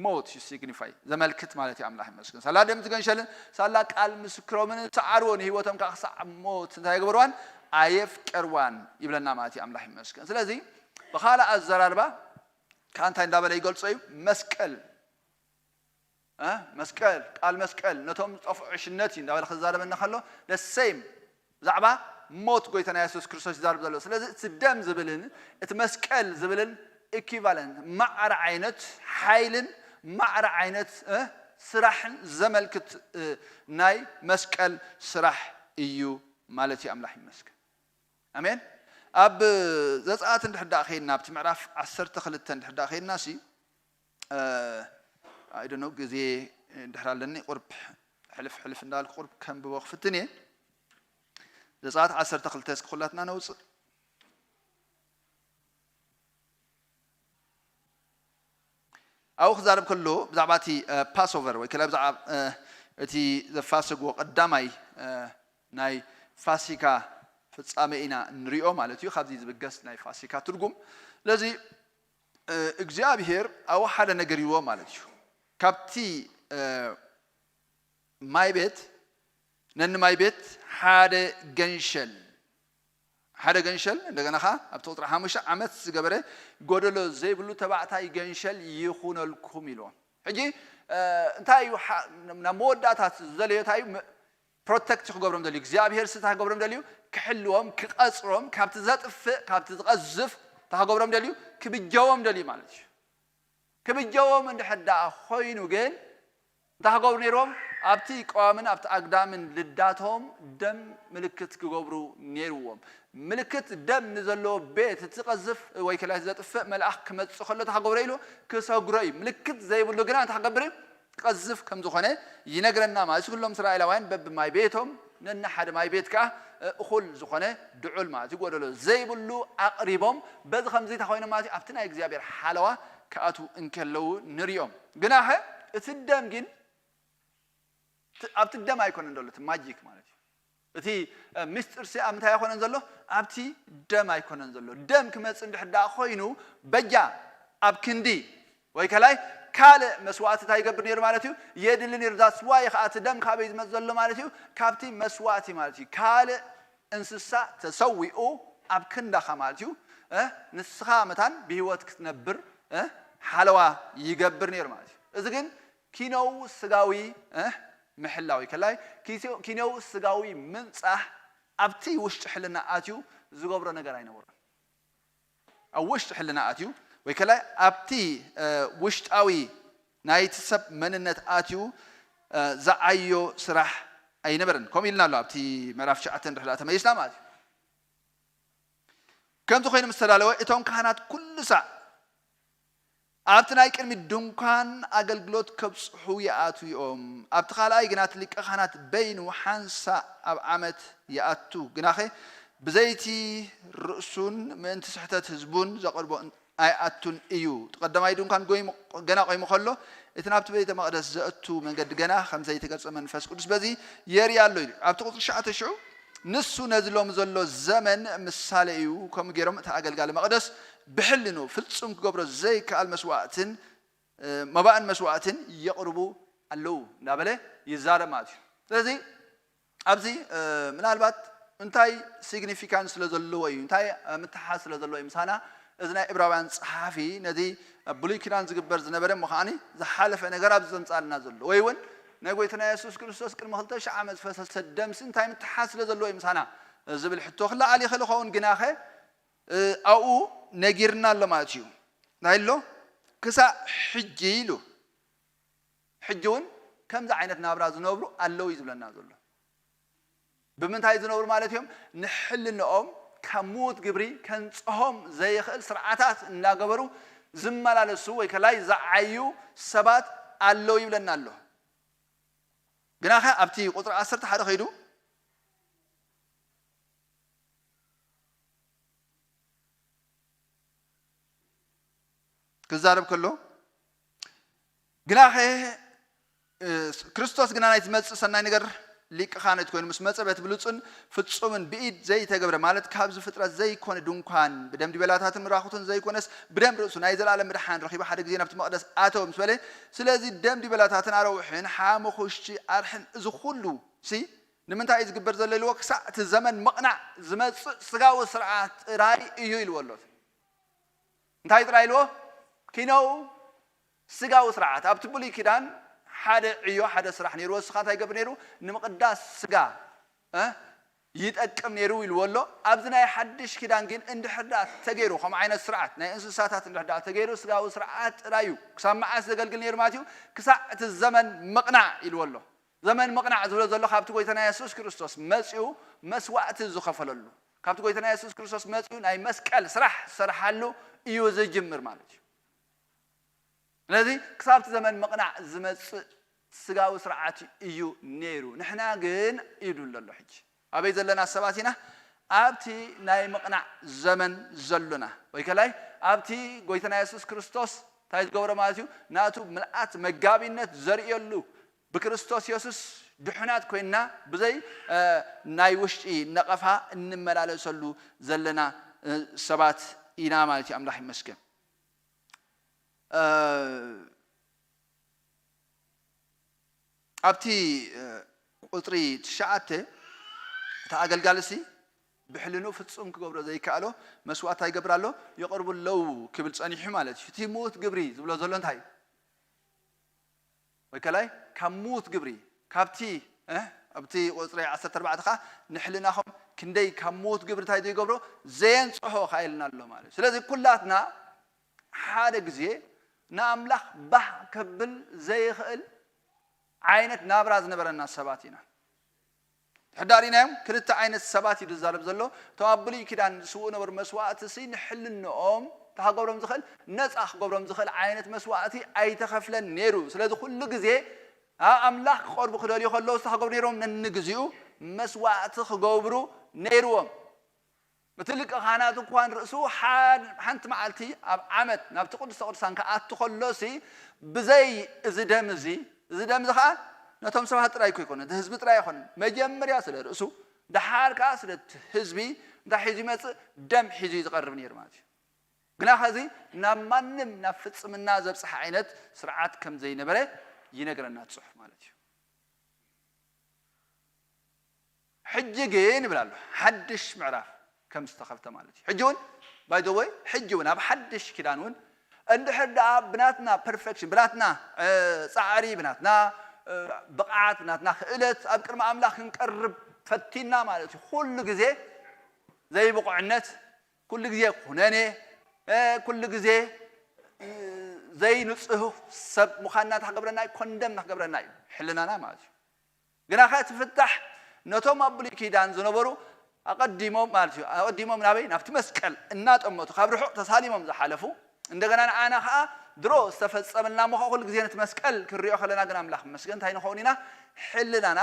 ሞት ሲግኒፋይ ዘመልክት ማለት እዩ። ኣምላኽ ይመስገን። ሳላ ደም እቲ ገንሸልን ሳላ ቃል ምስክሮምን ሰዓርዎ፣ ንህይወቶም ከዓ ክሳዕ ሞት እንታይ ገበርዋን? ኣየፍቀርዋን ይብለና ማለት እዩ። ኣምላኽ ይመስገን። ስለዚ ብኻልእ ኣዘራርባ ከዓ እንታይ እንዳበለ ይገልጾ እዩ? መስቀል እ? መስቀል፣ ቃል መስቀል ነቶም ዝጠፍኡ ዕሽነት እዩ እንዳበለ ክዛረበና ከሎ፣ the same ብዛዕባ ሞት ጎይታና የሱስ ክርስቶስ ይዛረብ ዘሎ። ስለዚ እቲ ደም ዝብልን እቲ መስቀል ዝብልን ኢኩቫለንት፣ ማዕረ ዓይነት ሓይልን ማዕረ ዓይነት እ? ስራሕን ዘመልክት እ? ናይ መስቀል ስራሕ እዩ ማለት እዩ። ኣምላኽ ይመስገን። ኣሜን። ኣብ ዘጸኣት እንድሕር ደኣ ኸይድና፣ ኣብቲ ምዕራፍ ዓሰርተ ክልተ እንድሕር ደኣ ኸይድና ሲ፣ እ፣ I don't know፣ ግዜ እንድሕር ኣለኒ፣ ቁርብ ሕልፍ ሕልፍ እንዳልኩ ቁርብ ከንብቦ ክፍትን እየ። ዘጸኣት ዓሰርተ ክልተ እስኪ ኩላትና ነውጽእ። ኣብኡ ክዛረብ ከሎ ብዛዕባ እቲ፣ እ፣ ፓስኦቨር ወይ ከላ ብዛዕባ፣ እ፣ እቲ ዘፋሰግዎ ቀዳማይ፣ እ፣ ናይ ፋሲካ ፍጻሜ ኢና ንሪኦ ማለት እዩ። ካብዚ ዝብገስ ናይ ፋሲካ ትርጉም። ስለዚ፣ እ፣ እግዚኣብሔር ኣብኡ ሓደ ነገር ይዎ ማለት እዩ። ካብቲ፣ እ፣ ማይ ቤት፣ ነኒ ማይ ቤት ሓደ ገንሸል፣ ሓደ ገንሸል፣ እንደገና ኸዓ ኣብቲ ቁጽሪ ሓሙሽተ ዓመት ዝገበረ ጎደሎ ዘይብሉ ተባዕታይ ገንሸል ይኹነልኩም ኢልዎም። ሕጂ፣ እ፣ እንታይ እዩ ሓ-፣ ናብ መወዳእታት ዝደለዮ እንታይ እዩ? ም-፣ ፕሮቴክት ክገብሮም ደልዩ። እግዚኣብሔር ስታ ክገብሮም ደልዩ፣ ክሕልዎም፣ ክቐጽሮም፣ ካብቲ ዘጥፍእ፣ ካብቲ ዝቐዝፍ፣ እንታይ ክገብሮም ደልዩ? ክብጀዎም ደልዩ ማለት እዩ። ክብጀዎም እንድሕር ደኣ ኮይኑ ግን፣ እንታይ ክገብሩ ነይርዎም? ኣብቲ ቀዋምን ኣብቲ ኣግዳምን ልዳቶም ደም ምልክት ክገብሩ ነይርዎም። ምልክት ደም ንዘለዎ ቤት፣ እቲ ቀዝፍ ወይ ከላይ ዘጥፍእ መልኣኽ ክመጽእ ከሎ እንታይ ክገብሮ ኢሉ? ክሰግሮ እዩ። ምልክት ዘይብሉ ግና እንታይ ክገብር እዩ? ክቐዝፍ ከም ዝኾነ ይነግረና ማለት እዩ። ኩሎም እስራኤላውያን በብማይ ቤቶም ነንሓደ ማይ ቤት ከኣ፣ እ፣ እኹል ዝኾነ ድዑል ማለት እዩ፣ ጎደሎ ዘይብሉ ኣቕሪቦም፣ በዚ ከምዚ እንታይ ኮይኖም ማለት እዩ? ኣብቲ ናይ እግዚኣብሔር ሓለዋ ክኣትዉ እንከለዉ ንሪኦም። ግናኸ እቲ ደም ግን፣ እቲ፣ ኣብቲ ደም ኣይኮነን ዘሎ እቲ ማጂክ ማለት እዩ። እቲ፣ እ፣ ምስጢር ሲ ኣብ ምንታይ ኣይኮነን ዘሎ? ኣብቲ ደም ኣይኮነን ዘሎ። ደም ክመጽእ እንድሕር ደኣ ኮይኑ፣ በጃ ኣብ ክንዲ ወይ ከላይ ካልእ መስዋእቲ እንታይ ይገብር ነይሩ ማለት እዩ? የድሊ ነይሩ። That's why ኸዓ እቲ ደም ካበይ ዝመጽእ ዘሎ ማለት እዩ? ካብቲ መስዋእቲ ማለት እዩ። ካልእ እንስሳ ተሰዊኡ ኣብ ክንዳኻ ማለት እዩ፣ እ፣ ንስኻ መታን ብህይወት ክትነብር፣ እ፣ ሓለዋ ይገብር ነይሩ ማለት እዩ። እዚ ግን ኪኖው ስጋዊ፣ እ፣ ምሕላው ከላይ ኪኖ-፣ ኪኖው ስጋዊ ምንጻህ ኣብቲ ውሽጢ ሕልና ኣትዩ ዝገብሮ ነገር ኣይነበሮን። ኣብ ውሽጢ ሕልና ኣትዩ ወይ ከላይ ኣብቲ፣ እ፣ ውሽጣዊ ናይቲ ሰብ መንነት ኣትዩ፣ እ፣ ዝዓዮ ስራሕ ኣይነበረን። ከምኡ ኢልና ኣሎ ኣብቲ ምዕራፍ ትሽዓተ እንድሕር ደኣ ተመሊስና ማለት እዩ። ከምዚ ኮይኑ ምስ ተዳለወ እቶም ካህናት ኩሉ ሳዕ ኣብቲ ናይ ቅድሚት ድንኳን ኣገልግሎት ከብጽሑ ይኣትዉ እዮም። ኣብቲ ካልኣይ ግና እቲ ሊቀ ካህናት በይኑ ሓንሳእ ኣብ ዓመት ይኣቱ፣ ግናኸ ብዘይቲ ርእሱን ምእንቲ ስሕተት ህዝቡን ዘቕርቦ ኣይኣቱን እዩ። እቲ ቀዳማይ ድንኳን ጎይሙ፣ ገና ቆይሙ ከሎ፣ እቲ ናብቲ ቤተ መቕደስ ዘእቱ መንገዲ ገና ከም ዘይተገልጸ መንፈስ ቅዱስ በዚ የርኢ ኣሎ ኢሉ። ኣብቲ ቁጽሪ ትሽዓተ ሽዑ፣ ንሱ ነዚ ሎሚ ዘሎ ዘመን ምሳሌ እዩ። ከምኡ ገይሮም እቲ ኣገልጋሊ መቕደስ ብሕልኑ ፍጹም ክገብሮ ዘይከኣል መስዋእትን፣ እ፣ መባእን መስዋእትን የቕርቡ ኣለዉ እንዳበለ ይዛረብ ማለት እዩ። ስለዚ ኣብዚ፣ እ፣ ምናልባት እንታይ ሲግኒፊካንስ ስለ ዘለዎ እዩ፣ እንታይ፣ እ፣ ምትሓዝ ስለ ዘለዎ እዩ ምሳና እዚ ናይ ዕብራውያን ጸሓፊ ነዚ ኣብ ብሉይ ኪዳን ዝግበር ዝነበረ እሞ ከዓኒ ዝሓለፈ ነገር ኣብዚ ዘምጻልና ዘሎ፣ ወይ እውን ናይ ጎይታና የሱስ ክርስቶስ ቅድሚ ክልተ ሽሕ ዓመት ዝፈሰሰ ደምሲ እንታይ ምትሓዝ ስለ ዘለዎ እዩ ምሳና ዝብል ሕቶ ክለዓል ይኽእል ይኸውን። ግናኸ፣ እ፣ ኣብኡ ነጊርና ኣሎ ማለት እዩ። እንታይ ኣሎ? ክሳዕ ሕጂ ኢሉ። ሕጂ እውን ከምዚ ዓይነት ናብራ ዝነብሩ ኣለዉ እዩ ዝብለና ዘሎ። ብምንታይ ዝነብሩ ማለት እዮም? ንሕልንኦም ካብ ምዉት ግብሪ ከንጽሆም ዘይኽእል ስርዓታት እናገበሩ ዝመላለሱ ወይ ከላይ ዝዓዩ ሰባት ኣለዉ ይብለና ኣሎ። ግናኸ ኣብቲ ቁጽሪ ዓሰርተ ሓደ ከይዱ ክዛረብ ከሎ፣ ግናኸ፣ እ፣ ክርስቶስ ግና ናይ ዝመጽእ ሰናይ ነገር ሊቀ ካህናት ኮይኑ ምስ መጸ በቲ ብሉጽን ፍጹምን ብኢድ ዘይተገብረ፣ ማለት ካብዚ ፍጥረት ዘይኮነ ድንኳን ብደም ዲበላታትን ምራኹትን ዘይኮነስ ብደም ርእሱ ናይ ዘለኣለም ምድሓን ረኺቡ ሓደ ግዜ ናብቲ መቕደስ ኣተወ ምስ በለ፣ ስለዚ ደም ዲበላታትን ኣራዊሕን ሓመኹሽቲ ኣርሕን እዚ ኩሉ ሲ ንምንታይ እዩ ዝግበር ዘሎ ኢልዎ? ክሳዕ እቲ ዘመን ምቕናዕ ዝመጽእ ስጋዊ ስርዓት ጥራይ እዩ ኢልዎ ኣሎ። እንታይ ጥራይ ኢልዎ? ኪነው ስጋዊ ስርዓት። ኣብቲ ብሉይ ኪዳን ሓደ ዕዮ ሓደ ስራሕ ነይርዎ። ንስኻ እንታይ ይገብር ነይሩ? ንምቕዳስ ስጋ እ ይጠቅም ነይሩ ኢልዎ ኣሎ። ኣብዚ ናይ ሓድሽ ኪዳን ግን እንድሕር ደኣ ተገይሩ፣ ከምኡ ዓይነት ስርዓት ናይ እንስሳታት እንድሕር ደኣ ተገይሩ፣ ስጋዊ ስርዓት ጥራይ እዩ። ክሳብ መዓስ ዘገልግል ነይሩ ማለት እዩ? ክሳዕ እቲ ዘመን ምቕናዕ ኢልዎ ኣሎ። ዘመን ምቕናዕ ዝብሎ ዘሎ ካብቲ ጎይታና የሱስ ክርስቶስ መጺኡ መስዋእቲ ዝኸፈለሉ፣ ካብቲ ጎይታና የሱስ ክርስቶስ መጺኡ ናይ መስቀል ስራሕ ዝሰርሓሉ እዩ ዝጅምር ማለት እዩ። ስለዚ ክሳብቲ ዘመን ምቕናዕ ዝመጽእ ስጋዊ ስርዓት እዩ ነይሩ። ንሕና ግን ኢሉ ኣሎ ሕጂ ኣበይ ዘለና ሰባት ኢና? ኣብቲ ናይ ምቕናዕ ዘመን ዘሎና ወይ ከላይ ኣብቲ ጎይታና የሱስ ክርስቶስ እንታይ ዝገብሮ ማለት እዩ? ናቱ ምልኣት መጋቢነት ዘርእየሉ ብክርስቶስ የሱስ ድሑናት ኮይንና ብዘይ ናይ ውሽጢ ነቐፋ እንመላለሰሉ ዘለና ሰባት ኢና ማለት እዩ። ኣምላኽ ይመስገን። ኣብቲ ቁፅሪ ትሽዓተ እቲ ኣገልጋሊ ሲ ብሕልኑ ፍፁም ክገብሮ ዘይከኣሎ መስዋእታ ይገብር ኣሎ። የቕርቡ ኣለዉ ክብል ፀኒሑ ማለት እዩ። እቲ ምዉት ግብሪ ዝብሎ ዘሎ እንታይ እዩ? ወይ ከላይ ካብ ምዉት ግብሪ ካብቲ ኣብቲ ቁፅሪ ዓሰርተ ኣርባዕተ ከዓ ንሕልናኹም ክንደይ ካብ ምዉት ግብሪ እንታይ ዘይገብሮ ዘየንፅሖ ከዓ ኢልና ኣሎ ማለት እዩ። ስለዚ ኩላትና ሓደ ግዜ ንኣምላኽ ባህ ከብል ዘይኽእል ዓይነት ናብራ ዝነበረና ሰባት ኢና። ሕዳር ኢናዮም ክልተ ዓይነት ሰባት እዩ ዝዛረብ ዘሎ። እቶም ኣብ ብሉይ ኪዳን ዝስውኡ ነበሩ መስዋእቲ ሲ ንሕልንኦም እንታይ ክገብሮም ዝኽእል ነፃ ክገብሮም ዝኽእል ዓይነት መስዋእቲ ኣይተኸፍለን ነይሩ። ስለዚ ኩሉ ግዜ ኣብ ኣምላኽ ክቐርቡ ክደልዩ ከለዉ እንታይ ክገብሩ ነይሮም? ነንግዚኡ መስዋእቲ ክገብሩ ነይርዎም። እቲ ሊቀ ካህናት እንኳን ርእሱ ሓንቲ መዓልቲ ኣብ ዓመት ናብቲ ቅዱስ ቅዱሳን ክኣቱ ከሎሲ ብዘይ እዚ ደም እዚ እዚ ደም እዚ ከዓ ነቶም ሰባት ጥራይ እኮ ይኮነ እቲ ህዝቢ ጥራይ ኣይኮነን። መጀመርያ ስለ ርእሱ ደሓር ከዓ ስለ እቲ ህዝቢ እንታይ ሒዙ ይመፅእ? ደም ሒዙ እዩ ዝቐርብ ነይሩ ማለት እዩ። ግና ከዚ ናብ ማንም ናብ ፍፅምና ዘብፅሕ ዓይነት ስርዓት ከም ዘይነበረ ይነግረና እቲ ፅሑፍ ማለት እዩ። ሕጂ ግን ይብል ኣሎ ሓድሽ ምዕራፍ ከም ዝተኸፍተ ማለት እዩ። ሕጂ እውን ባይ ዘ ወይ ሕጂ እውን ኣብ ሓድሽ ኪዳን እውን እንድሕር ደኣ ብናትና ፐርፌክሽን ብናትና ፃዕሪ ብናትና ብቕዓት ብናትና ክእለት ኣብ ቅድሚ ኣምላኽ ክንቀርብ ፈቲና ማለት እዩ። ኩሉ ግዜ ዘይብቑዕነት፣ ኩሉ ግዜ ኩነኔ፣ ኩሉ ግዜ ዘይንፅህ ሰብ ምዃንና እንታይ ክገብረና እዩ? ኮንደም ክገብረና እዩ ሕልናና ማለት እዩ። ግና ከ እቲ ፍታሕ ነቶም ኣብ ብሉይ ኪዳን ዝነበሩ ኣቐዲሞም ማለት እዩ ኣቐዲሞም ናበይ ናብቲ መስቀል እናጠመቱ ካብ ርሑቕ ተሳሊሞም ዝሓለፉ እንደገና ንኣና ከዓ ድሮ ዝተፈፀመልና ምዃ ኩሉ ግዜ ነቲ መስቀል ክንሪኦ ከለና ግን ኣምላኽ መስገን እንታይ ንኸውን ኢና? ሕልናና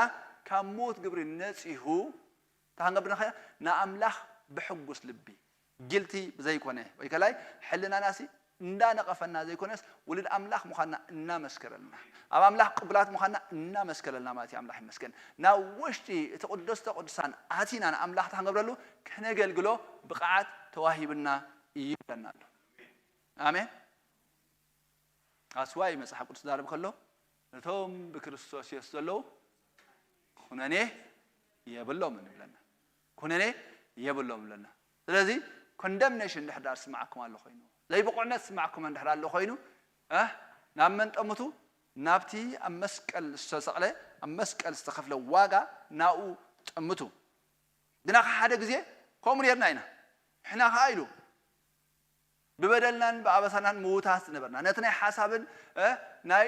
ካብ ምዉት ግብሪ ነፂሁ እንታይ ክንገብር ንኽእል ንኣምላኽ ብሕጉስ ልቢ ጊልቲ ብዘይኮነ ወይ ከላይ ሕልናናሲ እንዳነቐፈና ዘይኮነስ ውሉድ ኣምላኽ ምዃንና እናመስከረልና ኣብ ኣምላኽ ቅቡላት ምዃንና እናመስከረልና ማለት እዩ። ኣምላኽ ይመስገን። ናብ ውሽጢ እቲ ቅዱስተ ቅዱሳን ኣቲና ንኣምላኽ እንታይ ክንገብረሉ ከነገልግሎ ብቕዓት ተዋሂብና እዩ ይብለና ኣሎ። ኣሜን። ኣስዋይ መፅሓፍ ቅዱስ ዛረብ ከሎ ነቶም ብክርስቶስ የሱስ ዘለዉ ኩነኔ የብሎም እንብለና ኩነኔ የብሎም እንብለና። ስለዚ ኮንደምኔሽን እንድሕር ዳር ስማዓኩም ኣሎ ኮይኑ ዘይብቑዕነት ስማዕኩም እንድሕር ኣሎ ኮይኑ እ ናብ መን ጠምቱ? ናብቲ ኣብ መስቀል ዝተሰቕለ ኣብ መስቀል ዝተኸፍለ ዋጋ ናብኡ ጠምቱ። ግና ሓደ ግዜ ከምኡ ነርና ኢና። ንሕና ከዓ ኢሉ ብበደልናን ብኣበሳናን ምዉታት ዝነበርና ነቲ ናይ ሓሳብን ናይ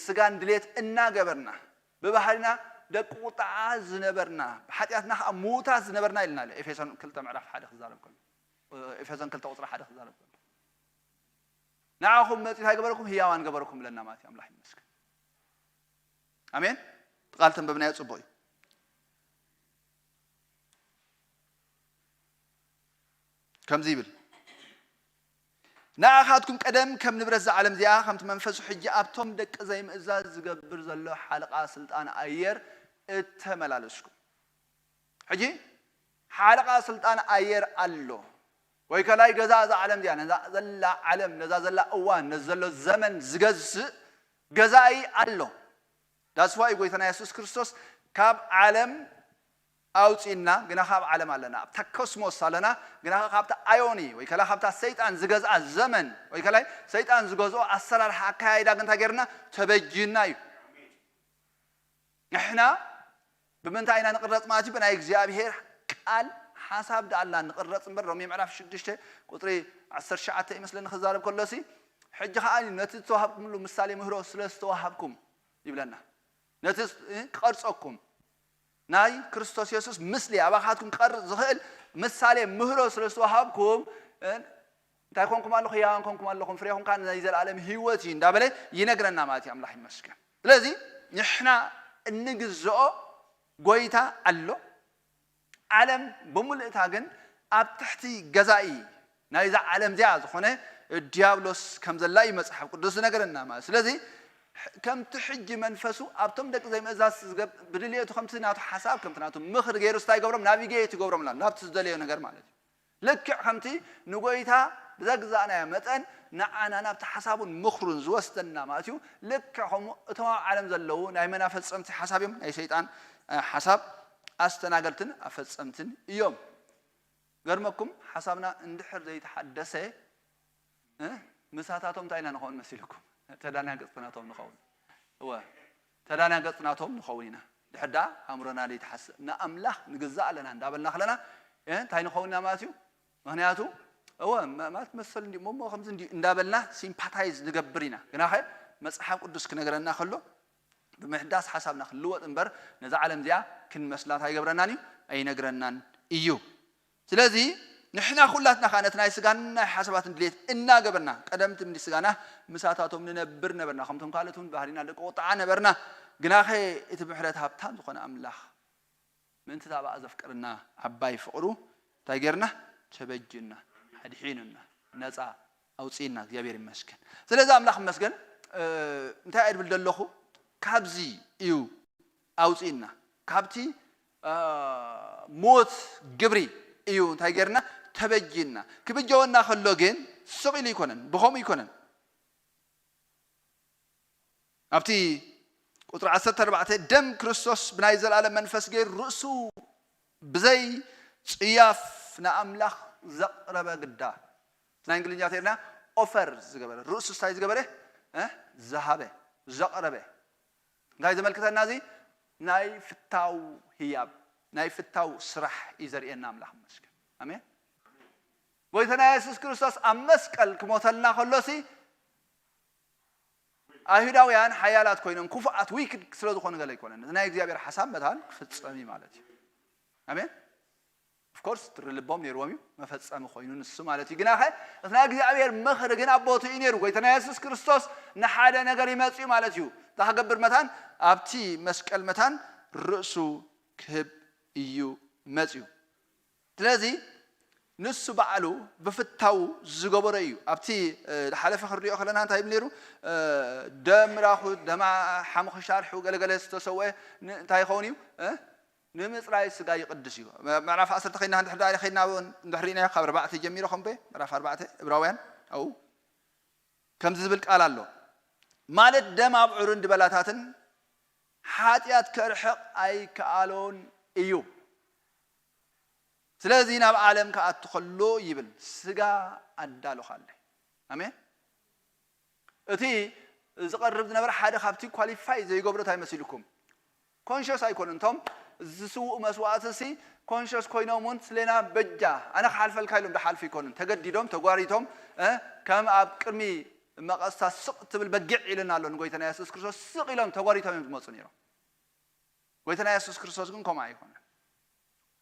ስጋን ድሌት እናገበርና ብባህሪና ደቂ ቁጣዓ ዝነበርና ብሓጢኣትና ከዓ ምዉታት ዝነበርና ኢልና ኣሎ። ኤፌሶን ክልተ ምዕራፍ ሓደ ክዛረብ ከሎ ኤፌሶን ክልተ ቁፅሪ ሓደ ክዛረብ ከሎ ንዓኹም መፂኡ እንታይ ገበረኩም? ህያዋን ገበረኩም ብለና ማለት እዩ። ኣምላኽ ይመስገን። ኣሜን። እቲ ቃል ተንበብናዮ ፅቡቅ እዩ። ከምዚ ይብል ንኣኻትኩም ቀደም ከም ንብረት እዛ ዓለም እዚኣ ከምቲ መንፈሱ ሕጂ ኣብቶም ደቂ ዘይምእዛዝ ዝገብር ዘሎ ሓለቓ ስልጣን ኣየር እተመላለስኩም። ሕጂ ሓለቓ ስልጣን ኣየር ኣሎ ወይ ከላይ ገዛ እዛ ዓለም እዚኣ ነዛ ዘላ ዓለም ነዛ ዘላ እዋን ነዚ ዘሎ ዘመን ዝገዝእ ገዛኢ ኣሎ። ዳስዋይ ጎይታና የሱስ ክርስቶስ ካብ ዓለም ኣውፂና ግና ካብ ዓለም ኣለና ኣብታ ኮስሞስ ኣለና ግና ካብታ ኣዮኒ ወይ ከላ ካብታ ሰይጣን ዝገዝኣ ዘመን ወይ ከላይ ሰይጣን ዝገዝኦ ኣሰራርሓ ኣካያይዳ ግንታ ገርና ተበጅና እዩ። ንሕና ብምንታይ ኢና ንቕረጽ ማለት እዩ? ብናይ እግዚኣብሔር ቃል ሓሳብ ደኣልና ንቕረጽ እምበር። ሮሜ ምዕራፍ ሽዱሽተ ቁጽሪ ዓሰርተ ትሽዓተ ይመስለኒ ክዛረብ ከሎሲ፣ ሕጂ ከኣ ነቲ ዝተዋሃብኩምሉ ምሳሌ ምህሮ ስለ ዝተዋሃብኩም ይብለና። ነቲ ስ- እ፣ ክቐርጸኩም ናይ ክርስቶስ የሱስ ምስሊ ኣባኻትኩም ክቐርጽ ዝኽእል ምሳሌ ምህሮ ስለ ዝተዋሃብኩም፣ እ፣ እንታይ ኮንኩም ኣለኹ? ህያዋን ኮንኩም ኣለኹም። ፍሬኹም ከኣ ናይ ዘለኣለም ህይወት እዩ እንዳበለ ይነግረና ማለት እዩ። ኣምላኽ ይመስገን። ስለዚ ንሕና እንግዝኦ ጎይታ ኣሎ። ዓለም ብምልእታ ግን ኣብ ትሕቲ ገዛኢ ናይዛ ዓለም እዚኣ ዝኾነ ዲያብሎስ ከም ዘላ እዩ መጽሓፍ ቅዱስ ዝነገረና ማለት። ስለዚ ከምቲ ሕጂ መንፈሱ ኣብቶም ደቂ ዘይምእዛዝ ዝገብ- ብድልየቱ ከምቲ ናቱ ሓሳብ ከምቲ ናቱ ምኽሪ ገይሩ ስታይ ይገብሮም፣ ናቪጌት ይገብሮም ላ ናብቲ ዝደለዮ ነገር ማለት እዩ። ልክዕ ከምቲ ንጎይታ ብዘግዛእናዮ መጠን ንዓና ናብቲ ሓሳቡን ምኽሩን ዝወስደና ማለት እዩ። ልክዕ ከምኡ እቶም ኣብ ዓለም ዘለዉ ናይ መና ፈጸምቲ ሓሳብ እዮም፣ ናይ ሰይጣን እ፣ ሓሳብ ኣስተናገልትን ኣፈጸምትን እዮም። ገርመኩም ሓሳብና እንድሕር ዘይተሓደሰ እ፣ ምሳታቶም እንታይ ኢና ንኸውን መሲልኩም? ተዳናገጽቲ ናቶም ንኸውን። እወ ተዳናገጽቲ ናቶም ንኸውን ኢና። ድሕር ደኣ ኣእምሮና ዘይተሓስብ ንኣምላኽ ንግዛእ ኣለና እንዳበልና ከለና እ፣ እንታይ ንኸውን ኢና ማለት እዩ? ምክንያቱ እወ መ- ማለት መሰል እንዲ እሞ ከምዚ እንዲ እንዳበልና ሲምፓታይዝ ንገብር ኢና። ግናኸ መጽሓፍ ቅዱስ ክነገረና ከሎ ብምሕዳስ ሓሳብና ክልወጥ እምበር ነዛ ዓለም እዚኣ ክንመስላት ኣይገብረናን እዩ ኣይነግረናን እዩ። ስለዚ ንሕና ኩላትና ከዓ ነቲ ናይ ስጋን ናይ ሓሳባትን ድሌት እናገበርና ቀደምቲ ምዲ ስጋና ምሳታቶም ንነብር ነበርና። ከምቶም ካልኦት እውን ባህሪና ደቂ ቁጥዓ ነበርና። ግናኸ እቲ ምሕረት ሃብታም ዝኾነ ኣምላኽ ምእንቲ እታ ብኣ ዘፍቀረና ዓባይ ፍቕሩ እንታይ ጌርና? ተበጅና፣ ኣድሒኑና፣ ነፃ ኣውፅእና። እግዚኣብሔር ይመስገን። ስለዚ ኣምላኽ ይመስገን። እ፣ እንታይ እብል ዘለኹ? ካብዚ እዩ ኣውፅእና። ካብቲ እ፣ ሞት ግብሪ እዩ እንታይ ጌርና? ተበጅና። ክብጀወና ከሎ ግን ስቕ ኢሉ ይኮነን፣ ብኸምኡ ይኮነን። ኣብቲ ቁፅሪ ዓሰርተ ኣርባዕተ ደም ክርስቶስ ብናይ ዘላለም መንፈስ ገይሩ ርእሱ ብዘይ ፅያፍ ንኣምላኽ ዘቕረበ ግዳ። ናይ እንግሊዝኛ ተይርና ኦፈር ዝገበረ፣ ርእሱ ስታይ ዝገበረ እ፣ ዝሃበ፣ ዘቕረበ። እንታይ ዘመልክተና እዚ? ናይ ፍታው ህያብ፣ ናይ ፍታው ስራሕ እዩ ዘርእየና ኣምላኽ ይመስገን። ኣሜን። ጎይታና የሱስ ክርስቶስ ኣብ መስቀል ክሞተልና ከሎሲ ኣይሁዳውያን ሓያላት ኮይኖም ክፉኣት ዊክድ ስለ ዝኾኑ ገለ ኣይኮነን። እዚ ናይ እግዚኣብሔር ሓሳብ መታን ክፍጸም እዩ ማለት እዩ። ኣሜን። ኦፍኮርስ ትሪ ልቦም ነይርዎም እዩ መፈጸሚ ኮይኑ ንሱ ማለት እዩ። ግናኸ እቲ ናይ እግዚኣብሔር ምኽሪ ግን ኣብ ቦትኡ እዩ ነይሩ። ጎይታና የሱስ ክርስቶስ ንሓደ ነገር ይመጽእ እዩ ማለት እዩ። እንታይ ክገብር መታን ኣብቲ መስቀል መታን ርእሱ ክህብ እዩ መጽኡ። ስለዚ ንሱ ባዕሉ ብፍታው ዝገበሮ እዩ። ኣብቲ እ፣ ዝሓለፈ ክንሪኦ ከለና እንታይ ይብል ነይሩ? እ፣ ደም ራኹ ደማ ሓሙኽሻርሑ ገለገለ ዝተሰወ ን- እንታይ ይኸውን እዩ? እ? ንምጽራይ ስጋ ይቕድስ እዩ። ምዕራፍ ዓሰርተ ከይና እንድሕር ዳኣ ከይና እውን እንድሕር ርኢናዮ ካብ ኣርባዕተ ጀሚሮ ከም በ ምዕራፍ ኣርባዕተ ዕብራውያን ኣብኡ ከምዚ ዝብል ቃል ኣሎ። ማለት ደም ኣብዑርን ድበላታትን ሓጢኣት ከርሕቕ ኣይከኣሎን እዩ። ስለዚ ናብ ዓለም ክኣቱ ከሎ ይብል ስጋ ኣዳሎኻለይ። ኣሜን። እቲ ዝቐርብ ዝነበረ ሓደ ካብቲ ኳሊፋይ ዘይገብሮ እንታይ መሲልኩም? ኮንሽስ ኣይኮኑን። እቶም ዝስውኡ መስዋእትሲ ኮንሽስ ኮይኖም እውን ስሌና በጃ ኣነ ክሓልፈልካ ኢሎም ዝሓልፉ ኣይኮኑን። ተገዲዶም ተጓሪቶም እ፣ ከም ኣብ ቅድሚ መቐስታ ስቕ ትብል በጊዕ ኢልና ኣሎ ንጎይታና የሱስ ክርስቶስ ስቕ ኢሎም ተጓሪቶም እዮም ዝመፁ ነይሮም። ጎይታና የሱስ ክርስቶስ ግን ከምኡ ኣይኮነን።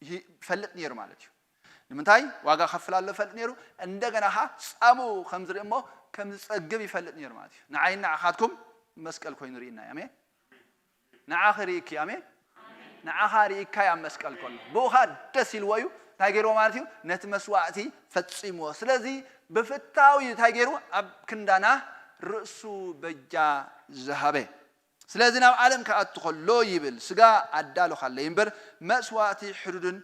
ይፈልጥ ነይሩ ማለት እዩ። ንምንታይ ዋጋ ከፍል ኣሎ ይፈልጥ ነይሩ። እንደገና ኻ ጻምኡ ከም ዝርኢ እሞ ከም ዝጸግብ ይፈልጥ ነይሩ ማለት እዩ። ንዓይ ንዓኻትኩም መስቀል ኮይኑ ርኢና እዩ። ኣሜን። ንዓኺ ርኢኪ። ኣሜን። ንዓኻ ርኢካ ኣብ መስቀል ከሎ ብኡኻ ደስ ኢልዎ እዩ እንታይ ገይርዎ ማለት እዩ? ነቲ መስዋእቲ ፈጺምዎ። ስለዚ ብፍታው እዩ እንታይ ገይሩ? ኣብ ክንዳና ርእሱ በጃ ዝሃበ። ስለዚ ናብ ዓለም ክኣቱ ከሎ ይብል ስጋ ኣዳሎኻለይ እምበር መስዋእቲ ሕዱድን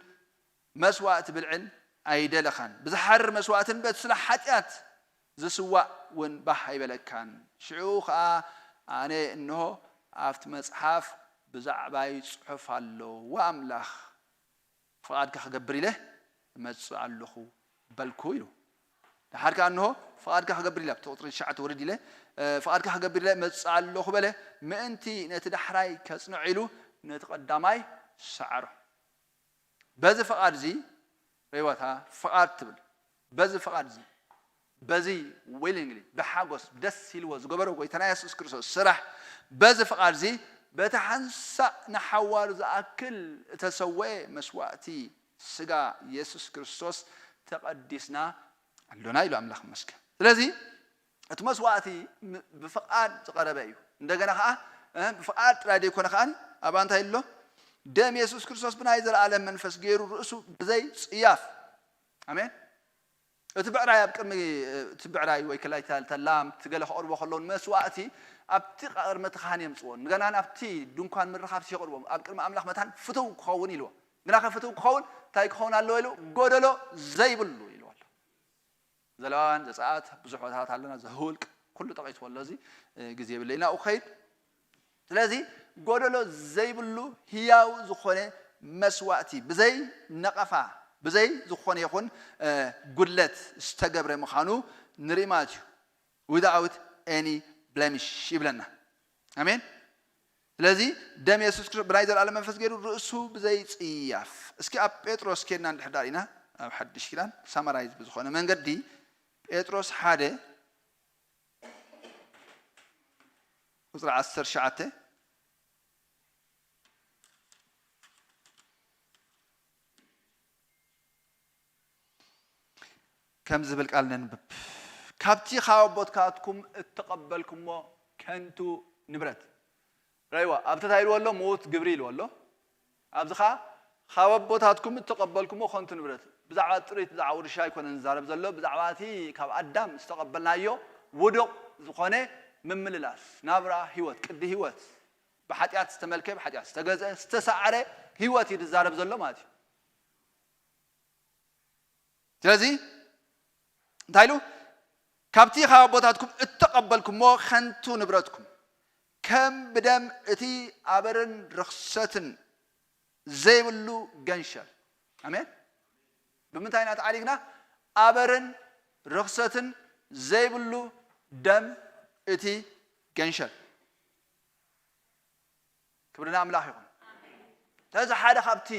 መስዋእቲ ብልዕን ኣይደለኻን። ብዝሓርር መስዋእትን በቲ ስለ ሓጢኣት ዝስዋእ እውን ባህ ኣይበለካን። ሽዑ ኸኣ ኣነ እንሆ ኣብቲ መጽሓፍ ብዛዕባይ ጽሑፍ ኣሎ፣ ወኣምላኽ ፍቓድካ ክገብር ኢለ እመጽእ ኣለኹ በልኩ ኢሉ። ደሓር ከኣ እንሆ ፍቓድካ ክገብር ኢለ ኣብቲ ቁጽሪ ትሽዓተ ወርድ ኢለ ፍቓድካ ክገብር ኢለ እመጽእ ኣለኹ በለ። ምእንቲ ነቲ ዳሕራይ ከጽንዖ ኢሉ ነቲ ቀዳማይ ሰዓሮ። በዚ ፍቓድ እዚ፣ ርእይዋ እታ ፍቓድ ትብል፣ በዚ ፍቓድ እዚ፣ በዚ willingly፣ ብሓጎስ ደስ ኢልዎ ዝገበሮ ጎይታና የሱስ ክርስቶስ ስራሕ፣ በዚ ፍቓድ እዚ፣ በቲ ሓንሳእ ንሓዋሩ ዝኣክል እተሰወኤ መስዋእቲ ስጋ የሱስ ክርስቶስ ተቐዲስና ኣሎና ኢሉ ኣምላኽ ይመስገን። ስለዚ እቲ መስዋእቲ ም- ብፍቓድ ዝቐረበ እዩ። እንደገና ከዓ እ፣ ብፍቓድ ጥራይ ዘይኮነ ከዓ ኣብኣ እንታይ ኣሎ? ደም የሱስ ክርስቶስ ብናይ ዘለኣለም መንፈስ ገይሩ ርእሱ ብዘይ ጽያፍ። ኣሜን። እቲ ብዕራይ ኣብ ቅድሚ እቲ ብዕራይ ወይ ከላይ ተላም ትገለ ከቕርቦ ከለውን መስዋእቲ ኣብቲ ቅድሚ እቲ ካህን የምፅዎ። እንደገና ናብቲ ድንኳን ምርኻብ የቕርቦ ኣብ ቅድሚ ኣምላኽ መታን ፍትው ክኸውን ኢልዎ። ግና ከፍትው ክኸውን እንታይ ክኸውን ኣለዎ ኢሉ? ጎደሎ ዘይብሉ ኢልዎ ኣሎ። ዘለዋን ዘፀኣት ብዙሕ ቦታታት ኣለና። ዘህውልቅ ኩሉ ጠቒስዎ ኣሎ። እዚ ግዜ የብለይ ናብኡ ክኸይድ። ስለዚ ጎደሎ ዘይብሉ ህያው ዝኾነ መስዋእቲ ብዘይ ነቐፋ ብዘይ ዝኾነ ይኹን ጉድለት ዝተገብረ ምዃኑ ንርኢ ማለት እዩ። Without any blemish ይብለና። ኣሜን። ስለዚ ደም የሱስ ክርስቶስ ብናይ ዘለኣለም መንፈስ ገይሩ ርእሱ ብዘይ ጽያፍ። እስኪ ኣብ ጴጥሮስ ኬድና እንድሕር ዳር ኢና ኣብ ሓድሽ ኪዳን ሳማራይዝ ብዝኾነ መንገዲ ጴጥሮስ ሓደ ቁፅሪ ዓሰርተ ትሽዓተ ከም ዝብል ቃል ነንብብ። ካብቲ ካብ ኣቦታትኩም እተቐበልኩሞ ከንቱ ንብረት ረይዋ ኣብቲ እንታይ ኢልዎ ኣሎ? ምዉት ግብሪ ኢልዎ ኣሎ። ኣብዚ ኸዓ ካብ ኣቦታትኩም እተቐበልኩሞ ከንቱ ንብረት ብዛዕባ ጥሪት ብዛዕባ ውርሻ ኣይኮነን ዝዛረብ ዘሎ፣ ብዛዕባ እቲ ካብ ኣዳም ዝተቐበልናዮ ውዱቕ ዝኾነ ምምልላስ ናብራ ህይወት ቅዲ ህይወት ብሓጢኣት ዝተመልከ ብሓጢኣት ዝተገዝአ ዝተሳዕረ ህይወት እዩ ዝዛረብ ዘሎ ማለት እዩ። ስለዚ እንታይ ኢሉ? ካብቲ ካብ ኣቦታትኩም እተቐበልኩሞ ከንቱ ንብረትኩም ከም ብደም እቲ ኣበርን ርኽሰትን ዘይብሉ ገንሸል። ኣሜን። ብምንታይ ኢና ተዓዲግና? ኣበርን ርኽሰትን ዘይብሉ ደም እቲ ገንሸል። ክብሪ ንኣምላኽ ይኹን። ስለዚ ሓደ ካብቲ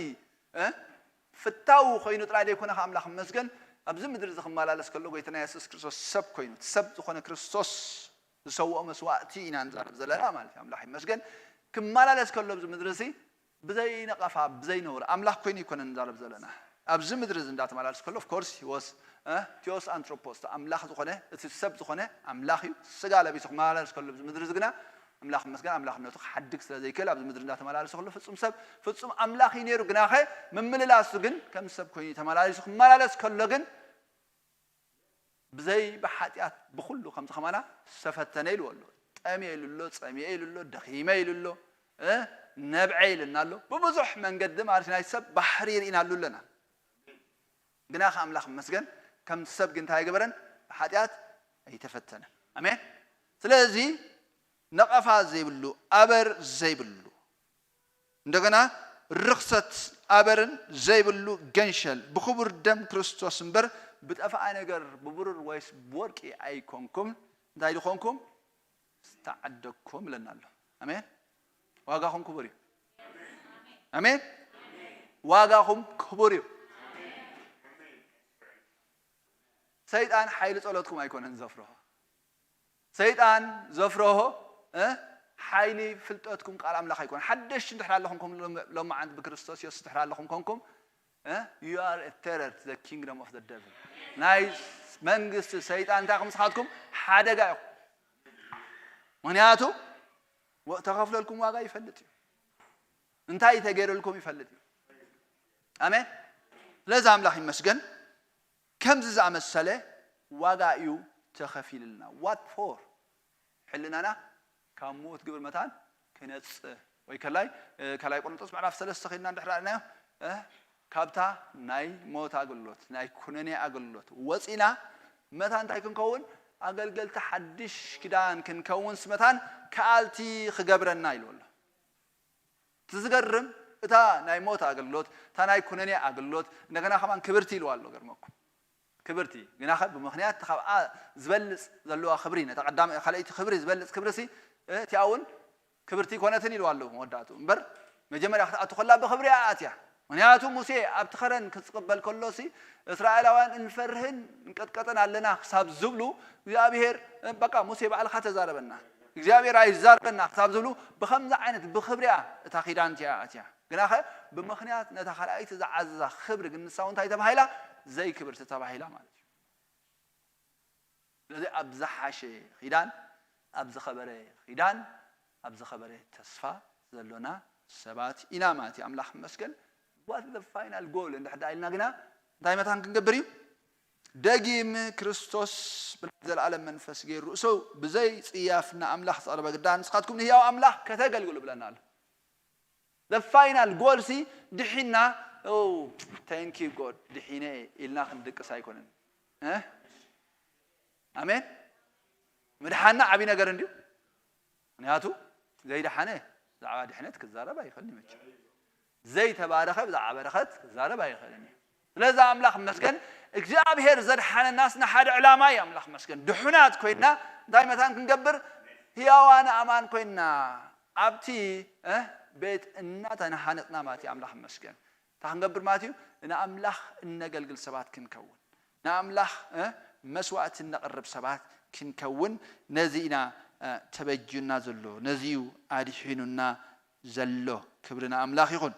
እ፣ ፍታው ኮይኑ ጥራይ ዘይኮነ ካብ ኣምላኽ መስገን ኣብዚ ምድሪ እዚ ክመላለስ ከሎ ጎይታና የሱስ ክርስቶስ ሰብ ኮይኑ እቲ ሰብ ዝኾነ ክርስቶስ ዝሰውኦ መስዋእቲ ኢና ንዛረብ ዘለና ማለት እዩ። ኣምላኽ ይመስገን ክመላለስ ከሎ ኣብዚ ምድሪ እዚ ብዘይ ነቐፋ ብዘይ ነውሪ ኣምላኽ ኮይኑ ይኮነ ንዛረብ ዘለና። ኣብዚ ምድሪ እዚ እንዳተመላለስ ከሎ of course he was እ፣ ቲዮስ ኣንትሮፖስ ኣምላኽ ዝኾነ እቲ ሰብ ዝኾነ ኣምላኽ እዩ። ስጋ ለቢሱ ክመላለስ ከሎ ኣብዚ ምድሪ እዚ ግና ኣምላኽ ይመስገን ኣምላኽነቱ ክሓድግ ስለ ዘይክእል ኣብዚ ምድሪ እንዳተመላለሰ ከሎ ፍጹም ሰብ ፍጹም ኣምላኽ እዩ ነይሩ። ግናኸ ምምልላሱ ግን ከም ሰብ ኮይኑ ተመላሊሱ ክመላለስ ከሎ ግን ብዘይ ብሓጢኣት ብኹሉ ከምዚ ከማና ዝተፈተነ ኢልዎ ኣሎ። ጠምየ ኢሉ ኣሎ፣ ጸሚየ ኢሉ ኣሎ፣ ደኺመ ኢሉ ኣሎ፣ እ፣ ነብዐ ኢልና ኣሎ። ብብዙሕ መንገዲ ማለት ናይ ሰብ ባሕሪ ርኢናሉ ኣለና። ግና ከ ኣምላኽ ይመስገን ከምቲ ሰብ ግን እንታይ ኣይገበረን? ብሓጢኣት ኣይተፈተነን። ኣሜን። ስለዚ ነቐፋ ዘይብሉ ኣበር ዘይብሉ እንደገና ርኽሰት ኣበርን ዘይብሉ ገንሸል ብኽቡር ደም ክርስቶስ እምበር ብጠፍኣ ነገር ብብሩር ወይስ ብወርቂ ኣይኮንኩም። እንታይ ዝኾንኩም? ዝተዓደግኩም እለና ኣሎ። ኣሜን። ዋጋኹም ክቡር እዩ። ኣሜን። ዋጋኹም ክቡር እዩ። ሰይጣን ሓይሊ ጸሎትኩም ኣይኮነን ዘፍርሆ። ሰይጣን ዘፍርሆ እ፣ ሓይሊ ፍልጠትኩም ቃል ኣምላኽ ኣይኮነን። ሓደሽቲ እንድሕር ኣለኹም ከም ሎም- ሎማዓንቲ ብክርስቶስ የሱስ እንድሕር ኣለኹም ኮንኩም እ፣ you are a terror to the kingdom of the devil። ናይ መንግስቲ ሰይጣን እንታይ ኢኹም ንስኻትኩም? ሓደጋ ኢኹም። ምክንያቱ ወ- ተኸፍለልኩም ዋጋ ይፈልጥ እዩ። እንታይ ተገይረልኩም ይፈልጥ እዩ። ኣሜን። ስለዚ ኣምላኽ ይመስገን። ከምዚ ዝኣመሰለ ዋጋ እዩ ተኸፊልልና። What for? ሕልናና ካብ ምዉት ግብሪ መታን ክነጽእ ወይ ከላይ ካልኣይ ቆሮንጦስ ምዕራፍ ሰለስተ ከይድና እንድሕር ርኣናዮ እ፣ ካብታ ናይ ሞት ኣገልግሎት ናይ ኩነኔ ኣገልግሎት ወፂና መታን እንታይ ክንከውን? ኣገልገልቲ ሓድሽ ኪዳን ክንከውንስ መታን ከኣልቲ ክገብረና ኢሉ ኣሎ። እቲ ዝገርም እታ ናይ ሞት ኣገልግሎት እታ ናይ ኩነኔ ኣገልግሎት እንደገና ከማን ክብርቲ ኢልዋ ኣሎ። ገርመኩም ክብርቲ ግናኸ ብምኽንያት እቲ ካብኣ ዝበልፅ ዘለዋ ክብሪ ነታ ቀዳመ ካልኣይቲ ክብሪ ዝበልፅ ክብሪ ሲ እቲኣ እውን ክብርቲ ይኮነትን ኢልዋ ኣሎ መወዳእቱ እምበር መጀመርያ ክትኣቱ ከላ ብኽብሪ እያ ኣትያ። ምክንያቱ ሙሴ ኣብቲ ኸረን ክጽቅበል ከሎሲ እስራኤላውያን እንፈርህን እንቀጥቀጥን ኣለና ክሳብ ዝብሉ እግዚኣብሔር በቃ ሙሴ ባዕልካ ተዛረበና እግዚኣብሔር ኣይዛረበና ክሳብ ዝብሉ ብኸምዚ ዓይነት ብኽብሪያ እታ ኪዳን እቲኣ ኣትያ። ግናኸ ብምኽንያት ነታ ካልኣይቲ ዝዓዘዛ ክብሪ ግን ንሳ እንታይ ተባሂላ? ዘይክብርቲ ተባሂላ ማለት እዩ። ስለዚ ኣብ ዝሓሸ ኺዳን ኣብ ዝኸበረ ኺዳን ኣብ ዝኸበረ ተስፋ ዘሎና ሰባት ኢና ማለት እዩ። ኣምላኽ ይመስገን። What the final goal እንድሕር ደኣ ኢልና ግና እንታይ መታን ክንገብር እዩ? ደጊም ክርስቶስ ብናይ ዘለኣለም መንፈስ ገይሩ ርእሱ ብዘይ ጽያፍ ንኣምላኽ ዘቕረበ ግዳ ንስኻትኩም ንህያው ኣምላኽ ከተገልግሉ ብለና ኣሎ። The final goal ሲ ድሒና thank you God ድሒነ ኢልና ክንድቅስ ኣይኮነን። ኣሜን። ምድሓና ዓብይ ነገር እንድዩ። ምክንያቱ ዘይደሓነ ብዛዕባ ድሕነት ክዛረብ ኣይኽእልን እዩ። መቸም ዘይተባረኸ ብዛዕባ በረኸት ክዛረብ ኣይኽእልን እዩ። ስለዚ ኣምላኽ መስገን እግዚኣብሔር ዘድሓነናስ ንሓደ ዕላማ እዩ። ኣምላኽ መስገን ድሑናት ኮይና እንታይ መታን ክንገብር ህያዋን ኣማን ኮይና ኣብቲ ቤት እናተናሃነፅና ማለት እዩ። ኣምላኽ መስገን እንታይ ክንገብር ማለት እዩ? ንኣምላኽ እነገልግል ሰባት ክንከውን፣ ንኣምላኽ መስዋዕቲ እነቕርብ ሰባት ክንከውን ነዚ ኢና ተበጅዩና ዘሎ፣ ነዚ እዩ ኣድሒኑና ዘሎ። ክብሪ ንኣምላኽ ይኹን።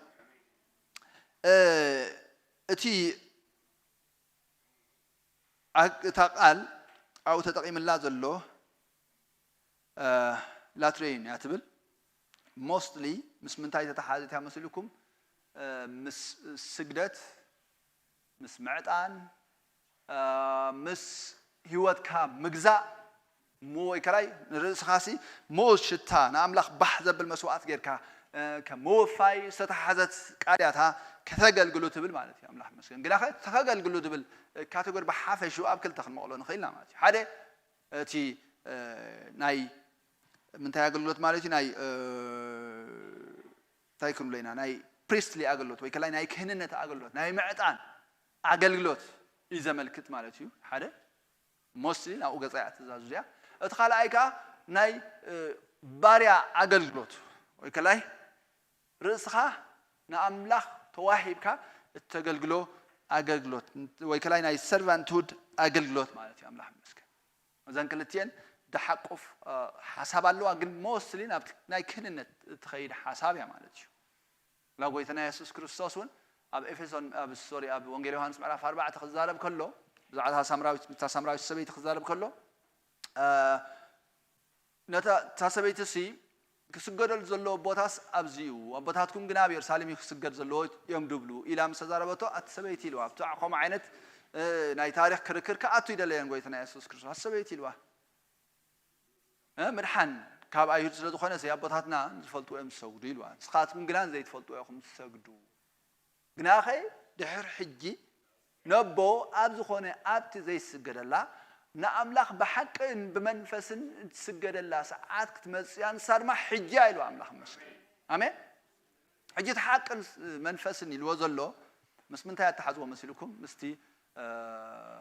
እቲ እታ ቃል ኣብኡ ተጠቒምላ ዘሎ ላትሬን እያ ትብል። Mostly ምስ ምንታይ ተተሓዘት እያ መሲልኩም? ምስ ስግደት፣ ምስ ምዕጣን፣ ምስ ህይወትካ ምግዛእ፣ ሞ ወይ ከላይ ንርእስኻሲ ምኡዝ ሽታ ንኣምላኽ ባህ ዘብል መስዋዕት ጌርካ ከም ምውፋይ ዝተተሓዘት ቃል እያ እታ ከተገልግሉ ትብል ማለት እዩ። ኣምላኽ መስገን ግናኸ ተኸገልግሉ ዝብል ካቴጎሪ ብሓፈሽኡ ኣብ ክልተ ክንመቕሎ ንኽእል ኢና ማለት እዩ። ሓደ እቲ ናይ ምንታይ ኣገልግሎት ማለት እዩ? ናይ እንታይ ክንብሎ ኢና? ናይ ፕሪስትሊ ኣገልግሎት ወይ ከላይ ናይ ክህንነት ኣገልግሎት፣ ናይ ምዕጣን ኣገልግሎት እዩ ዘመልክት ማለት እዩ። ሓደ ሞስሊ ናብኡ ገጻ እያ ትእዛዙ እዚኣ። እቲ ካልኣይ ከዓ ናይ ባርያ ኣገልግሎት ወይ ከላይ ርእስኻ ንኣምላኽ ተዋሂብካ እተገልግሎ ኣገልግሎት ወይ ከላይ ናይ ሰርቫንትሁድ ኣገልግሎት ማለት እዩ። ኣምላኽ ይመስገን። እዘን ክልቲኤን ዝሓቁፍ ሓሳብ ኣለዋ፣ ግን ሞስሊ ናብቲ ናይ ክህንነት እትኸይድ ሓሳብ እያ ማለት እዩ። ላ ጎይታና የሱስ ክርስቶስ እውን ኣብ ኤፌሶን ኣብ ሶሪ ኣብ ወንጌል ዮሃንስ ምዕራፍ ኣርባዕተ ክዛረብ ከሎ ብዛዕባ ሳምራዊት እታ ሳምራዊት ሰበይቲ ክዛረብ ከሎ ነታ እታ ሰበይቲ ሲ ክስገደሉ ዘለዎ ቦታስ ኣብዚ እዩ፣ ኣቦታትኩም ግና ኣብ የሩሳሌም እዩ ክስገድ ዘለዎ እዮም ድብሉ ኢላ ምስ ተዛረበቶ ኣቲ ሰበይቲ ኢልዋ። ብዛዕ ከምኡ ዓይነት ናይ ታሪክ ክርክር ክኣቱ ይደለየን ጎይታና የሱስ ክርስቶስ ኣቲ ሰበይቲ ኢልዋ። ምድሓን ካብ ኣይሁድ ስለ ዝኾነ ሲ ኣቦታትና ዝፈልጥዎ እዮም ዝሰግዱ ኢልዋ። ንስኻትኩም ግና ዘይትፈልጥዎ ኢኹም ዝሰግዱ። ግናኸ ድሕር ሕጂ ነቦ ኣብ ዝኾነ ኣብቲ ዘይስገደላ ንኣምላኽ ብሓቅን ብመንፈስን እትስገደላ ሰዓት ክትመጽእ እያ፣ ንሳ ድማ ሕጂ እያ ኢሉ ኣምላኽ መስገን። ኣሜን። ሕጂ እቲ ሓቅን መንፈስን ኢልዎ ዘሎ ምስ ምንታይ ኣተሓዝዎ መሲልኩም? ምስቲ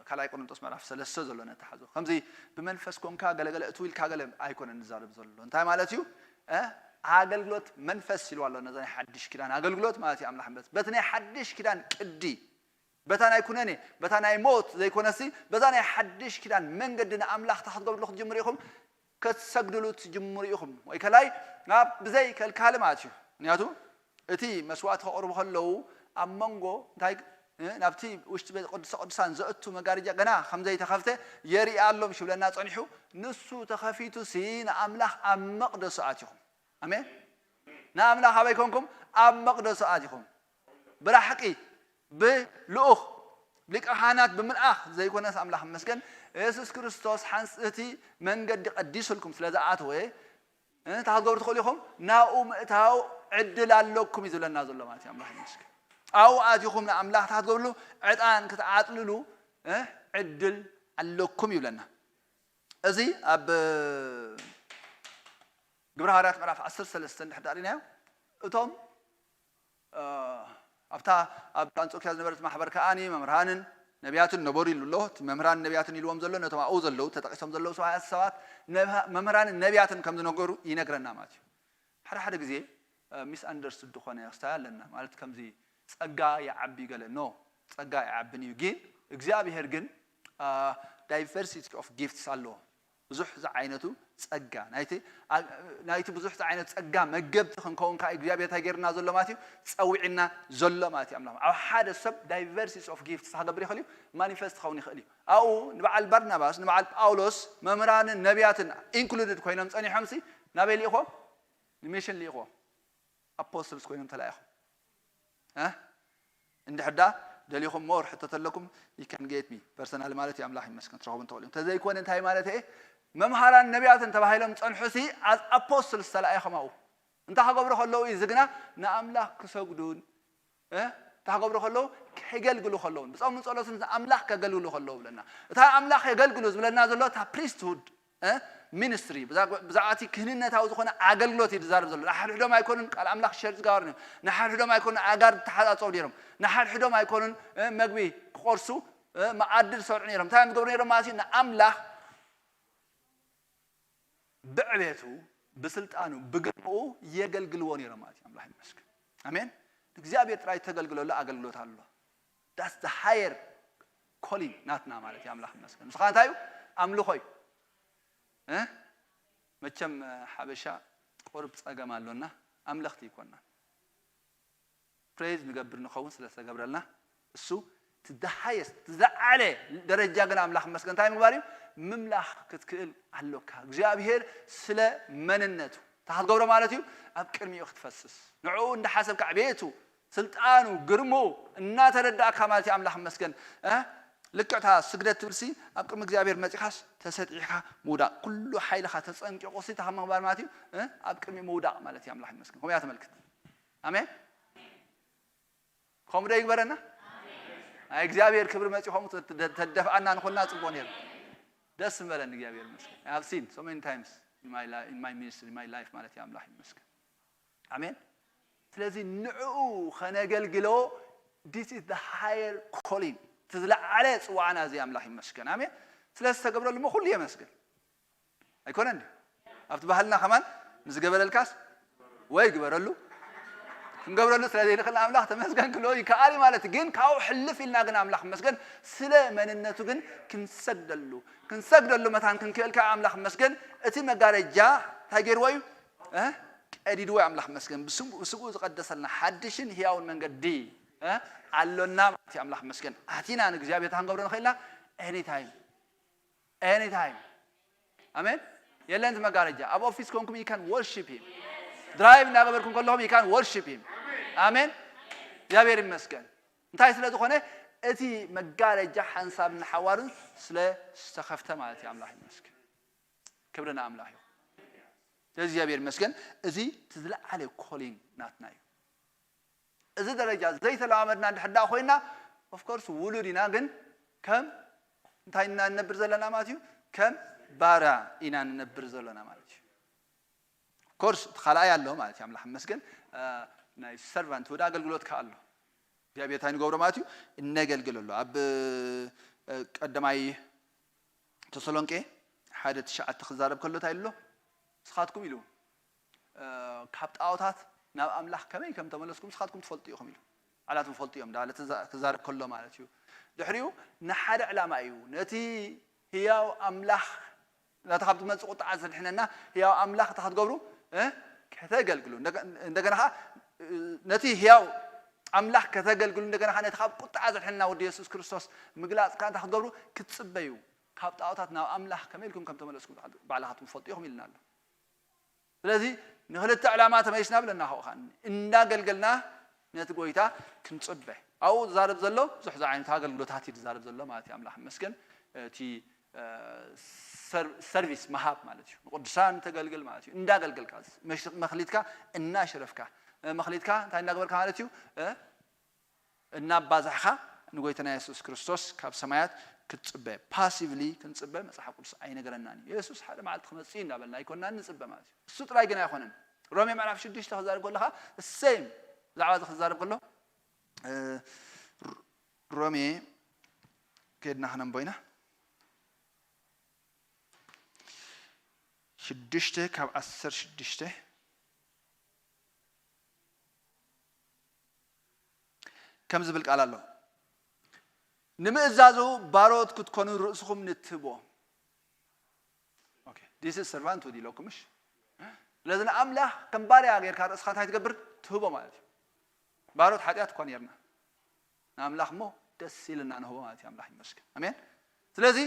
ካልኣይ ቆሮንጦስ ምዕራፍ ሰለስተ ዘሎ ነተሓዝዎ። ከምዚ ብመንፈስ ኮንካ ገለገለ እቱ ኢልካ ገለ ኣይኮነን ንዛረብ ዘሎ። እንታይ ማለት እዩ? ኣገልግሎት መንፈስ ኢልዋ ኣሎ። ነዛ ናይ ሓድሽ ኪዳን ኣገልግሎት ማለት እዩ። ኣምላኽ መንፈስ በቲ ናይ ሓድሽ ኪዳን ቅዲ በታ ናይ ኩነኔ በታ ናይ ሞት ዘይኮነሲ በዛ ናይ ሓድሽ ኪዳን መንገዲ ንኣምላኽ እንታይ ክትገብርሉ ክትጅምሩ ኢኹም? ክትሰግድሉ ትጅምሩ ኢኹም። ወይ ከላይ ናብ ብዘይ ከልካሊ ማለት እዩ። ምክንያቱ እቲ መስዋእቲ ከቕርቡ ከለዉ ኣብ መንጎ እንታይ ናብቲ ውሽጢ ቤት ቅዱሰ ቅዱሳን ዘእቱ መጋረጃ ገና ከም ዘይተኸፍተ የርኢ ኣሎ ምሽ ይብለና ጸኒሑ። ንሱ ተኸፊቱ ሲ ንኣምላኽ ኣብ መቕደሱ ኣቲኹም። ኣሜን። ንኣምላኽ ኣበይ ኮንኩም? ኣብ መቕደሱ ኣቲኹም። ብራሕቂ ብልኡኽ ሊቀ ካህናት ብምልኣኽ ዘይኮነስ ኣምላኽ መስገን የሱስ ክርስቶስ ሓንስ እቲ መንገዲ ቀዲሱልኩም ስለ ዝኣተወ እንታይ ክትገብሩ ትኽእሉ ኢኹም? ናብኡ ምእታው ዕድል ኣለኩም እዩ ዝብለና ዘሎ ማለት እዩ። ኣምላኽ ይመስገን። ኣብኡ ኣቲኹም ንኣምላኽ እንታይ ክትገብርሉ? ዕጣን ክትዓጥልሉ ዕድል ኣለኩም ይብለና። እዚ ኣብ ግብረ ሃዋርያት ምዕራፍ ዓሰርተ ሰለስተ እንድሕር ዳሪናዮ እቶም ኣብታ ኣብ ኣንጾኪያ ዝነበረት ማሕበር ከኣኒ መምህራንን ነቢያትን ነበሩ ኢሉ ኣሎ። እቲ መምህራንን ነቢያትን ኢልዎም ዘሎ ነቶም ኣብኡ ዘለዉ ተጠቂሶም ዘለዉ ሰብኣት ሰባት መምህራንን ነቢያትን ከም ዝነበሩ ይነግረና ማለት እዩ። ሓደ ሓደ ግዜ ሚስ ኣንደርስቱድ ዝኾነ ክስታይ ኣለና። ማለት ከምዚ ጸጋ ይዓቢ ገለ፣ ኖ፣ ጸጋ ይዓብን እዩ። ግን እግዚኣብሔር ግን diversity of gifts ኣለዎ። ብዙሕ ዝዓይነቱ ጸጋ ናይቲ ናይቲ ብዙሕ ዝዓይነቱ ጸጋ መገብቲ ክንከውን ከዓ እግዚኣብሔር እንታይ ገይርና ዘሎ ማለት እዩ? ጸዊዕና ዘሎ ማለት እዩ። ኣምላኽ ኣብ ሓደ ሰብ diversity of gifts ክገብር ይኽእል እዩ፣ ማኒፌስት ክኸውን ይኽእል እዩ። ኣብኡ ንበዓል ባርናባስ፣ ንበዓል ጳውሎስ መምህራንን ነቢያትን ኢንክሉድድ ኮይኖም ጸኒሖም ሲ ናበይ ልኢኾም? ንሚሽን ልኢኾም። ኣፖስትልስ ኮይኖም ተላኢኹም። እንድሕር ደኣ ደሊኹም ሞር ሕቶ ተለኩም you can get me personal ማለት እዩ። ኣምላኽ ይመስገን ትረኽቡ እንትኽእሉ። እንተዘይኮነ እንታይ ማለት እየ? መምሃራን ነቢያትን ተባሂሎም ጸንሑ ሲ ኣዝ ኣፖስትልስ ተላኢኹም ኣብኡ እንታይ ክገብሩ ከለዉ እዩ? ዝግና ንኣምላኽ ክሰግዱን እንታይ ክገብሩ ከለዉ? ከገልግሉ ከለዉ፣ ብጾምን ጸሎትን ኣምላኽ ከገልግሉ ከለዉ ብለና። እታ ኣምላኽ የገልግሉ ዝብለና ዘሎ እታ ፕሪስትሁድ ሚኒስትሪ ብዛዕባ እቲ ክህንነታዊ ዝኾነ ኣገልግሎት እዩ ዝዛረብ ዘሎ። ንሓድሕዶም ኣይኮኑን ቃል ኣምላኽ ሸር ዝጋበሩ ነይሮም። ንሓድሕዶም ኣይኮኑን ኣጋር ዝተሓጻጸቡ ነይሮም። ንሓድሕዶም ኣይኮኑን መግቢ ክቆርሱ መኣዲ ዝሰርዑ ነይሮም። እንታይ እዮም ዝገብሩ ነይሮም ማለት እዩ? ንኣምላኽ ብዕቤቱ ብስልጣኑ ብግርምኡ የገልግልዎ ነይሮም ማለት እዩ። ኣምላኽ ይመስገን። ኣሜን። ንእግዚኣብሔር ጥራይ ተገልግለሉ ኣገልግሎት ኣሎ። That's the higher calling ናትና ማለት እዩ። ኣምላኽ ይመስገን። ንስኻ እንታይ እዩ? ኣምልኾ እዩ። መቸም ሓበሻ ቁሩብ ጸገም ኣሎና፣ ኣምለኽቲ ይኮና። ፕሬዝ ንገብር ንኸውን ስለ ዝተገብረልና እሱ ትደሃየስ ዝለዓለ ደረጃ ግን ኣምላኽ መስገን እንታይ ምግባር እዩ? ምምላኽ ክትክእል ኣሎካ። እግዚኣብሔር ስለ መንነቱ እንታይ ክትገብሮ ማለት እዩ? ኣብ ቅድሚኡ ክትፈስስ ንዕኡ እንዳሓሰብካ ዕቤቱ ስልጣኑ ግርምኡ እናተረዳእካ ማለት እዩ። ኣምላኽ መስገን ልክዕታ ስግደት ትብልሲ ኣብ ቅድሚ እግዚኣብሔር መፂኻስ ተሰጢሕካ ምውዳቕ ኩሉ ሓይልኻ ተፀንቂቑ ሲ ተኸመባር ማለት እዩ። ኣብ ቅድሚ ምውዳቕ ማለት እዩ። ኣምላኽ ይመስገን ከምኡ እያ ተመልክት። ኣሜን። ከምኡ ዶ ይግበረና? ናይ እግዚኣብሔር ክብሪ መፂ ከምኡ ተደፍኣና ንኮና ፅቡቅ ነይሩ። ደስ ምበለን እግዚኣብሔር ይመስገን። I have seen so many times in my ministry, in my life ማለት እዩ። ኣምላኽ ይመስገን። ኣሜን። ስለዚ ንዕኡ ከነገልግሎ this is the higher calling፣ እቲ ዝለዓለ ፅዋዕና እዚ ኣምላኽ ይመስገን። ኣሜን። ስለ ዝተገብረሉ እሞ ኩሉ የመስገን። ኣይኮነን ድዩ? ኣብቲ ባህልና ከማን ንዝገበረልካስ ወይ ግበረሉ ክንገብረሉ ስለ ዘይንኽእል ኣምላኽ ተመስገን ክሎ ይከኣል ማለት ግን ካብኡ ሕልፍ ኢልና ግን ኣምላኽ መስገን ስለ መንነቱ ግን ክንሰግደሉ ክንሰግደሉ መታን ክንክእል ከዓ ኣምላኽ መስገን እቲ መጋረጃ እንታይ ገይርዎ እዩ ቀዲድዎ ኣምላኽ መስገን ብስጉኡ ዝቀደሰልና ሓድሽን ህያውን መንገዲ ኣሎና ማለት እዩ። ኣምላኽ መስገን ኣቲና ንእግዚኣብሔር ክንገብሮ ንኽእልና ኤኒታይም ኤኒታይም ኣሜን። የለን እቲ መጋረጃ ኣብ ኦፊስ ኮንኩም you can worship him። ድራይቭ እናገበርኩም ከለኹም you can worship him። ኣሜን። እግዚኣብሔር ይመስገን። እንታይ ስለ ዝኾነ እቲ መጋረጃ ሓንሳብ ንሓዋሩ ስለ ዝተኸፍተ ማለት እዩ። ኣምላኽ ይመስገን። ክብሪ ንኣምላኽ እዩ። ስለዚ እግዚኣብሔር ይመስገን። እዚ እቲ ዝለዓለ ኮሊንግ ናትና እዩ። እዚ ደረጃ ዘይተለማመድና እንድሕር ደኣ ኮይና ኦፍኮርስ ውሉድ ኢና ግን ከም እንታይ ኢና ንነብር ዘለና ማለት እዩ ከም ባርያ ኢና ንነብር ዘለና ማለት እዩ። ኮርስ እቲ ካልኣይ ኣሎ ማለት እዩ ኣምላኽ መስገን ናይ ሰርቫንት ወደ ኣገልግሎት ከ ኣሎ እግዚኣብሔር እንታይ ንገብሮ ማለት እዩ እነገልግል ኣሎ ኣብ ቀዳማይ ተሰሎንቄ ሓደ ትሽዓተ ክዛረብ ከሎ እንታይ ኣሎ ንስኻትኩም ኢሉ ካብ ጣዖታት ናብ ኣምላኽ ከመይ ከም ተመለስኩም ንስኻትኩም ትፈልጡ ኢኹም ኢሉ ባዕላቶም ፈልጡ እዮም ዳለ ክዛረብ ከሎ ማለት እዩ ድሕሪኡ ንሓደ ዕላማ እዩ ነቲ ህያው ኣምላኽ ናቲ ካብ ትመፅእ ቁጣዓ ዘድሕነና ህያው ኣምላኽ እታ ክትገብሩ ከተገልግሉ እንደገና ከዓ ነቲ ህያው ኣምላኽ ከተገልግሉ እንደገና ከዓ ነቲ ካብ ቁጣዓ ዘድሕነና ወዲ የሱስ ክርስቶስ ምግላፅ ከዓ እንታይ ክትገብሩ ክትፅበዩ ካብ ጣዖታት ናብ ኣምላኽ ከመይ ኢልኩም ከም ተመለስኩም ባዕልኻትኩም ትፈልጡ ኢኹም ኢልና ኣሎ ስለዚ ንክልተ ዕላማ ተመሊስና ብለና ከኡ ከዓ እንዳገልገልና ነቲ ጎይታ ክንፅበ ኣብኡ ዝዛረብ ዘሎ ብዙሕ ዝዓይነቱ ኣገልግሎታት እዩ ዝዛረብ ዘሎ ማለት እዩ ኣምላኽ መስገን እቲ ሰርቪስ ምሃብ ማለት እዩ ንቅዱሳን ተገልግል ማለት እዩ እንዳገልገልካ መክሊትካ እናሽረፍካ መክሊትካ እንታይ እናገበርካ ማለት እዩ እናባዛሕኻ ንጎይታና የሱስ ክርስቶስ ካብ ሰማያት ክትፅበ ፓሲቭሊ ክንፅበ መፅሓፍ ቅዱስ ኣይነገረናን እዩ የሱስ ሓደ መዓልቲ ክመፅእ እዩ እንዳበልና ኣይኮንና ንፅበ ማለት እዩ እሱ ጥራይ ግን ኣይኮነን ሮሜ ምዕራፍ ሽዱሽተ ክዛረብ ከለካ ሴም ብዛዕባ እዚ ክዛረብ ከሎ ሮሜ ከድና ክነንቦ ኢና ሽዱሽተ ካብ ዓሰርተ ሽዱሽተ ከም ዝብል ቃል ኣሎ። ንምእዛዙ ባሮት ክትኮኑ ርእስኹም ንትህቦ። Okay, this is servanthood ኢለኩም፣ እሺ? ስለዚ ንኣምላኽ ከም ባርያ ጌርካ ርእስኻ እንታይ ትገብር? ትህቦ ማለት እዩ። ባሮት ሓጢኣት እኳ ኔርና፣ ንኣምላኽ እሞ ደስ ኢልና ንህቦ ማለት እዩ። ኣምላኽ ይመስገን። ኣሜን። ስለዚ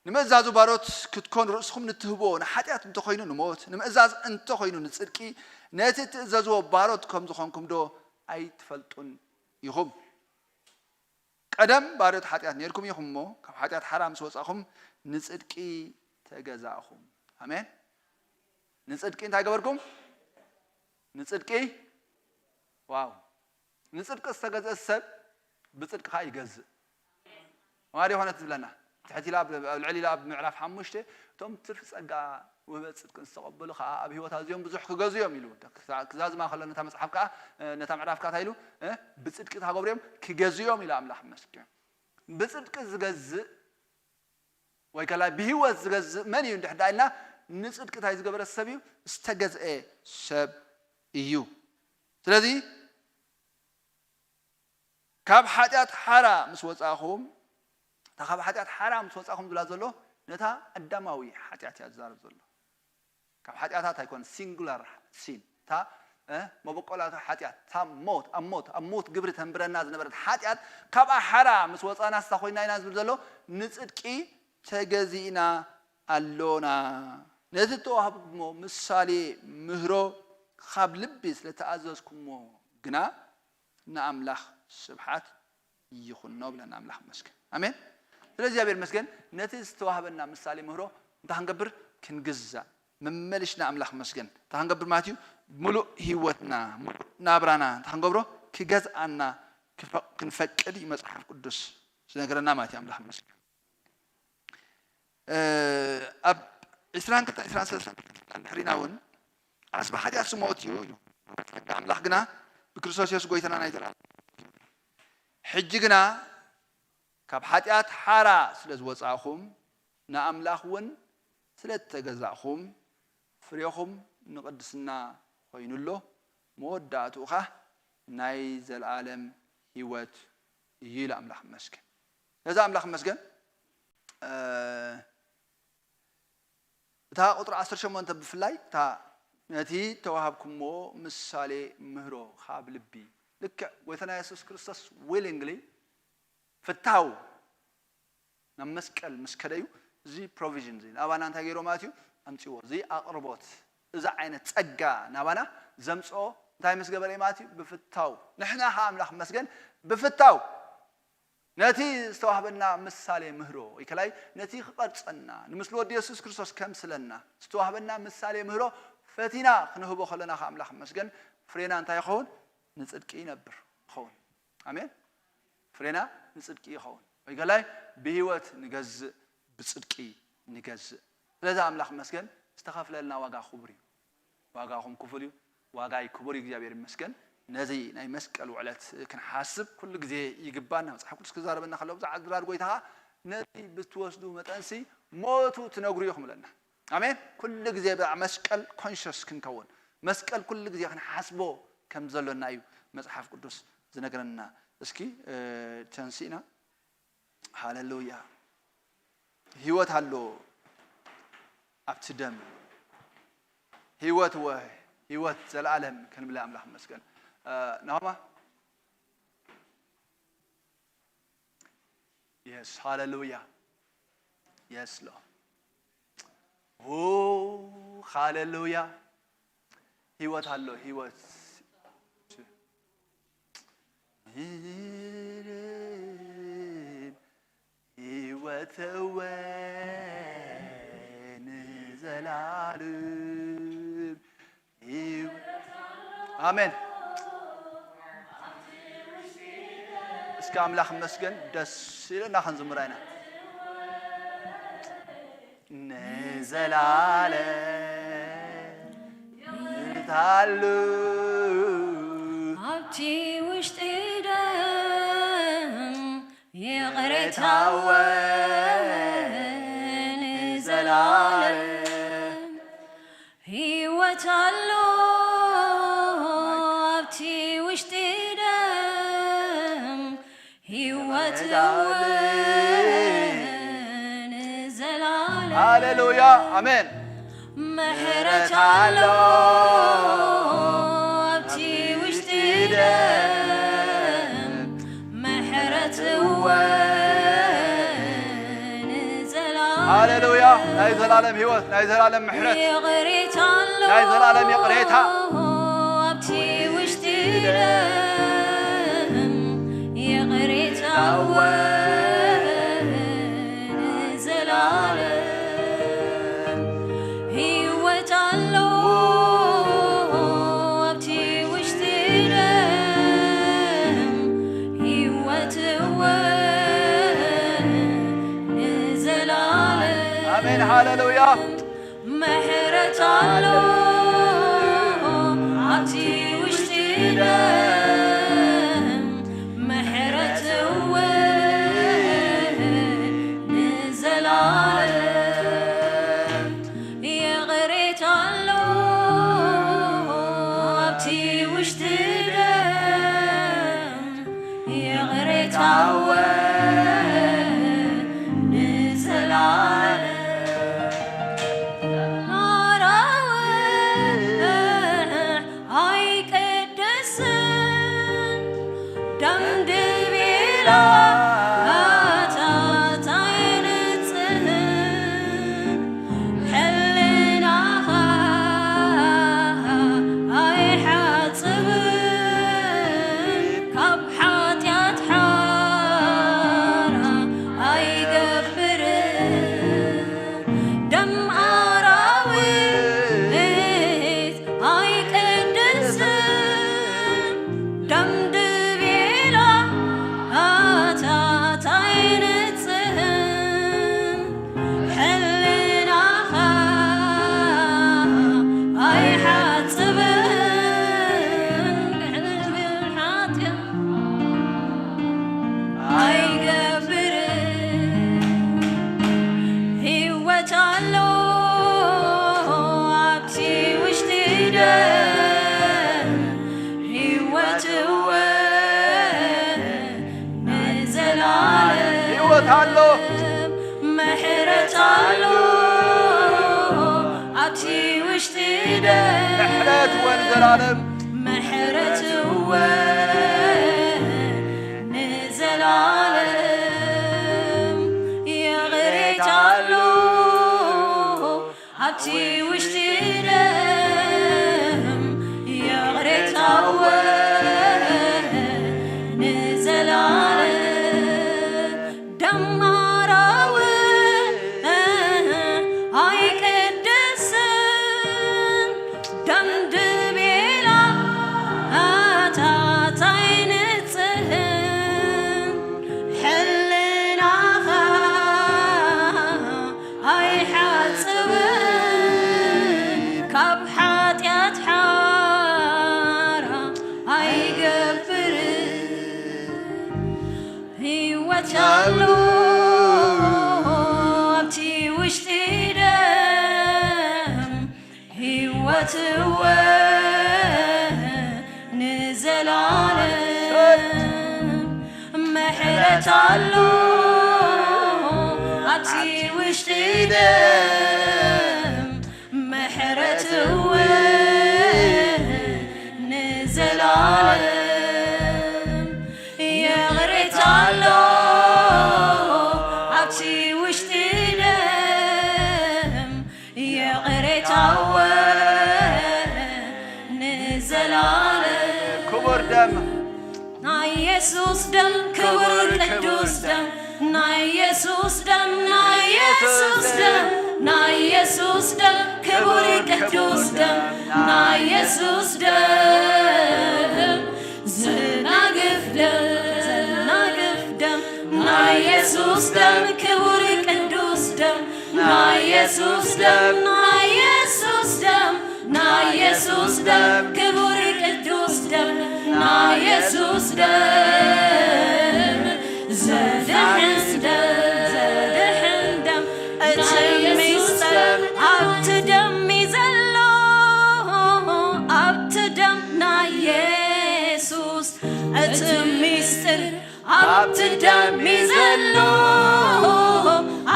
ንምእዛዙ ባሮት ክትኮኑ ርእስኹም ንትህቦ፣ ንሓጢኣት እንተኾይኑ ንሞት፣ ንምእዛዝ እንተኾይኑ ንጽድቂ፣ ነቲ እትእዘዝዎ ባሮት ከም ዝኾንኩም ዶ ኣይትፈልጡን ኢኹም? ቀደም ባሮት ሓጢኣት ኔርኩም ኢኹም እሞ፣ ካብ ሓጢኣት ሓራ ምስ ወጻኹም ንጽድቂ ተገዛእኹም። ኣሜን። ንጽድቂ እንታይ ገበርኩም? ንጽድቂ፣ ዋው። ንጽድቂ ዝተገዝአ ሰብ ብጽድቂ ኸኣ ይገዝእ። ማሪ ኾነት ዝብለና። ትሕት ኢላ ኣብ፣ ኣብ ልዕሊ ኢላ ኣብ ምዕራፍ ሓሙሽተ፣ እቶም ትርፊ ጸጋ ውህበት ጽድቅን ዝተቐበሉ ኸኣ ኣብ ህይወት ኣዝዮም ብዙሕ ክገዝኡ እዮም ኢሉ። ክዛ-፣ ክዛዝማ ከሎ ነታ መጽሓፍ ከኣ፣ እ፣ ነታ ምዕራፍ ከኣ እንታይ ኢሉ? እ፣ ብጽድቂ እንታይ ክገብሩ እዮም? ክገዝኡ እዮም ኢሉ ኣምላኽ ይመስገን። ብጽድቂ ዝገዝእ ወይ ከላይ ብህይወት ዝገዝእ መን እዩ እንድሕር ደኣ ኢልና፣ ንጽድቂ እንታይ ዝገበረ ሰብ እዩ? ዝተገዝአ ሰብ እዩ። ስለዚ ካብ ሓጢኣት ሓራ ምስ ወጻኹም፣ እታ ካብ ሓጢኣት ሓራ ምስ ወጻኹም ዝብላ ዘሎ ነታ ኣዳማዊ ሓጢኣት እያ ዝዛረብ ዘሎ። ካብ ሓጢኣታት ኣይኮነ፣ ሲንጉላር ሲን፣ እታ፣ እ፣ መበቆላዊት ሓጢኣት፣ እታ ሞት፣ ኣብ ሞት፣ ኣብ ሞት ግብሪ ተንብረና ዝነበረት ሓጢኣት፣ ካብኣ ሓራ ምስ ወጻና ስታ ኮይና ኢና ዝብል ዘሎ፣ ንጽድቂ ተገዚእና ኣሎና። ነቲ እተዋህብኩሞ ምሳሌ ምህሮ ካብ ልቢ ስለ ተኣዘዝኩሞ ግና ንኣምላኽ ስብሓት ይኹኖ ብለና። ኣምላኽ ይመስገን። ኣሜን። ስለዚ እግዚኣብሔር ይመስገን፣ ነቲ ዝተዋህበና ምሳሌ ምህሮ እንታይ ክንገብር? ክንግዛእ። መመሊስና ኣምላኽ ይመስገን እንታይ ክንገብር ማለት እዩ? ምሉእ ህይወትና፣ ምሉእ ናብራና እንታይ ክንገብሮ? ክገዝኣና ክፈ-፣ ክንፈቅድ እዩ መጽሓፍ ቅዱስ ዝነገረና ማለት እዩ። ኣምላኽ ይመስገን። እ፣ ኣብ ዕስራን ክልተን፣ ዕስራን ሰለስተን እንድሕር ኢና እውን፣ ዓስቢ ሓጢኣት ስሞት እዩ ኢሉ። ጸጋ ኣምላኽ ግና ብክርስቶስ የሱስ ጎይታና ናይ ዘላለም። ሕጂ ግና ካብ ሓጢኣት ሓራ ስለ ዝወጻእኹም፣ ንኣምላኽ እውን ስለ እተገዛእኹም፣ ፍሬኹም ንቕድስና ኾይኑ ኣሎ፣ መወዳእትኡ ኸኣ ናይ ዘለኣለም ህይወት እዩ ኢሉ ኣምላኽ ይመስገን። ነዚ ኣምላኽ ይመስገን። እ፣ እታ ቁጽሪ ዓሰርተ ሸሞንተ ብፍላይ እታ ነቲ ተዋሃብኩሞ ምሳሌ ምህሮ ካብ ልቢ፣ ልክዕ ጎይታና የሱስ ክርስቶስ ዊሊንግሊ ፍታው ናብ መስቀል ምስ ከደዩ፣ እዚ ፕሮቪዥን እዚ ናባና እንታይ ገይሮ ማለት እዩ? ኣምጽዎ። እዚ ኣቕርቦት፣ እዚ ዓይነት ጸጋ ናባና ዘምጽኦ እንታይ ምስ ገበረ እዩ ማለት እዩ? ብፍታው። ንሕና ኸኣ ኣምላኽ መስገን ብፍታው ነቲ ዝተዋህበና ምሳሌ ምህሮ፣ ወይ ከላይ ነቲ ክቐርጸና፣ ንምስሊ ወዲ የሱስ ክርስቶስ ከምስለና ዝተዋህበና ምሳሌ ምህሮ ፈቲና ክንህቦ ከለና ኸኣ ኣምላኽ መስገን ፍሬና እንታይ ይኸውን? ንጽድቂ ይነብር ይኸውን። ኣሜን። ፍሬና ንጽድቂ ይኸውን። ወይ ገላይ ብህይወት ንገዝእ፣ ብጽድቂ ንገዝእ። ስለዚ ኣምላኽ መስገን ዝተኸፍለልና ዋጋ ክቡር እዩ። ዋጋኹም ክፉል እዩ። ዋጋይ ክቡር እዩ። እግዚኣብሔር ይመስገን። ነዚ ናይ መስቀል ውዕለት ክንሓስብ ኩሉ ግዜ ይግባና። መጽሓፍ ቅዱስ ክዛረበና ከሎ ብዛዕባ ድራር ጎይታ ኸኣ ነዚ ብትወስዱ መጠንሲ ሞቱ ትነግሩ ኢኹም ኢለና። ኣሜን። ኩሉ ግዜ ብዛዕባ መስቀል ኮንሸስ ክንከውን፣ መስቀል ኩሉ ግዜ ክንሓስቦ ከም ዘሎና እዩ መጽሓፍ ቅዱስ ዝነግረና። እስኪ፣ እ፣ ተንሲእና። ሃሌሉያ። ህይወት ኣሎ ኣብቲ ደም። ህይወት ወ-፣ ህይወት ዘለኣለም ክንብላ ኣምላኽ ይመስገን። እ፣ ናሆማ? የስ፣ ሃሌሉያ። የስ፣ ሎ። ኦ፣ ሃሌሉያ። ህይወት ኣሎ፣ ህይወት። ምንም ህይወት እወ ንዘላለም ህይወት። ኣሜን። እስከ ኣምላኽ ይመስገን፣ ደስ ኢልና ክንዝምራ ኢና። ንዘላለም ይታሉ ኣብቲ ውሽጢ ደም ይቕሬታወ ንዘላለም ህይወት ኣሎ ኣብቲ ውሽጢ ደም ንዘላለም። ሃሌሉያ፣ ኣሜን። ምሕረት ኣሎ ኣብቲ ውሽጢ ደም፣ ምሕረት እወ ንዘላለም። ሃሌሉያ፣ ናይ ዘላለም ህይወት፣ ናይ ዘላለም ምሕረት፣ ይቕሬታ ኣሎ ናይ ዘላለም ይቕሬታ። ኣብቲ ውሽጢ ደም፣ ይቕሬታ እወ ንዘላለም። ህይወት ኣሎ ኣብቲ ውሽጢ ደም፣ ህይወት እወ ንዘላለም። ኣሜን፣ ሃሌሉያ። ምሕረት ኣሎ ኣብቲ ውሽጢ ደም፣ ምሕረት እወ ንዘላለም። ይቕሬታ ኣሎ ኣብቲ ውሽጢ ደም፣ ይቕሬታ እወ ንዘላለም። ማራዊ ኣይቅድስን፣ ደም ድቤላ ኣታት ኣይንጽህን፣ ሕልናኻ ኣይሓጽብን፣ ካብ ሓጢኣት ሓራ ኣይገብርን። ደም ኣራዊት ኣይቅድስን፣ ደም ድቤላ ኣታት ኣይንጽህን፣ ሕልናኻ ኣይሓጽብን፣ ክሕብል ሓጢኣት ኣይገብርን። ህይወት ኣሎ ኣብቲ ውሽጢ ደም፣ ህይወት እወ ንዘላለም። ህይወት ኣሎ። ምሕረት ኣሎ ኣብቲ ውሽጢ ደም፣ ምሕረት እወ ንዘላለም። ምሕረት እወ ንዘላለም። ይቕሬታ ኣሎ ኣብቲ ውሽጢ ደም፣ ይቕሬታ እወ ንዘላለም። ደም ኣራዊት ኣይቅድስን፣ ደም ድቤላ ኣታት ኣይንጽህን፣ ሕልናኻ ኣይሓጽብን፣ ካብ ሓጢኣት ሓራ ኣይገብርን። ህይወት ኣሎ ኣብቲ ውሽጢ ደም፣ ህይወት እወ ንዘላለም። ምሕረት ኣሎ ኣብቲ ውሽጢ ደም፣ ምሕረት እውን ንዘላለም። ይቕሬታ ኣሎ ኣብቲ ውሽጢ ደም፣ ይቕሬታ እውን ንዘላለም። ክቡር ደም። ናይ የሱስ ደም፣ ክቡር ቅዱስ ደም፣ ናይ የሱስ ደም፣ ናይ የሱስ ደም፣ ናይ የሱስ ደም፣ ክቡር ቅዱስ ደም፣ ናይ የሱስ ደም፣ ዘናግፍ ደም፣ ዘናግፍ ደም፣ ናይ የሱስ ደም፣ ክቡር ቅዱስ ደም፣ ናይ የሱስ ደም፣ ናይ የሱስ ደም፣ ናይ የሱስ ደም፣ ክቡር ቅዱስ ደም፣ ናይ የሱስ ደም፣ ዘድሕን ደም፣ ዘድሕን ደም፣ እቲ ሚስጥር ኣብቲ ደም እዩ ዘሎ፣ ኣብቲ ደም ናይ የሱስ፣ እቲ ሚስጥር ኣብ ኣብቲ ደም ዘሎ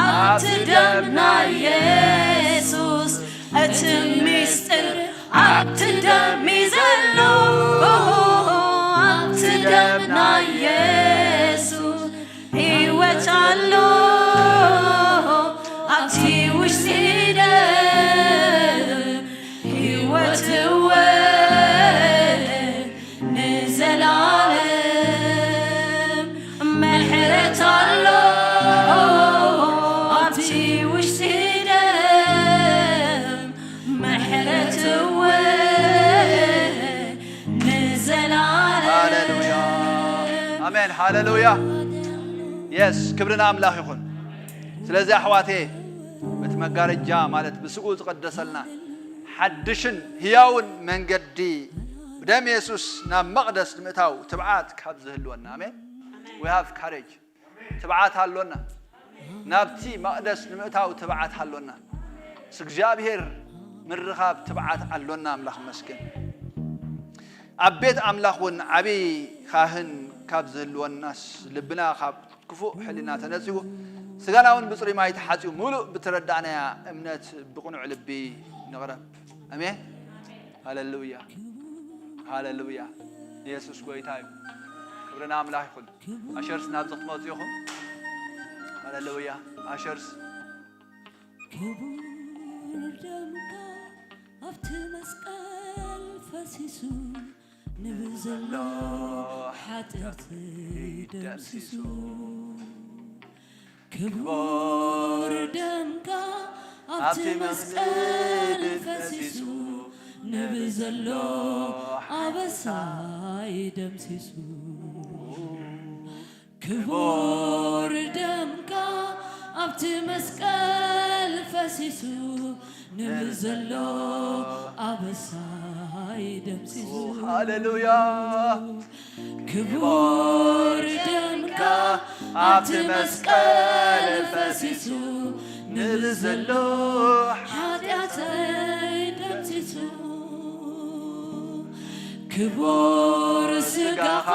ኣብቲ ደም ናይ የሱስ እቲ ምስጢር ኣብቲ ደም ዘሎ ኣብቲ ደም ናይ የሱስ ህይወት ኣሎ ኣብቲ ውሽጢ ደም ህይወት እወ ንዘላለም ምሕረት ኣሎ ኣብቲ ውሽጢ ደም ምሕረት እወ ንዘላለም ሃሌሉያ ኣሜን ሃሌሉያ የስ ክብሪ ንኣምላኽ ይኹን ስለዚ ኣሕዋቴ በቲ መጋረጃ ማለት ብስኡ ዝቐደሰልና ሓድሽን ህያውን መንገዲ ብደም የሱስ ናብ መቕደስ ንምእታው ትብዓት ካብ ዝህልወና ኣሜን we have courage ትብዓት ኣሎና ናብቲ መቕደስ ንምእታው ትብዓት ኣሎና ምስ እግዚኣብሔር ምርኻብ ትብዓት ኣሎና ኣምላኽ መስገን ኣብ ቤት ኣምላኽ እውን ዓብዪ ካህን ካብ ዝህልወናስ ልብና ካብ ክፉእ ሕሊና ተነፂሁ ስጋና እውን ብፅሩይ ማይ ተሓፂቡ ሙሉእ ብተረዳእናያ እምነት ብቕኑዕ ልቢ ንቕረብ ኣሜን ሃሌሉያ ሃሌሉያ ኢየሱስ ጎይታ እዩ ክብርና ኣምላኽ ይኹን ኣሸርስ ናብዚ ክትመፁ ኢኹም ሃሌሉያ ኣሸርስ ክቡር ደምካ ኣብቲ መስቀል ፈሲሱ ንብዘሎ ሓጢኣት ደምሲሱ ክቡር ደምካ ኣብቲ መስቀል ፈሲሱ ንብዘሎ ኣበሳይ ደምሲሱ ክቡር ደምካ ኣብቲ መስቀል ፈሲሱ ንብዘሎ ኣበሳይ ደምሲሱ ሃሌሉያ ክቡር ደምካ ኣብቲ መስቀል ፈሲሱ ንብዘሎ ሓጢኣተይ ደምሲሱ ክቡር ስጋኻ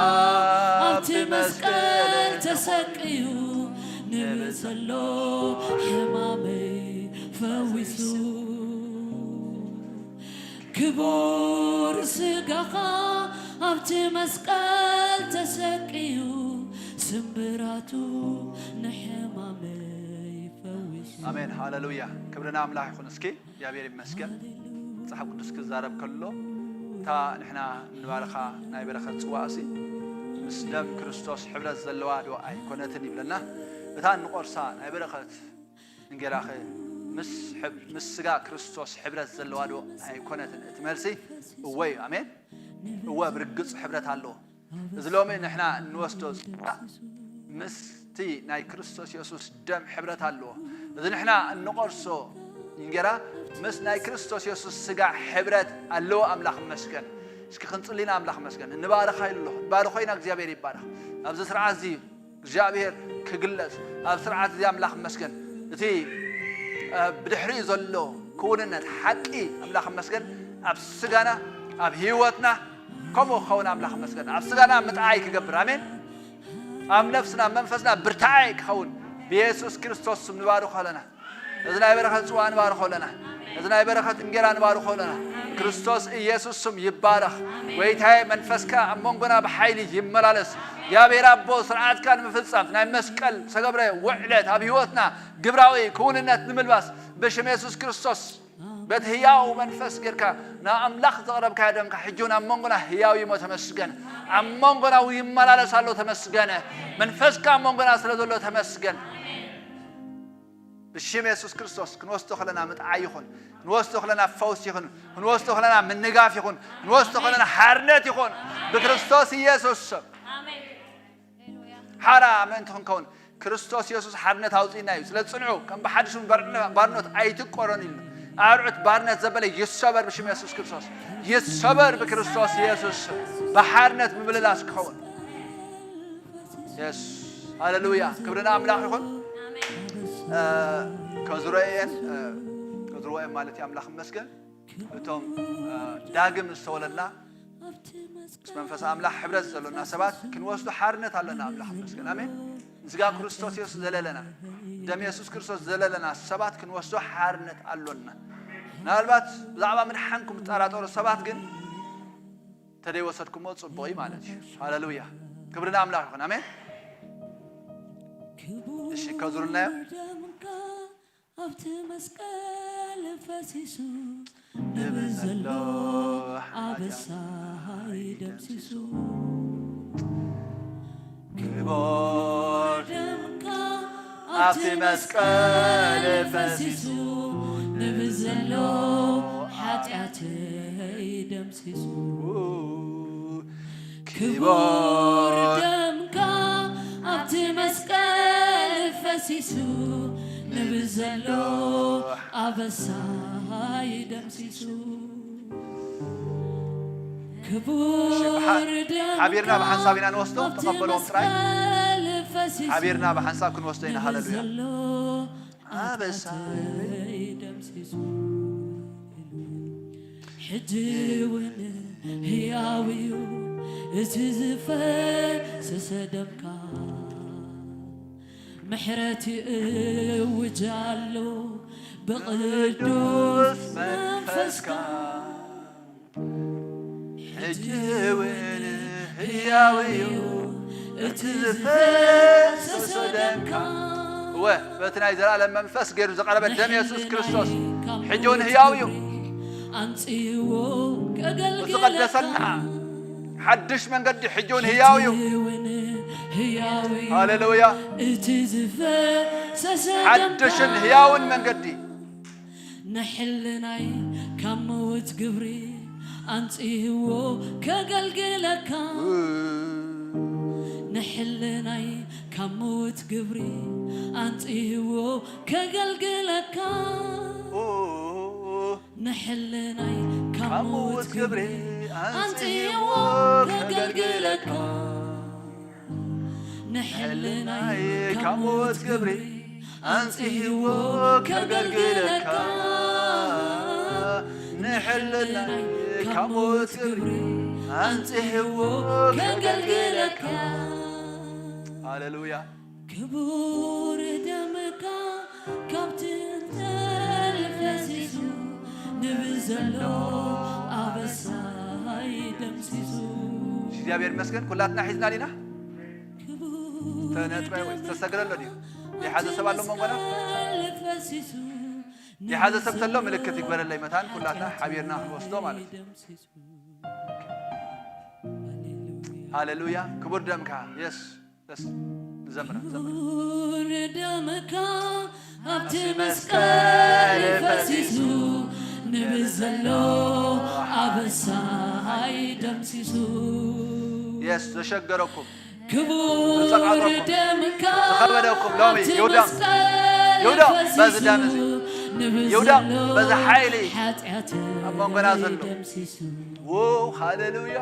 ኣብቲ መስቀል ተሰቅዩ ንብዘሎ ሕማመይ ፈዊሱ ክቡር ስጋኻ ኣብቲ መስቀል ተሰቅዩ ስምብራቱ ንሕማመይ ፈዊሱ ኣሜን ሃሌሉያ ክብርና ኣምላኽ ይኹን እስኪ እግዚኣብሔር ይመስገን መፅሓፍ ቅዱስ ክዛረብ ከሎ እታ ንሕና እንባርኻ ናይ በረኸት ፅዋእሲ ምስ ደም ክርስቶስ ሕብረት ዘለዋ ዶ ኣይኮነትን ይብለና እታ እንቆርሳ ናይ በረኸት እንጌራኸ ምስ ስጋ ክርስቶስ ሕብረት ዘለዋ ዶ ኣይኮነትን እቲ መልሲ እወ እዩ ኣሜን እወ ብርግፅ ሕብረት ኣለዎ እዚ ሎሚ ንሕና እንወስዶ ምስ እቲ ናይ ክርስቶስ የሱስ ደም ሕብረት ኣለዎ እዚ ንሕና እንቆርሶ እንጌራ ምስ ናይ ክርስቶስ የሱስ ስጋ ሕብረት ኣለዎ ኣምላኽ መስገን እስኪ ክንፅሊና ኣምላኽ መስገን እንባርኻ ኢሉ ኣሎ ባርኾ ኢና እግዚኣብሔር ይባረኽ ኣብዚ ስርዓት እዚ እግዚኣብሔር ክግለጽ ኣብ ስርዓት እዚ ኣምላኽ መስገን እቲ ብድሕሪኡ ዘሎ ክውንነት ሓቂ ኣምላኽ መስገን ኣብ ስጋና ኣብ ህይወትና ከምኡ ክኸውን ኣምላኽ መስገን ኣብ ስጋና ምጥዓይ ክገብር ኣሜን ኣብ ነፍስና መንፈስና ብርታዓይ ክኸውን ብየሱስ ክርስቶስ ስም ንባርኾ ኣለና እዚ ናይ በረኸት ጽዋ ንባርኾ ኣለና። እዚ ናይ በረኸት እንጌራ ንባርኾ ኣለና። ክርስቶስ ኢየሱስ ስም ይባረኽ። ጎይታዬ መንፈስካ ኣብ መንጎና ብሓይሊ ይመላለስ። እግዚኣብሔር ኣቦ ስርዓትካ ንምፍጻም ናይ መስቀል ዝተገብረ ውዕለት ኣብ ህይወትና ግብራዊ ክውንነት ንምልባስ ብሽም የሱስ ክርስቶስ በቲ ህያው መንፈስ ጌርካ ናብ ኣምላኽ ዘቕረብካዮ ደምካ ሕጂ እውን ኣብ መንጎና ህያው እዩ እሞ ተመስገን። ኣብ መንጎና እውን ይመላለስ ኣሎ ተመስገን። መንፈስካ ኣብ መንጎና ስለ ዘሎ ተመስገን። ብሽም የሱስ ክርስቶስ ክንወስዶ ከለና ምጥዓይ ይኹን፣ ክንወስዶ ከለና ፈውስ ይኹን፣ ክንወስዶ ከለና ምንጋፍ ይኹን፣ ክንወስዶ ከለና ሓርነት ይኹን ብክርስቶስ ኢየሱስ ስም። ሓራ ምእንቲ ክንከውን ክርስቶስ የሱስ ሓርነት ኣውፅእና እዩ። ስለ ፅንዑ ከም ብሓድሽ እውን ባርነ- ባርኖት ኣይትቆረን ኢሉ ኣርዑት ባርነት ዘበለ ይሰበር ብሽም የሱስ ክርስቶስ ይሰበር ብክርስቶስ ኢየሱስ ስም። ብሓርነት ምምልላስ ክኸውን የስ ሃሌሉያ ክብሪ ንኣምላኽ ይኹን። እ፣ ከዝሮ እየን እ፣ ከዝሮ እየን ማለት እዩ ኣምላኽ ይመስገን። እቶም እ፣ ዳግም ዝተወለድና ምስ መንፈስ ኣምላኽ ሕብረት ዘሎና ሰባት ክንወስዶ ሓርነት ኣሎና። ኣምላኽ ይመስገን። ኣሜን። ንስጋ ክርስቶስ የሱስ ዘለለና፣ ደም የሱስ ክርስቶስ ዘለለና ሰባት ክንወስዶ ሓርነት ኣሎና። ምናልባት ብዛዕባ ምድሓንኩም እጠራጠሩ ሰባት ግን እንተደይወሰድኩሞ ጽቡቕ እዩ ማለት እዩ። ሃሌሉያ። ክብሪ ንኣምላኽ ይኹን። ኣሜን። እሺ፣ ከዙርናዮ። ኣብቲ መስቀል ፈሲሱ ንብል ዘሎ ኣበሳ ይደምሲሱ። ክቡር ደምካ ኣብቲ መስቀል ፈሲሱ ንብል ዘሎ ሓጢኣተይ ደምሲሱ። ክቡር ደምካ ኣብቲ መስቀል ፈሲሱ ንብል ዘሎ ኣበሳይ ደምሲሱ። ክቡር ደምካ ሓቢርና ብሓንሳብ ኢና ንወስዶ፣ ኣብቲ ተቐበልዎም ጥራይ። መስቀል ፈሲሱ ሓቢርና ብሓንሳብ ክንወስዶ ኢና። ንብል ሃሌሉያ። ዘሎ ኣበሳይ ሓጢኣተይ ደምሲሱ። ሕጂ እውን ህያው እዩ እቲ ዝፈሰሰ ደምካ፣ ምሕረት ይእውጅ ኣሎ ብቅዱስ መንፈስካ። ሕጂ እውን ህያው እዩ እቲ ዝፈሰሰ ደምካ። እወ፣ በቲ ናይ ዘላለም መንፈስ ገይሩ ዝቐረበ ደም የሱስ ክርስቶስ ሕጂ እውን ህያው እዩ። ኣንጽዎ ከገልግለካ። ዝቐደሰና ሓድሽ መንገዲ ሕጂ እውን ህያው እዩ። ሕጂ እውን ህያው እዩ። ሃሌሉያ። እቲ ዝፈሰሰ ደምካ። ሓድሽን ህያውን መንገዲ። ንሕልናይ ካብ ምውት ግብሪ ኣንጽህዎ ከገልግለካ። ንሕልናይ ካብ ምውት ግብሪ ኣንጽህዎ ከገልግለካ። ንሕልናይ ካብ ምውት ግብሪ ኣንጽህዎ ከገልግለካ። ንሕልናይ ካብ ምውት ግብሪ ኣንጽህዎ ከገልግለካ። ንሕልናይ ካብ ምውት ግብሪ ኣንጽህዎ ከገልግለካ። ሃሌሉያ። ክቡር ደምካ ካብቲ እንተል ፈሲሱ ንብል ዘሎ ኣበሳይ ደምሲሱ። እግዚኣብሔር ይመስገን። ኩላትና ሒዝና ዲና? ተነጥበ ወይ ተሰግረሎ ድዩ? የሓዘ ሰብ ኣሎ መንጎና? የሓዘ ሰብ ተሎ ምልክት ይግበረለይ መታን ኩላትና ሓቢርና ክንወስዶ ማለት እዩ። ሃሌሉያ። ክቡር ደምካ የስ ደስ ንዘምራ፣ ዘምራ። ክቡር ደምካ ኣብቲ መስቀል ፈሲሱ ንብል ዘሎ ኣበሳይ ደምሲሱ። የስ ዘሸገረኩም ክቡር ዝጸቃጠኩም፣ ደምካ ዝኸበደኩም ሎሚ ኣብቲ ይውደቕ፣ መስቀል ይውደቕ በዚ ፈሲሱ ደም እዚ፣ ንብል ይውደቕ ዘሎ በዚ ሓይሊ ሓጢኣተይ ኣብ መንጎና ዘሎ። ደምሲሱ። ዎ፣ ሃሌሉያ።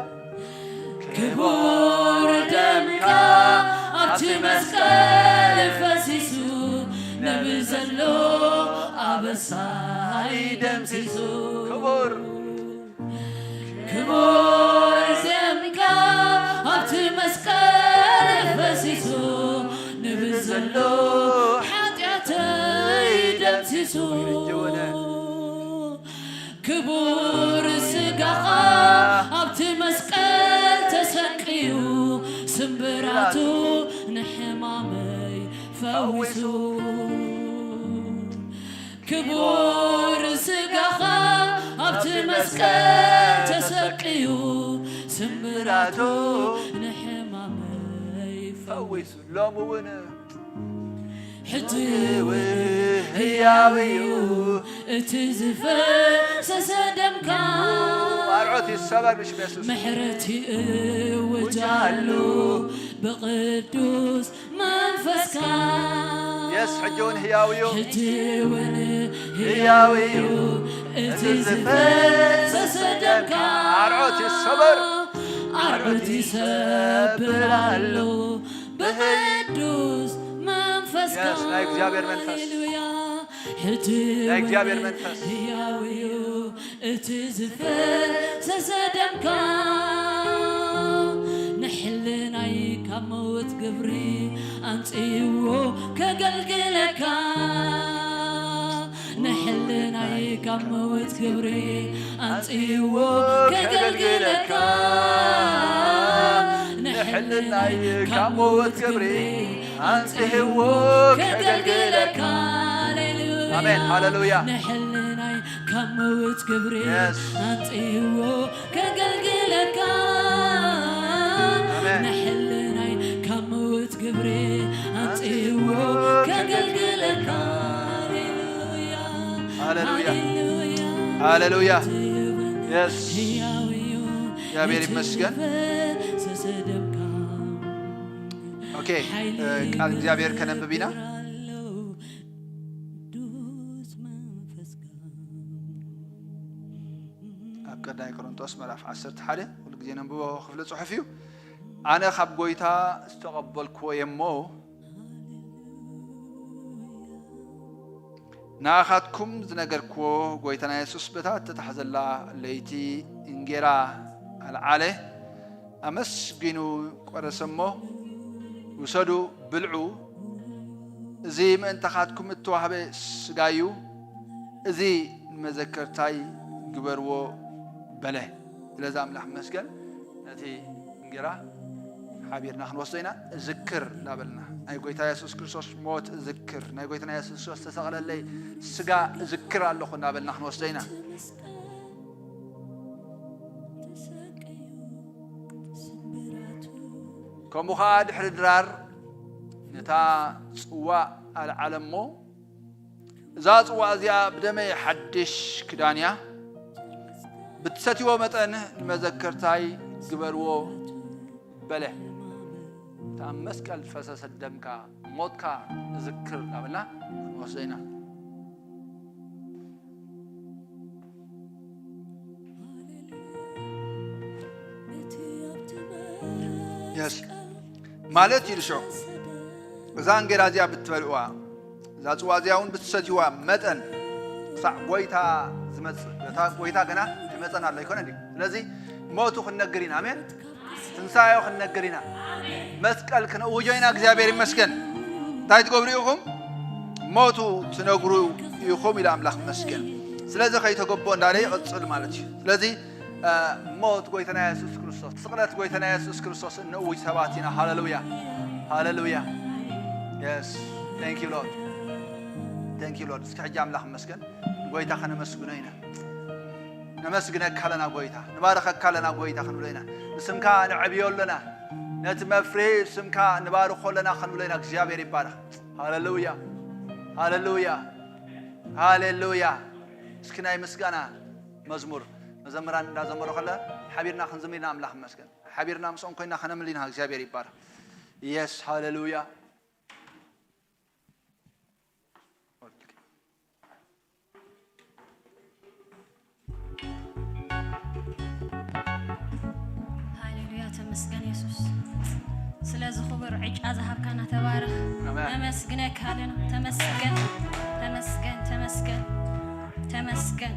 ክቡር ደምካ ኣብቲ መስቀል ፈሲሱ ንብል ዘሎ ኣበሳይ ደምሲሱ። ክቡር ክቡር ደምካ ኣብቲ መስቀል ፈሲሱ ንብል ዘሎ ሓጢኣተይ ደምሲሱ። ሕጂ እውን ክቡር ስጋኻ ኣብቲ መስቀል ተሰቅዩ ስምብራቱ ንሕማመይ ፈዊሱ። ክቡር ስጋኻ ኣብቲ መስቀል ተሰቅዩ ስምብራቱ ንሕማመይ ፈዊሱ። ሎሚ እውን ሕጂ እውን ህያው እዩ እቲ ዝፈሰሰ ደምካ። ኣርዑት ይሰበር ብሽም የሱስ። ምሕረት ይእውጅ ኣሎ ብቅዱስ መንፈስካ። የስ፣ ሕጂ እውን ህያው እዩ። ሕጂ እውን ህያው እዩ እቲ ዝፈሰሰ ደምካ። ኣርዑት ይሰበር። ኣርዑት ይሰብር ኣሎ ብቅዱስ መንፈስካ። የስ፣ ናይ እግዚኣብሔር መንፈስ። ሃሌሉያ። ሕጂ ናይ እግዚኣብሔር እውን መንፈስ። ህያው እዩ እቲ ዝፈሰሰ ደምካ ንሕልናይ ካብ መውት ግብሪ ኣንጽዎ ከገልግለካ። ንሕልናይ ካብ መውት ግብሪ ኣንጽዎ ከገልግለካ። ንሕልናይ ካብ መውት ግብሪ ኣንጽዎ ከገልግለካ። ሃሌሉያ። ኣሜን። ሃሌሉያ። ንሕልናይ ካብ መውት ግብሪ Yes. ኣንጽዎ ከገልግለካ። ኣሜን። ንሕልናይ ካብ መውት ግብሪ ኣንጽዎ ከገልግለካ። ሃሌሉያ። ሃሌሉያ። ሃሌሉያ። ሃሌሉያ። Yes። ህያው እዩ። እግዚኣብሔር እቲ ይመስገን። ዝፈሰሰ ደምካ ኦኬ፣ እ፣ ቃል እግዚኣብሔር ከነንብብ ኢና። ኣብ ቀዳማይ ቆሮንቶስ ምዕራፍ ዓሰርተ ሓደ ኩሉ ግዜ ነንብቦ ክፍሊ ጽሑፍ እዩ። ኣነ ካብ ጐይታ ዝተቐበልክዎ እየ እሞ፣ ንኣኻትኩም ዝነገርክዎ፣ ጐይታና የሱስ በታ እተታሕዘላ ለይቲ እንጌራ ኣልዓለ፣ ኣመስጊኑ ቈረሰ እሞ፣ ውሰዱ፣ ብልዑ፣ እዚ ምእንታኻትኩም እተዋህበ ስጋይ እዩ፣ እዚ ንመዘከርታይ ግበርዎ በለ። ስለዚ ኣምላኽ ይመስገን፣ ነቲ እንጌራ ሓቢርና ክንወስዶ ኢና። እዝክር እናበልና ናይ ጐይታ የሱስ ክርስቶስ ሞት እዝክር፣ ናይ ጐይታና የሱስ ክርስቶስ ዝተሰቕለለይ ስጋ እዝክር ኣለኹ እናበልና ክንወስዶ ኢና። ከምኡ ኸዓ ድሕሪ ድራር ነታ ጽዋእ ኣልዓለ እሞ፣ እዛ ጽዋእ እዚኣ ብደመይ ሓድሽ ክዳን እያ፣ ብትሰትይዎ መጠን ንመዘከርታይ ግበርዎ በለ። እታ ኣብ መስቀል ዝፈሰሰት ደምካ፣ ሞትካ እዝክር እናበልና ክንወስዶ ኢና። የስ ማለት እዩ። ንሽዑ እዛ እንጌራ እዚኣ ብትበልዕዋ፣ እዛ ጽዋ እዚኣ እውን ብትሰትይዋ መጠን፣ ክሳዕ ጐይታ ዝመጽእ፣ እታ ጐይታ ገና ኣይመጸን ኣሎ ኣይኮነን እዩ። ስለዚ ሞቱ ክንነግር ኢና። ኣሜን። ትንሳኤኡ ክንነግር ኢና። መስቀል ክነውጆ ኢና። እግዚኣብሔር ይመስገን። እንታይ ትገብሩ ኢኹም? ሞቱ ትነግሩ ኢኹም ኢሉ ኣምላኽ ይመስገን። ስለዚ ከይተገብኦ እንዳለ ይቕጽል ማለት እዩ። ስለዚ፣ እ፣ ሞት ጐይታና የሱስ ክርስቶስ፣ ስቕለት ጐይታና የሱስ ክርስቶስ እንእውጅ ሰባት ኢና። ሃሌሉያ፣ ሃሌሉያ። Yes, thank you Lord, thank you Lord። እስኪ ሕጂ ኣምላኽ ይመስገን፣ ጐይታ ከነመስግኖ ኢና። ነመስግነካ ኣለና ጐይታ፣ ንባርኸካ ኣለና ጐይታ ክንብሎ ኢና። ንስምካ ነዕብዮ ኣለና፣ ነቲ መፍርሂ ስምካ ንባርኾ ኣለና ክንብሎ ኢና። እግዚኣብሔር ይባረኽ። ሃሌሉያ፣ ሃሌሉያ፣ ሃሌሉያ። እስኪ ናይ ምስጋና መዝሙር መዘምራን እንዳዘመሩ ከለ ሓቢርና ክንዝምር ኢና። ኣምላኽ ይመስገን። ሓቢርና ምስኦም ኮይና ከነምልእ ኢና። እግዚኣብሔር ይባረኽ። የስ፣ ሃሌሉያ። ሃሌሉያ፣ ተመስገን የሱስ። ስለዚ ክቡር ዕጫ ዝሃብካና ተባረኽ። ኣሜን። ነመስግነካ ኣለና። ተመስገን፣ ተመስገን፣ ተመስገን፣ ተመስገን።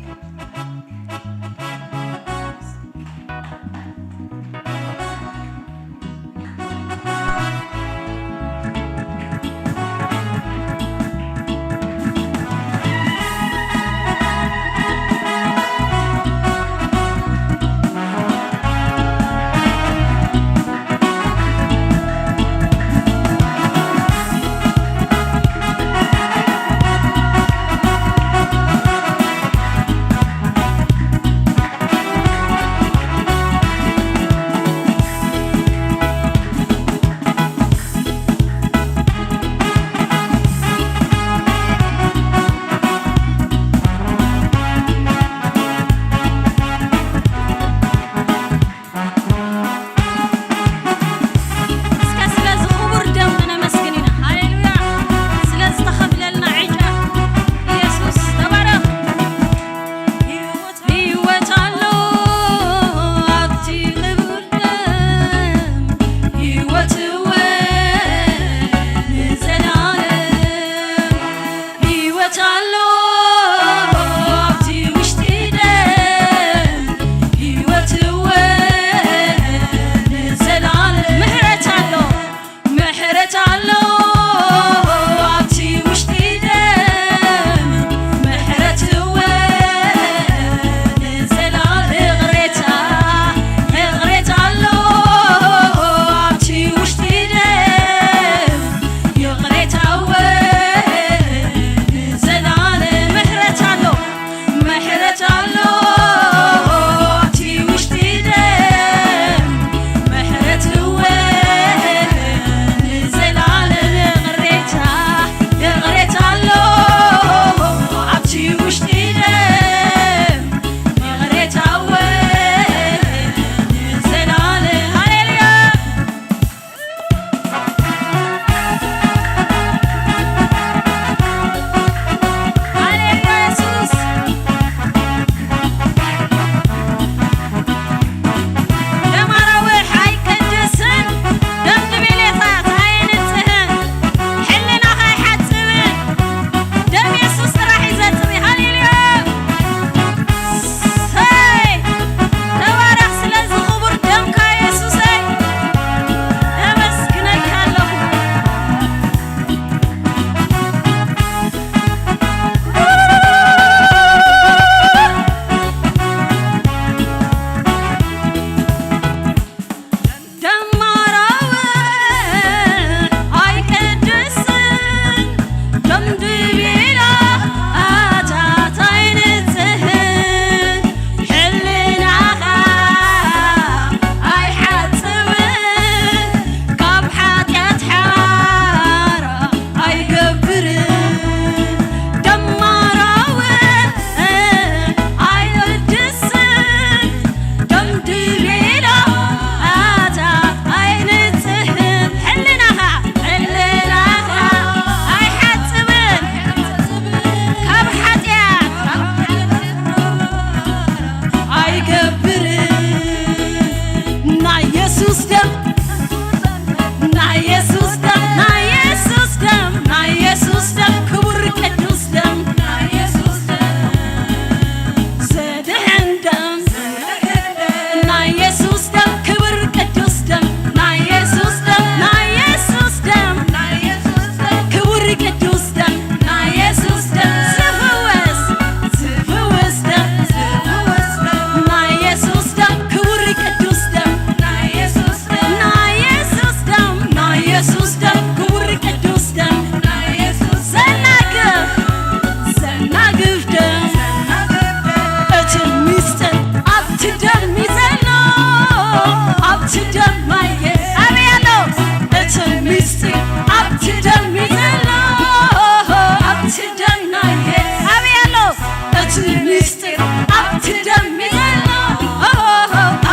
ምስጢር ኣብቲ ደም ዘሎ፣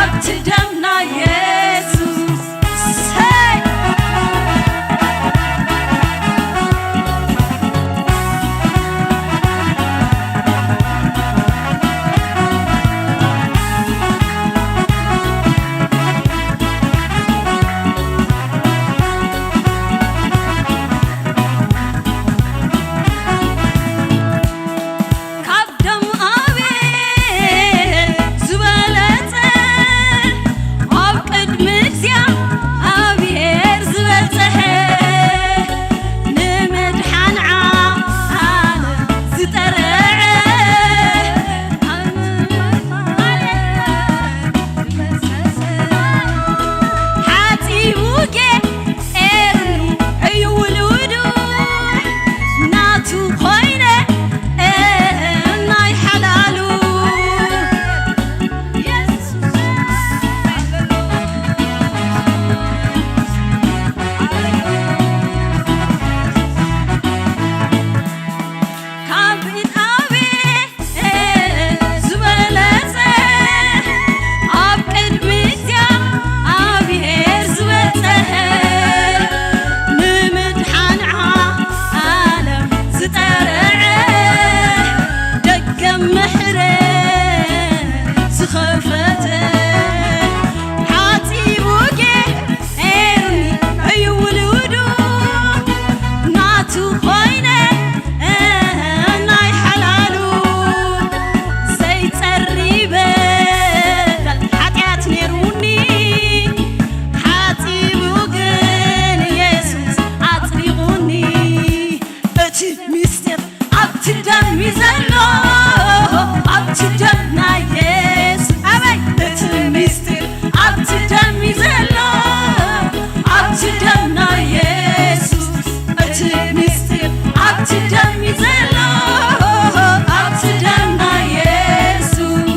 ኣብቲ ደም ናይ የሱስ። ሰይ! ካብ ደም ኣቤል ዝበለጸ፣ ኣብ ቅድሚ እግዚኣብሔር ዝበጽሐ፣ ንምድሓን ዓለም ዝተረዐ፣ ሓጺቡ ጌ ኤርኒ እዩ ውሉዱ፣ ናቱ ኮይነ ናይ ሓላሉ። ካብ ኢድ ኣቤል ዝበለጸ፣ ኣብ ቅድሚ እግዚኣብሔር ዝበጽሐ፣ ንምድሓን ዓለም ዝተረዐ፣ ደገ ምሕረት ዝኸፈተ፣ ሓጺቡ ጌ ኤርኒ እዩ ውሉዱ፣ ናቱ ኮይነ ናይ ሓላሉ። ዘይጸሪ በደል ሓጢኣት ነይሩኒ፣ ሓጺቡ ግን የሱስ ኣጽዲቑኒ። እቲ ምስጢር ኣብቲ ደም እዩ ዘሎ፣ ኣብቲ ደም ናይ የሱስ። ኣበይ! እቲ ምስጢር ኣብቲ ደም እዩ ዘሎ፣ ኣብቲ ደም ናይ የሱስ። እቲ ምስጢር ኣብቲ ደም እዩ ዘሎ፣ ኣብቲ ደም ናይ የሱስ።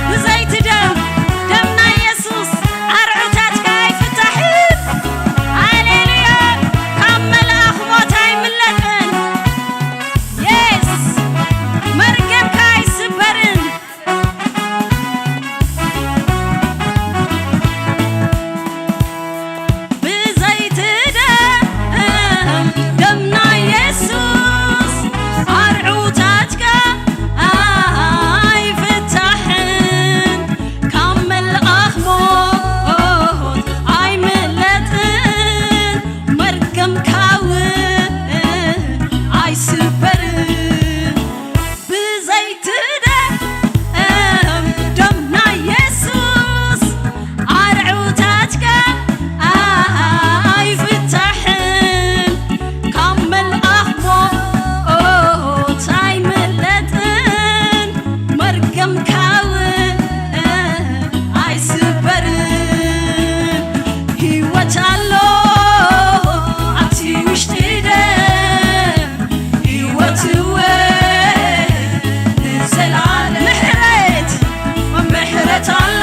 ብዘይቲ ደም፣ ደም ናይ የሱስ ኣርዑታትካ ኣይፍታሕን። ሃሌሉያ! ካብ መልኣኽ ሞት ኣይምለጥን። የስ! መርገምካ ኣይስበርን። ብዘይቲ ደም፣ ደም ናይ የሱስ ኣርዑታትካ ኣይፍታሕን። ካብ መልኣኽ ሞት ኣይምለጥን፣ መርገምካ እውን ኣይስበርን። ብዘይቲ ደም፣ ደም ናይ የሱስ ኣርዑታትካ ኣይፍታሕን። ካብ መልኣኽ ሞት ኣይምለጥን፣ መርገምካ እውን ኣይስበርን። ህይወት ኣሎ ኣብቲ ውሽጢ ደም፣ ህይወት እውን ንዘለኣለም። ምሕረት፣ ምሕረት ኣሎ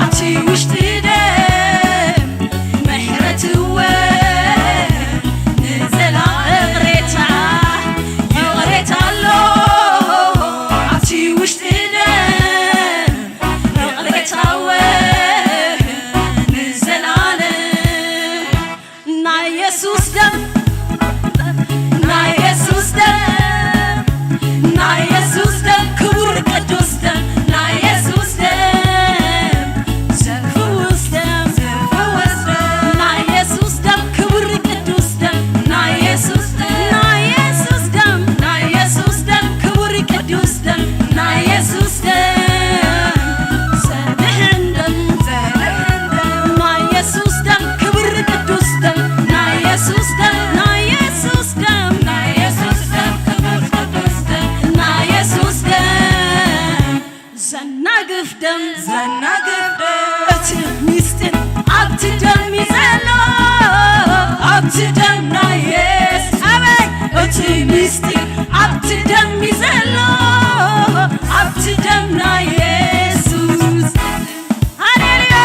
ኣብቲ ውሽጢ ደም፣ ምሕረት እውን ንዘለኣለም። ይቕሬታ፣ ይቕሬታ ኣሎ ኣብቲ ውሽጢ ደም፣ ይቕሬታ እውን ንዘለኣለም። ናይ የሱስ ደም፣ ናይ የሱስ ደም፣ ናይ የሱስ ደም፣ ክቡር ቅዱስ ደም፣ ናይ የሱስ ደም፣ ዘፍውስ ደም፣ ዘፍውስ ደም፣ ናይ የሱስ ደም፣ ክቡር ቅዱስ ደም፣ ናይ የሱስ ደም፣ ናይ የሱስ ደም፣ ናይ የሱስ ደም፣ ክቡር ቅዱስ ደም፣ ናይ የሱስ ደም፣ ዘድሕን ደም፣ ዘድሕን ደም፣ ናይ የሱስ ደም፣ ክቡር ቅዱስ ደም፣ ናይ የሱስ ደም፣ ናይ የሱስ ደም፣ ናይ የሱስ ደም፣ ክቡር ቅዱስ ደም፣ ናይ የሱስ ደም፣ ዘናግፍ ደም፣ ዘናግፍ ደም። እቲ ምስጢር ኣብቲ ደም እዩ ዘሎ፣ ኣብቲ ደም ናይ የሱስ። ኣበይ! እቲ ምስጢር ኣብቲ ደም እዩ ዘሎ፣ ኣብቲ ደም ናይ የሱስ። ሃሌሉያ!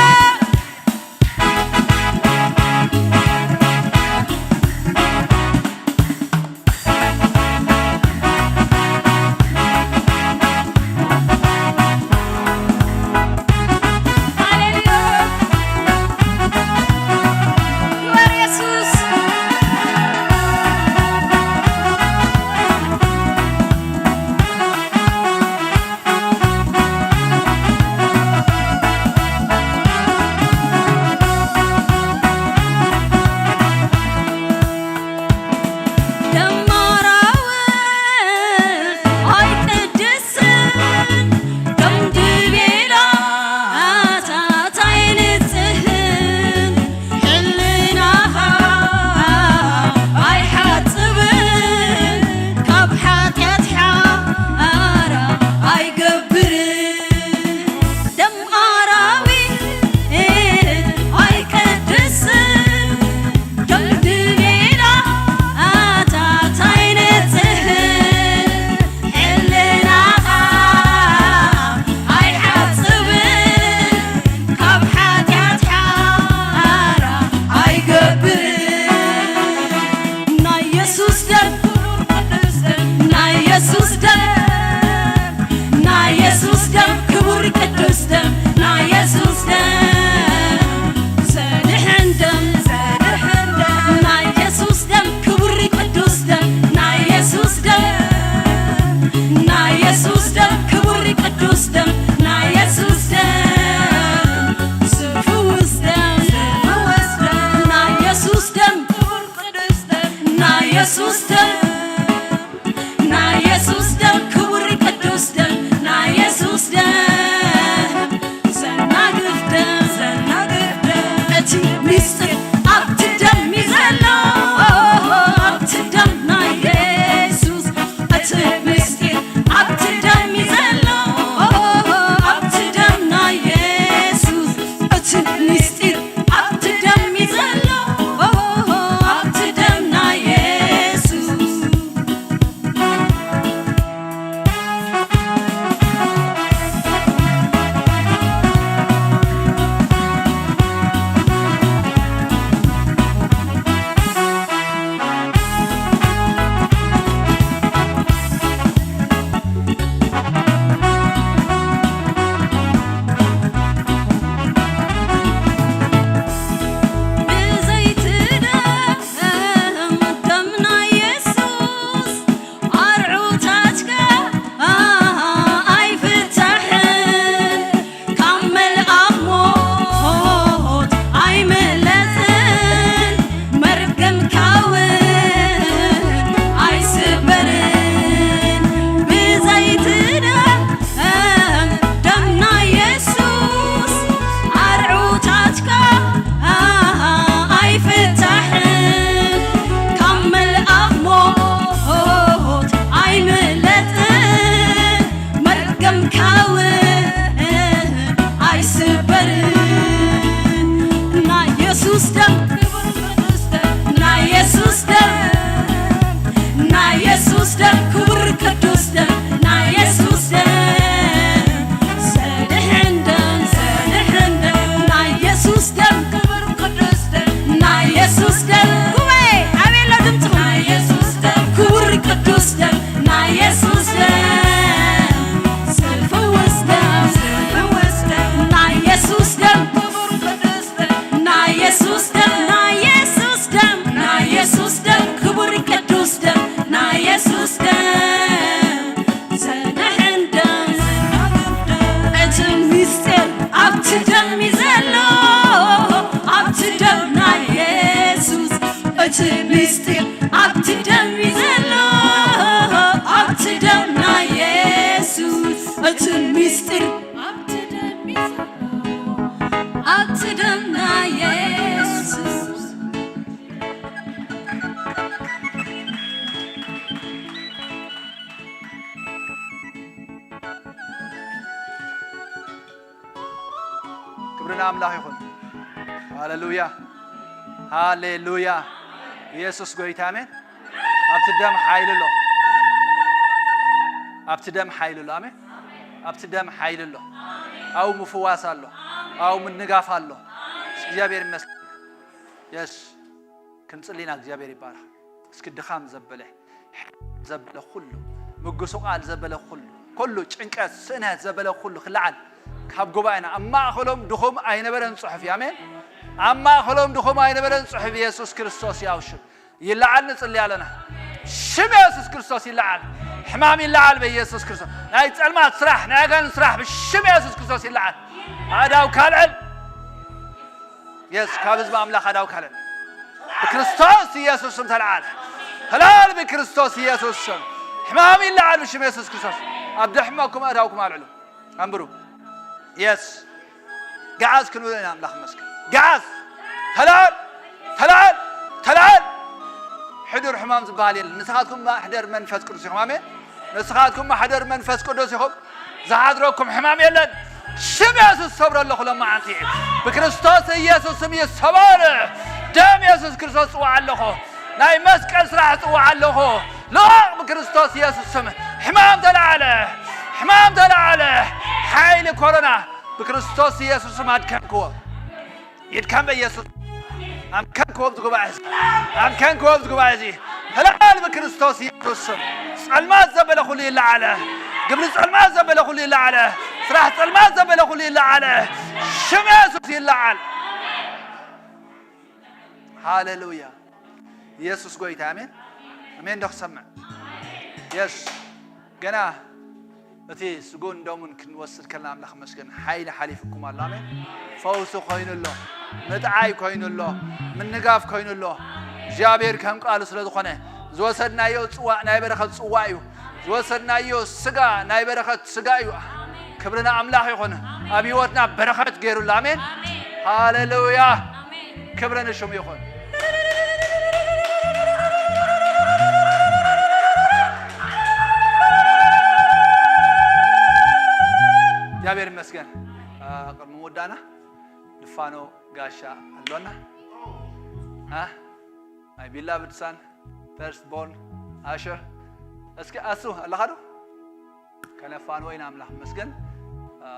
እቲ ምስጢር ኣብቲ ደም እዩ ዘሎ፣ ኣብቲ ደም ናይ የሱስ። እቲ ምስጢር ኣብቲ ደም እዩ ዘሎ፣ ኣብቲ ደም ናይ የሱስ። ክብሪ ንኣምላኽ ይኹን። ሃሌሉያ፣ ሃሌሉያ። ኢየሱስ ጎይታ፣ ኣሜን። ኣብቲ ደም ሓይሊ ኣሎ። ኣብቲ ደም ሓይሊ ኣሎ። ኣሜን። ኣብቲ ደም ሓይሊ ኣሎ። ኣብኡ ምፍዋስ ኣሎ። ኣብኡ ምንጋፍ ኣሎ። እግዚኣብሔር ይመስገን። የስ ክንጽሊና እግዚኣብሔር ይባረኽ። እስኪ ድኻም ዘበለ ዘበለ ኩሉ፣ ምጉስቓል ዘበለ ኩሉ፣ ኩሉ ጭንቀት፣ ስእነት ዘበለ ኩሉ ክለዓል ካብ ጉባኤና። ኣብ ማእኸሎም ድኹም ኣይነበረን ጽሑፍ እዩ። ኣሜን። ኣብ ማእኸሎም ድኹም ኣይነበረን ጽሑፍ። ኢየሱስ ክርስቶስ ያው ሽም ይለዓል። ንጽሊ ኣለና። ሽም ኢየሱስ ክርስቶስ ይለዓል። ሕማም ይለዓል በኢየሱስ ክርስቶስ። ናይ ጸልማት ስራሕ፣ ናይ ኣጋንንት ስራሕ ብሽም ኢየሱስ ክርስቶስ ይለዓል። ኣእዳው ካልዕል። የስ ካብ ህዝቢ ኣምላኽ ኣእዳው ካልዕል። ብክርስቶስ ኢየሱስ ስም ተለዓለ። ተለዓል ብክርስቶስ ኢየሱስ ስም። ሕማም ይለዓል ብሽም ኢየሱስ ክርስቶስ። ኣብ ደሕመኩም ኣእዳውኩም ኣልዕሉ። ኣንብሩ። የስ። ገዓዝ ክንብሎ ኢና ኣምላኽ ይመስገን። ገዓዝ። ተለዓል። ተለዓል። ተለዓል። ሕዱር ሕማም ዝበሃል የለን። ንስኻትኩም ማሕደር መንፈስ ቅዱስ ኢኹም። ኣሜን። ንስኻትኩም ማሕደር መንፈስ ቅዱስ ኢኹም። ዝሓድረኩም ሕማም የለን። ሽም የሱስ ሰብሮ ኣለኹ ሎማዓንቲ። ብክርስቶስ ኢየሱስ ስም ይሰበር። ደም የሱስ ክርስቶስ ጽዋዕ ኣለኹ። ናይ መስቀል ስራሕ ጽዋዕ ኣለኹ። ልቐቕ ብክርስቶስ ኢየሱስ ስም። ሕማም ተለዓለ። ሕማም ተለዓለ። ሓይሊ ኮሮና ብክርስቶስ ኢየሱስ ስም ኣድከምክዎ። ይድከም በኢየሱስ። ኣምከንክዎ ኣብዚ ጉባኤ እዚ። ኣምከንክዎ ኣብዚ ጉባኤ እዚ። ተለዓል ብክርስቶስ ኢየሱስ ስም። ጸልማት ዘበለ ኩሉ ይለዓለ። ግብሪ ጸልማት ዘበለ ኩሉ ይለዓለ። ስራሕ ጸልማት ዘበለ ኩሉ ይለዓለ። ሽም የሱስ ይለዓል። ሃሌሉያ። ኢየሱስ ጎይታ። ኣሜን። ኣሜን። ዶ ክሰምዕ? የስ። ገና እቲ ስጉን ደሙን ክንወስድ ከለና ኣምላኽ መስገን ሓይሊ ሓሊፍኩም ኣሎ። ኣሜን። ፈውሲ ኮይኑ ኣሎ። ምጥዓይ ኮይኑ ኣሎ። ምንጋፍ ኮይኑ ኣሎ። እግዚኣብሔር ከም ቃሉ ስለ ዝኾነ ዝወሰድናዮ ጽዋእ ናይ በረኸት ጽዋእ እዩ። ዝወሰድናዮ ስጋ ናይ በረኸት ስጋ እዩ። ክብሪ ንኣምላኽ ይኹን። ኣብ ህይወትና በረኸት ገይሩላ። ኣሜን። ኣሜን። ሃሌሉያ። ኣሜን። ክብሪ ንሽሙ ይኹን። እግዚኣብሔር ይመስገን። አ፣ ቅድሚ ምውዳእና ንፋኖ ጋሻ ኣሎና። አ፣ my beloved son, first born ኣሸር። እስኪ ኣሱ ኣለኻ ዶ? ከነፋንዎ ኢና። ኣምላኽ ይመስገን። አ፣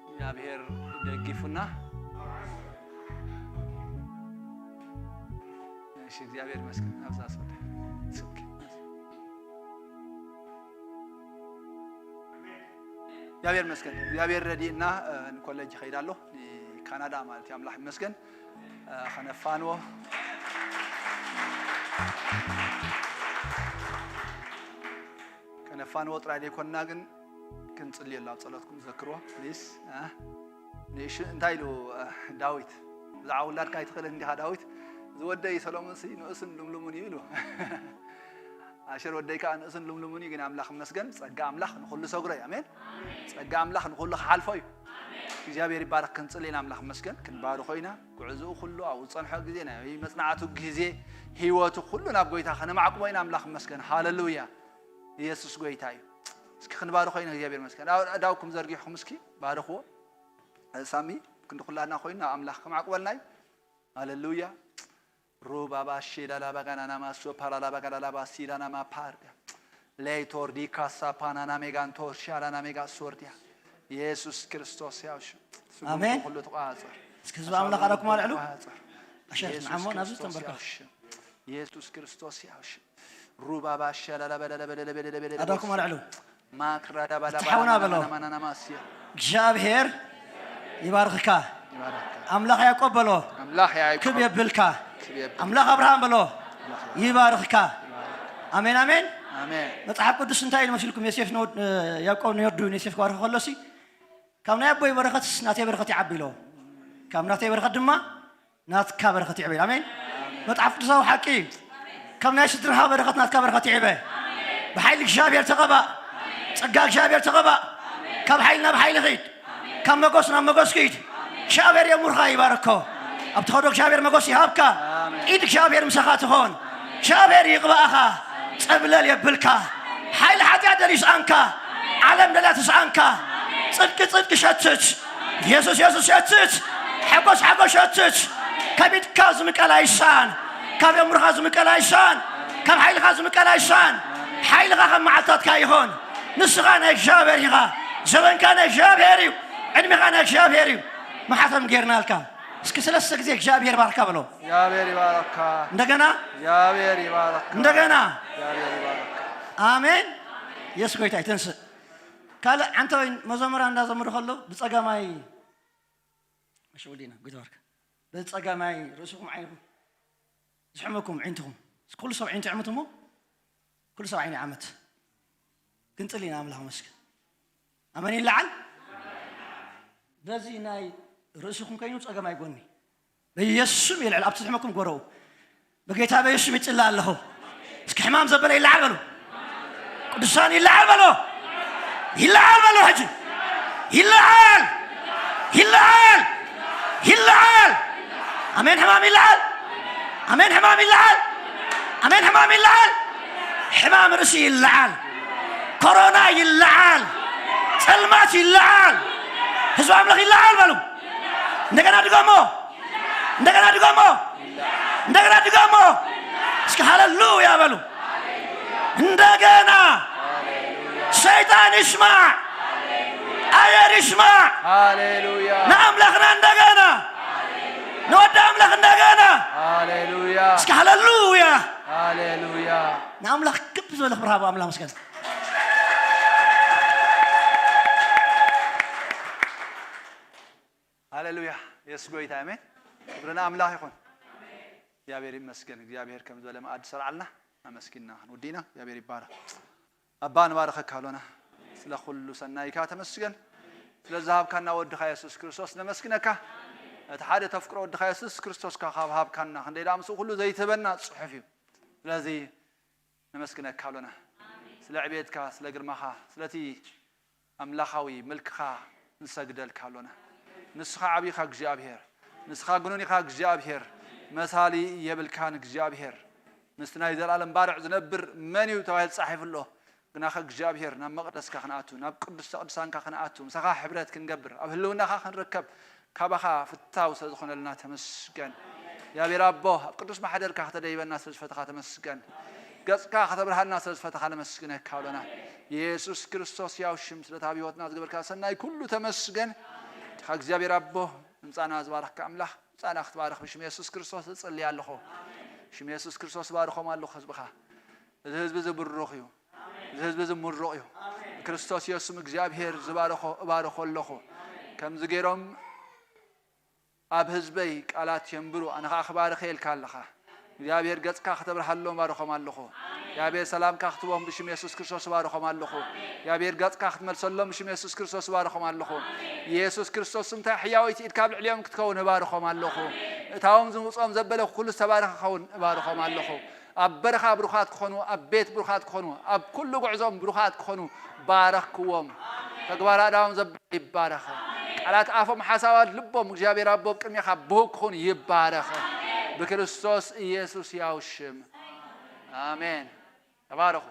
እግዚኣብሔር ደጊፉና። እሺ፣ እግዚኣብሔር ይመስገን። ኣብዛ ሰው እግዚኣብሔር ይመስገን። እግዚኣብሔር ረዲእና፣ እ፣ ንኮሌጅ ይኸይድ ኣሎ። ንካናዳ ማለት እዩ። ኣምላኽ ይመስገን። እ፣ ከነፋንዎ። ከነፋንዎ ጥራይ ዘይኮንና ግን ክንጽልየሉ ኣብ ጸሎትኩም ዘክርዎ፣ ፕሊስ። እ፣ ንእሹ እንታይ ኢሉ፣ እ፣ ዳዊት? ብዛዕባ ውላድካ ኣይትኽእልን እንዲኻ ዳዊት? ዝወደይ ሰሎሞንሲ ንእሱን ልምሉሙን እዩ ኢሉ። ኣሸር ወደይ ከኣ ንእሱን ልምሉሙን እዩ፣ ግን ኣምላኽ ይመስገን፣ ጸጋ ኣምላኽ ንኹሉ ሰግሮ እዩ። ኣሜን። ጸጋ ኣምላኽ ንኹሉ ክሓልፎ እዩ። እግዚኣብሔር ይባረኽ። ክንጽሊ ኢና፣ ኣምላኽ ይመስገን። ክንባርኾ ኢና። ጉዕዞኡ ኩሉ ኣብኡ ዝጸንሖ ግዜ፣ ናይ መጽናዕቱ ግዜ፣ ህይወቱ ኩሉ ናብ ጎይታ ከነማዕቁቦ ኢና፣ ኣምላኽ ይመስገን። ሃሌሉያ። ኢየሱስ ጎይታ እዩ። እስኪ ክንባርኾ ኢና፣ እግዚኣብሔር ይመስገን። ኣእዳውኩም ዘርጊሕኩም እስኪ ባርኽዎ። ሳሚ፣ ክንዲ ኩላትና ኮይኑ ናብ ኣምላኽ ከማዕቁበልና እዩ። ሃሌሉያ። ሩባባ ሺዳላ ባጋናና ማሶ ፓራላ ባጋዳላ ባሲዳና ማፓርዳ ሌቶር ዲ ካሳ ፓናና ሜጋንቶር ሻላና ሜጋ ሶርዲያ። ኢየሱስ ክርስቶስ ያው ሽም። ስጉምቲ ኣሜን። ኩሉ ተቋጸር። እስኪ ህዝቢ ኣምላኽ ኣረኩም ኣልዕሉ። ተቋጸር። ኣሸር ኢየሱስ ንዓሞ ናብዚ ክርስቶስ ተንበርከ። ያው ሽም። ኢየሱስ ክርስቶስ ያው ሽም። ሩባባ ሻላላ በለለ በለለ በለለ በለለ ኣዳኩም ኣልዕሉ። ማክራዳ ባላ እስቲ ሓውና ባላ በሎ። ማና ማና ማና ማስያ። እግዚኣብሔር ይባርኽካ። ይባርኽካ። ኣምላኽ ያዕቆብ በሎ። ኣምላኽ ያዕቆብ ክብ የብልካ። ክብ የብልካ። ኣምላኽ ኣብርሃም በሎ። ኣምላኽ ኣብርሃም ይባርኽካ። ይባርኽካ። ኣሜን፣ ኣሜን። ኣሜን። መጽሓፍ ቅዱስ እንታይ ኢሉ መሲልኩም? ዮሴፍ ንወድ-፣ ያዕቆብ ንወዱ ንዮሴፍ ክባርኾ ከሎሲ፣ ካብ ናይ ኣቦይ በረኸትስ ናተይ በረኸት ይዓቢ ኢሎ። ካብ ናተይ በረኸት ድማ ናትካ በረኸት ይዕበ። ኣሜን። መጽሓፍ ቅዱሳዊ ሓቂ እዩ። ካብ ናይ ስድራኻ በረኸት ናትካ በረኸት ይዕበ። ብሓይሊ እግዚኣብሔር ተቐባእ። ጸጋ እግዚኣብሔር ተቐባእ። ካብ ሓይሊ ናብ ሓይሊ ኺድ። ካብ መጎስ ናብ መጎስ ኪድ። እግዚኣብሔር የሙርኻ ይባርኮ። ኣብ ትኸዶ እግዚኣብሔር መጎስ ይሃብካ። ኢድ እግዚኣብሔር ምሳኻ ትኾን። እግዚኣብሔር ይቕባእኻ። ጸብለል የብልካ። ሓይሊ ሓጢኣት ደልዩ ይስኣንካ። ዓለም ደልያ ትስኣንካ። ጽድቂ ጽድቂ ሸትት። የሱስ የሱስ ሸትት። ሓጎስ ሓጎስ ሸትት። ካብ ኢድካ ዝምቀል ኣይሳን። ካብ የሙርኻ ዝምቀል ኣይሳን። ካብ ሓይልኻ ዝምቀል ኣይሳን። ሓይልኻ ከም መዓልታትካ ይኹን። ንስኻ ናይ እግዚኣብሔር ኢኻ። ዘበንካ ናይ እግዚኣብሔር እዩ። ዕድሜኻ ናይ እግዚኣብሔር እዩ። ማሕተም ጌርናልካ። እስኪ ሰለስተ ግዜ እግዚኣብሔር ባርካ በሎ። እግዚኣብሔር ይባርካ። እንደገና። እግዚኣብሔር ይባርካ። እንደገና። እግዚኣብሔር ይባርካ። ኣሜን። የሱስ ጎይታ እዩ። ተንስእ። ካልእ ዓንተወይ መዘምራን እንዳዘምሩ ከለዉ ብጸጋማይ፣ እሺ፣ ወዲና፣ ጎይታ ባርካ። ብጸጋማይ ርእስኹም ዓይንኹም ዝሕመኩም ዓይንትኹም። ኩሉ ሰብ ዓይንቱ ይዕምት እሞ፣ ኩሉ ሰብ ዓይኑ ይዓመት። ግንጽል ኢና ኣምላኽ መስገን። ኣመን ይለዓል። በዚ ናይ ርእስኹም ከይኑ ጸገማይ ጎኒ። በኢየሱስ ስም ይልዕል። ኣብቲ ዝሕመኩም ጎረኡ። በጌታ በኢየሱስ ስም ይጽላ ኣለኹ። እስኪ ሕማም ዘበለ ይለዓል በሉ። ቅዱሳን ይለዓል በሎ። ይለዓል በሎ ሕጂ። ይለዓል። ይለዓል። ይለዓል። ኣሜን ሕማም ይለዓል። ኣሜን ሕማም ይለዓል። ኣሜን ሕማም ይለዓል። ሕማም ርእሲ ይለዓል። ኮሮና ይለዓል። ጸልማት ይለዓል። ህዝቢ ኣምላኽ ይለዓል በሉ። እንደገና ድገሞ። እንደገና ድገሞ። እንደገና ድገሞ። እስኪ ሃሌሉያ በሉ። እንደገና ሰይጣን ይስማዕ፣ ኣየር ይስማዕ። ሃሌሉያ። ንኣምላኽና እንደገና፣ ንወዲ ኣምላኽ እንደገና። ሃሌሉያ። እስኪ ሃሌሉያ። ሃሌሉያ። ንኣምላኽ ክብ ዝበለ ክብሪ ሃቦ። ኣምላኽ መስገን። ሃሌሉያ። የሱስ ጎይታ፣ ኣሜን። ክብሪ ንኣምላኽ ይኹን። እግዚኣብሔር ይመስገን። እግዚኣብሔር ከም ዝበለ መኣዲ ሰርዓልና፣ ኣመስጊንና ክንውዲና እግዚኣብሔር ይባረክ። ኣባ ንባረኸካ ኣሎና። ስለ ኩሉ ሰናይካ ተመስገን። ስለ ዝሃብካና ወድኻ የሱስ ክርስቶስ ነመስግነካ። እቲ ሓደ ተፍቅሮ ወድኻ የሱስ ክርስቶስ ካብ ሃብካና ክንደይ ደኣ ምስኡ ኩሉ ዘይትህበና ጽሑፍ እዩ። ስለዚ ነመስግነካ ኣሎና። ስለ ዕቤትካ፣ ስለ ግርማኻ፣ ስለቲ ኣምላኻዊ ምልክኻ ንሰግደልካ ኣሎና። ንስኻ ዓቢኻ እግዚኣብሔር፣ ንስኻ ግኑን ኢኻ እግዚኣብሔር፣ መሳሊ የብልካን እግዚኣብሔር። ምስቲ ናይ ዘላለም ባርዕ ዝነብር መን እዩ ተባሂሉ ተጻሒፉ ኣሎ። ግናኸ እግዚኣብሔር ናብ መቕደስካ ክንኣቱ፣ ናብ ቅዱስ ቅዱሳንካ ክንኣቱ፣ ምሳኻ ሕብረት ክንገብር፣ ኣብ ህልውናኻ ክንርከብ፣ ካባኻ ፍታው ስለ ዝኾነልና ተመስገን። እግዚኣብሔር ኣቦ፣ ኣብ ቅዱስ ማሕደርካ ከተደይበና ስለ ዝፈተኻ ተመስገን። ገጽካ ከተብርሃልና ስለ ዝፈተኻ ነመስግነካ ኣሎና። የሱስ ክርስቶስ ያው ሽም ስለታ ኣብ ህይወትና ዝገበርካ ሰናይ ኩሉ ተመስገን። ድኻ እግዚኣብሔር ኣቦ፣ ምምጻእና ዝባረኽካ ኣምላኽ፣ ምምጻእና ክትባርኽ ብሽም የሱስ ክርስቶስ እጽሊ ኣለኹ። ሽም የሱስ ክርስቶስ ባርኾም ኣለኹ ህዝብኻ። እዚ ህዝቢ እዚ ብሩኽ እዩ። እዚ ህዝቢ እዚ ምሩቕ እዩ። ብክርስቶስ የሱስ እግዚኣብሔር ዝባረኾ እባርኾ ኣለኹ። ከምዚ ገይሮም ኣብ ህዝበይ ቃላት የንብሩ፣ ኣነ ኸዓ ክባርኽ እየ ኢልካ ኣለኻ። እግዚኣብሔር ገጽካ ከተብርሃሎም ባርኾም ኣለኹ። እግዚኣብሔር ሰላምካ ክትቦም ብሽም የሱስ ክርስቶስ ባርኾም ኣለኹ። እግዚኣብሔር ገጽካ ክትመልሰሎም ብሽም የሱስ ክርስቶስ ባርኾም ኣለኹ። የሱስ ክርስቶስ እንታይ ሕያወይቲ ኢድካ ኣብ ልዕሊኦም ክትከውን እባርኾም ኣለኹ። እታዎም ዝውጾም ዘበለ ኩሉ ዝተባረኸ ክኸውን እባርኾም ኣለኹ። ኣብ በረኻ ብሩኻት ክኾኑ፣ ኣብ ቤት ብሩኻት ክኾኑ፣ ኣብ ኩሉ ጉዕዞም ብሩኻት ክኾኑ ባረኽክዎም። ተግባር ኣእዳዎም ዘበለ ይባረኸ። ቃላት ኣፎም ሓሳባት ልቦም እግዚኣብሔር ኣቦ ኣብ ቅድሜኻ ብሩኽ ክኾኑ ይባረኸ። ብክርስቶስ ኢየሱስ ያው ሽም ኣሜን። ተባረኹ።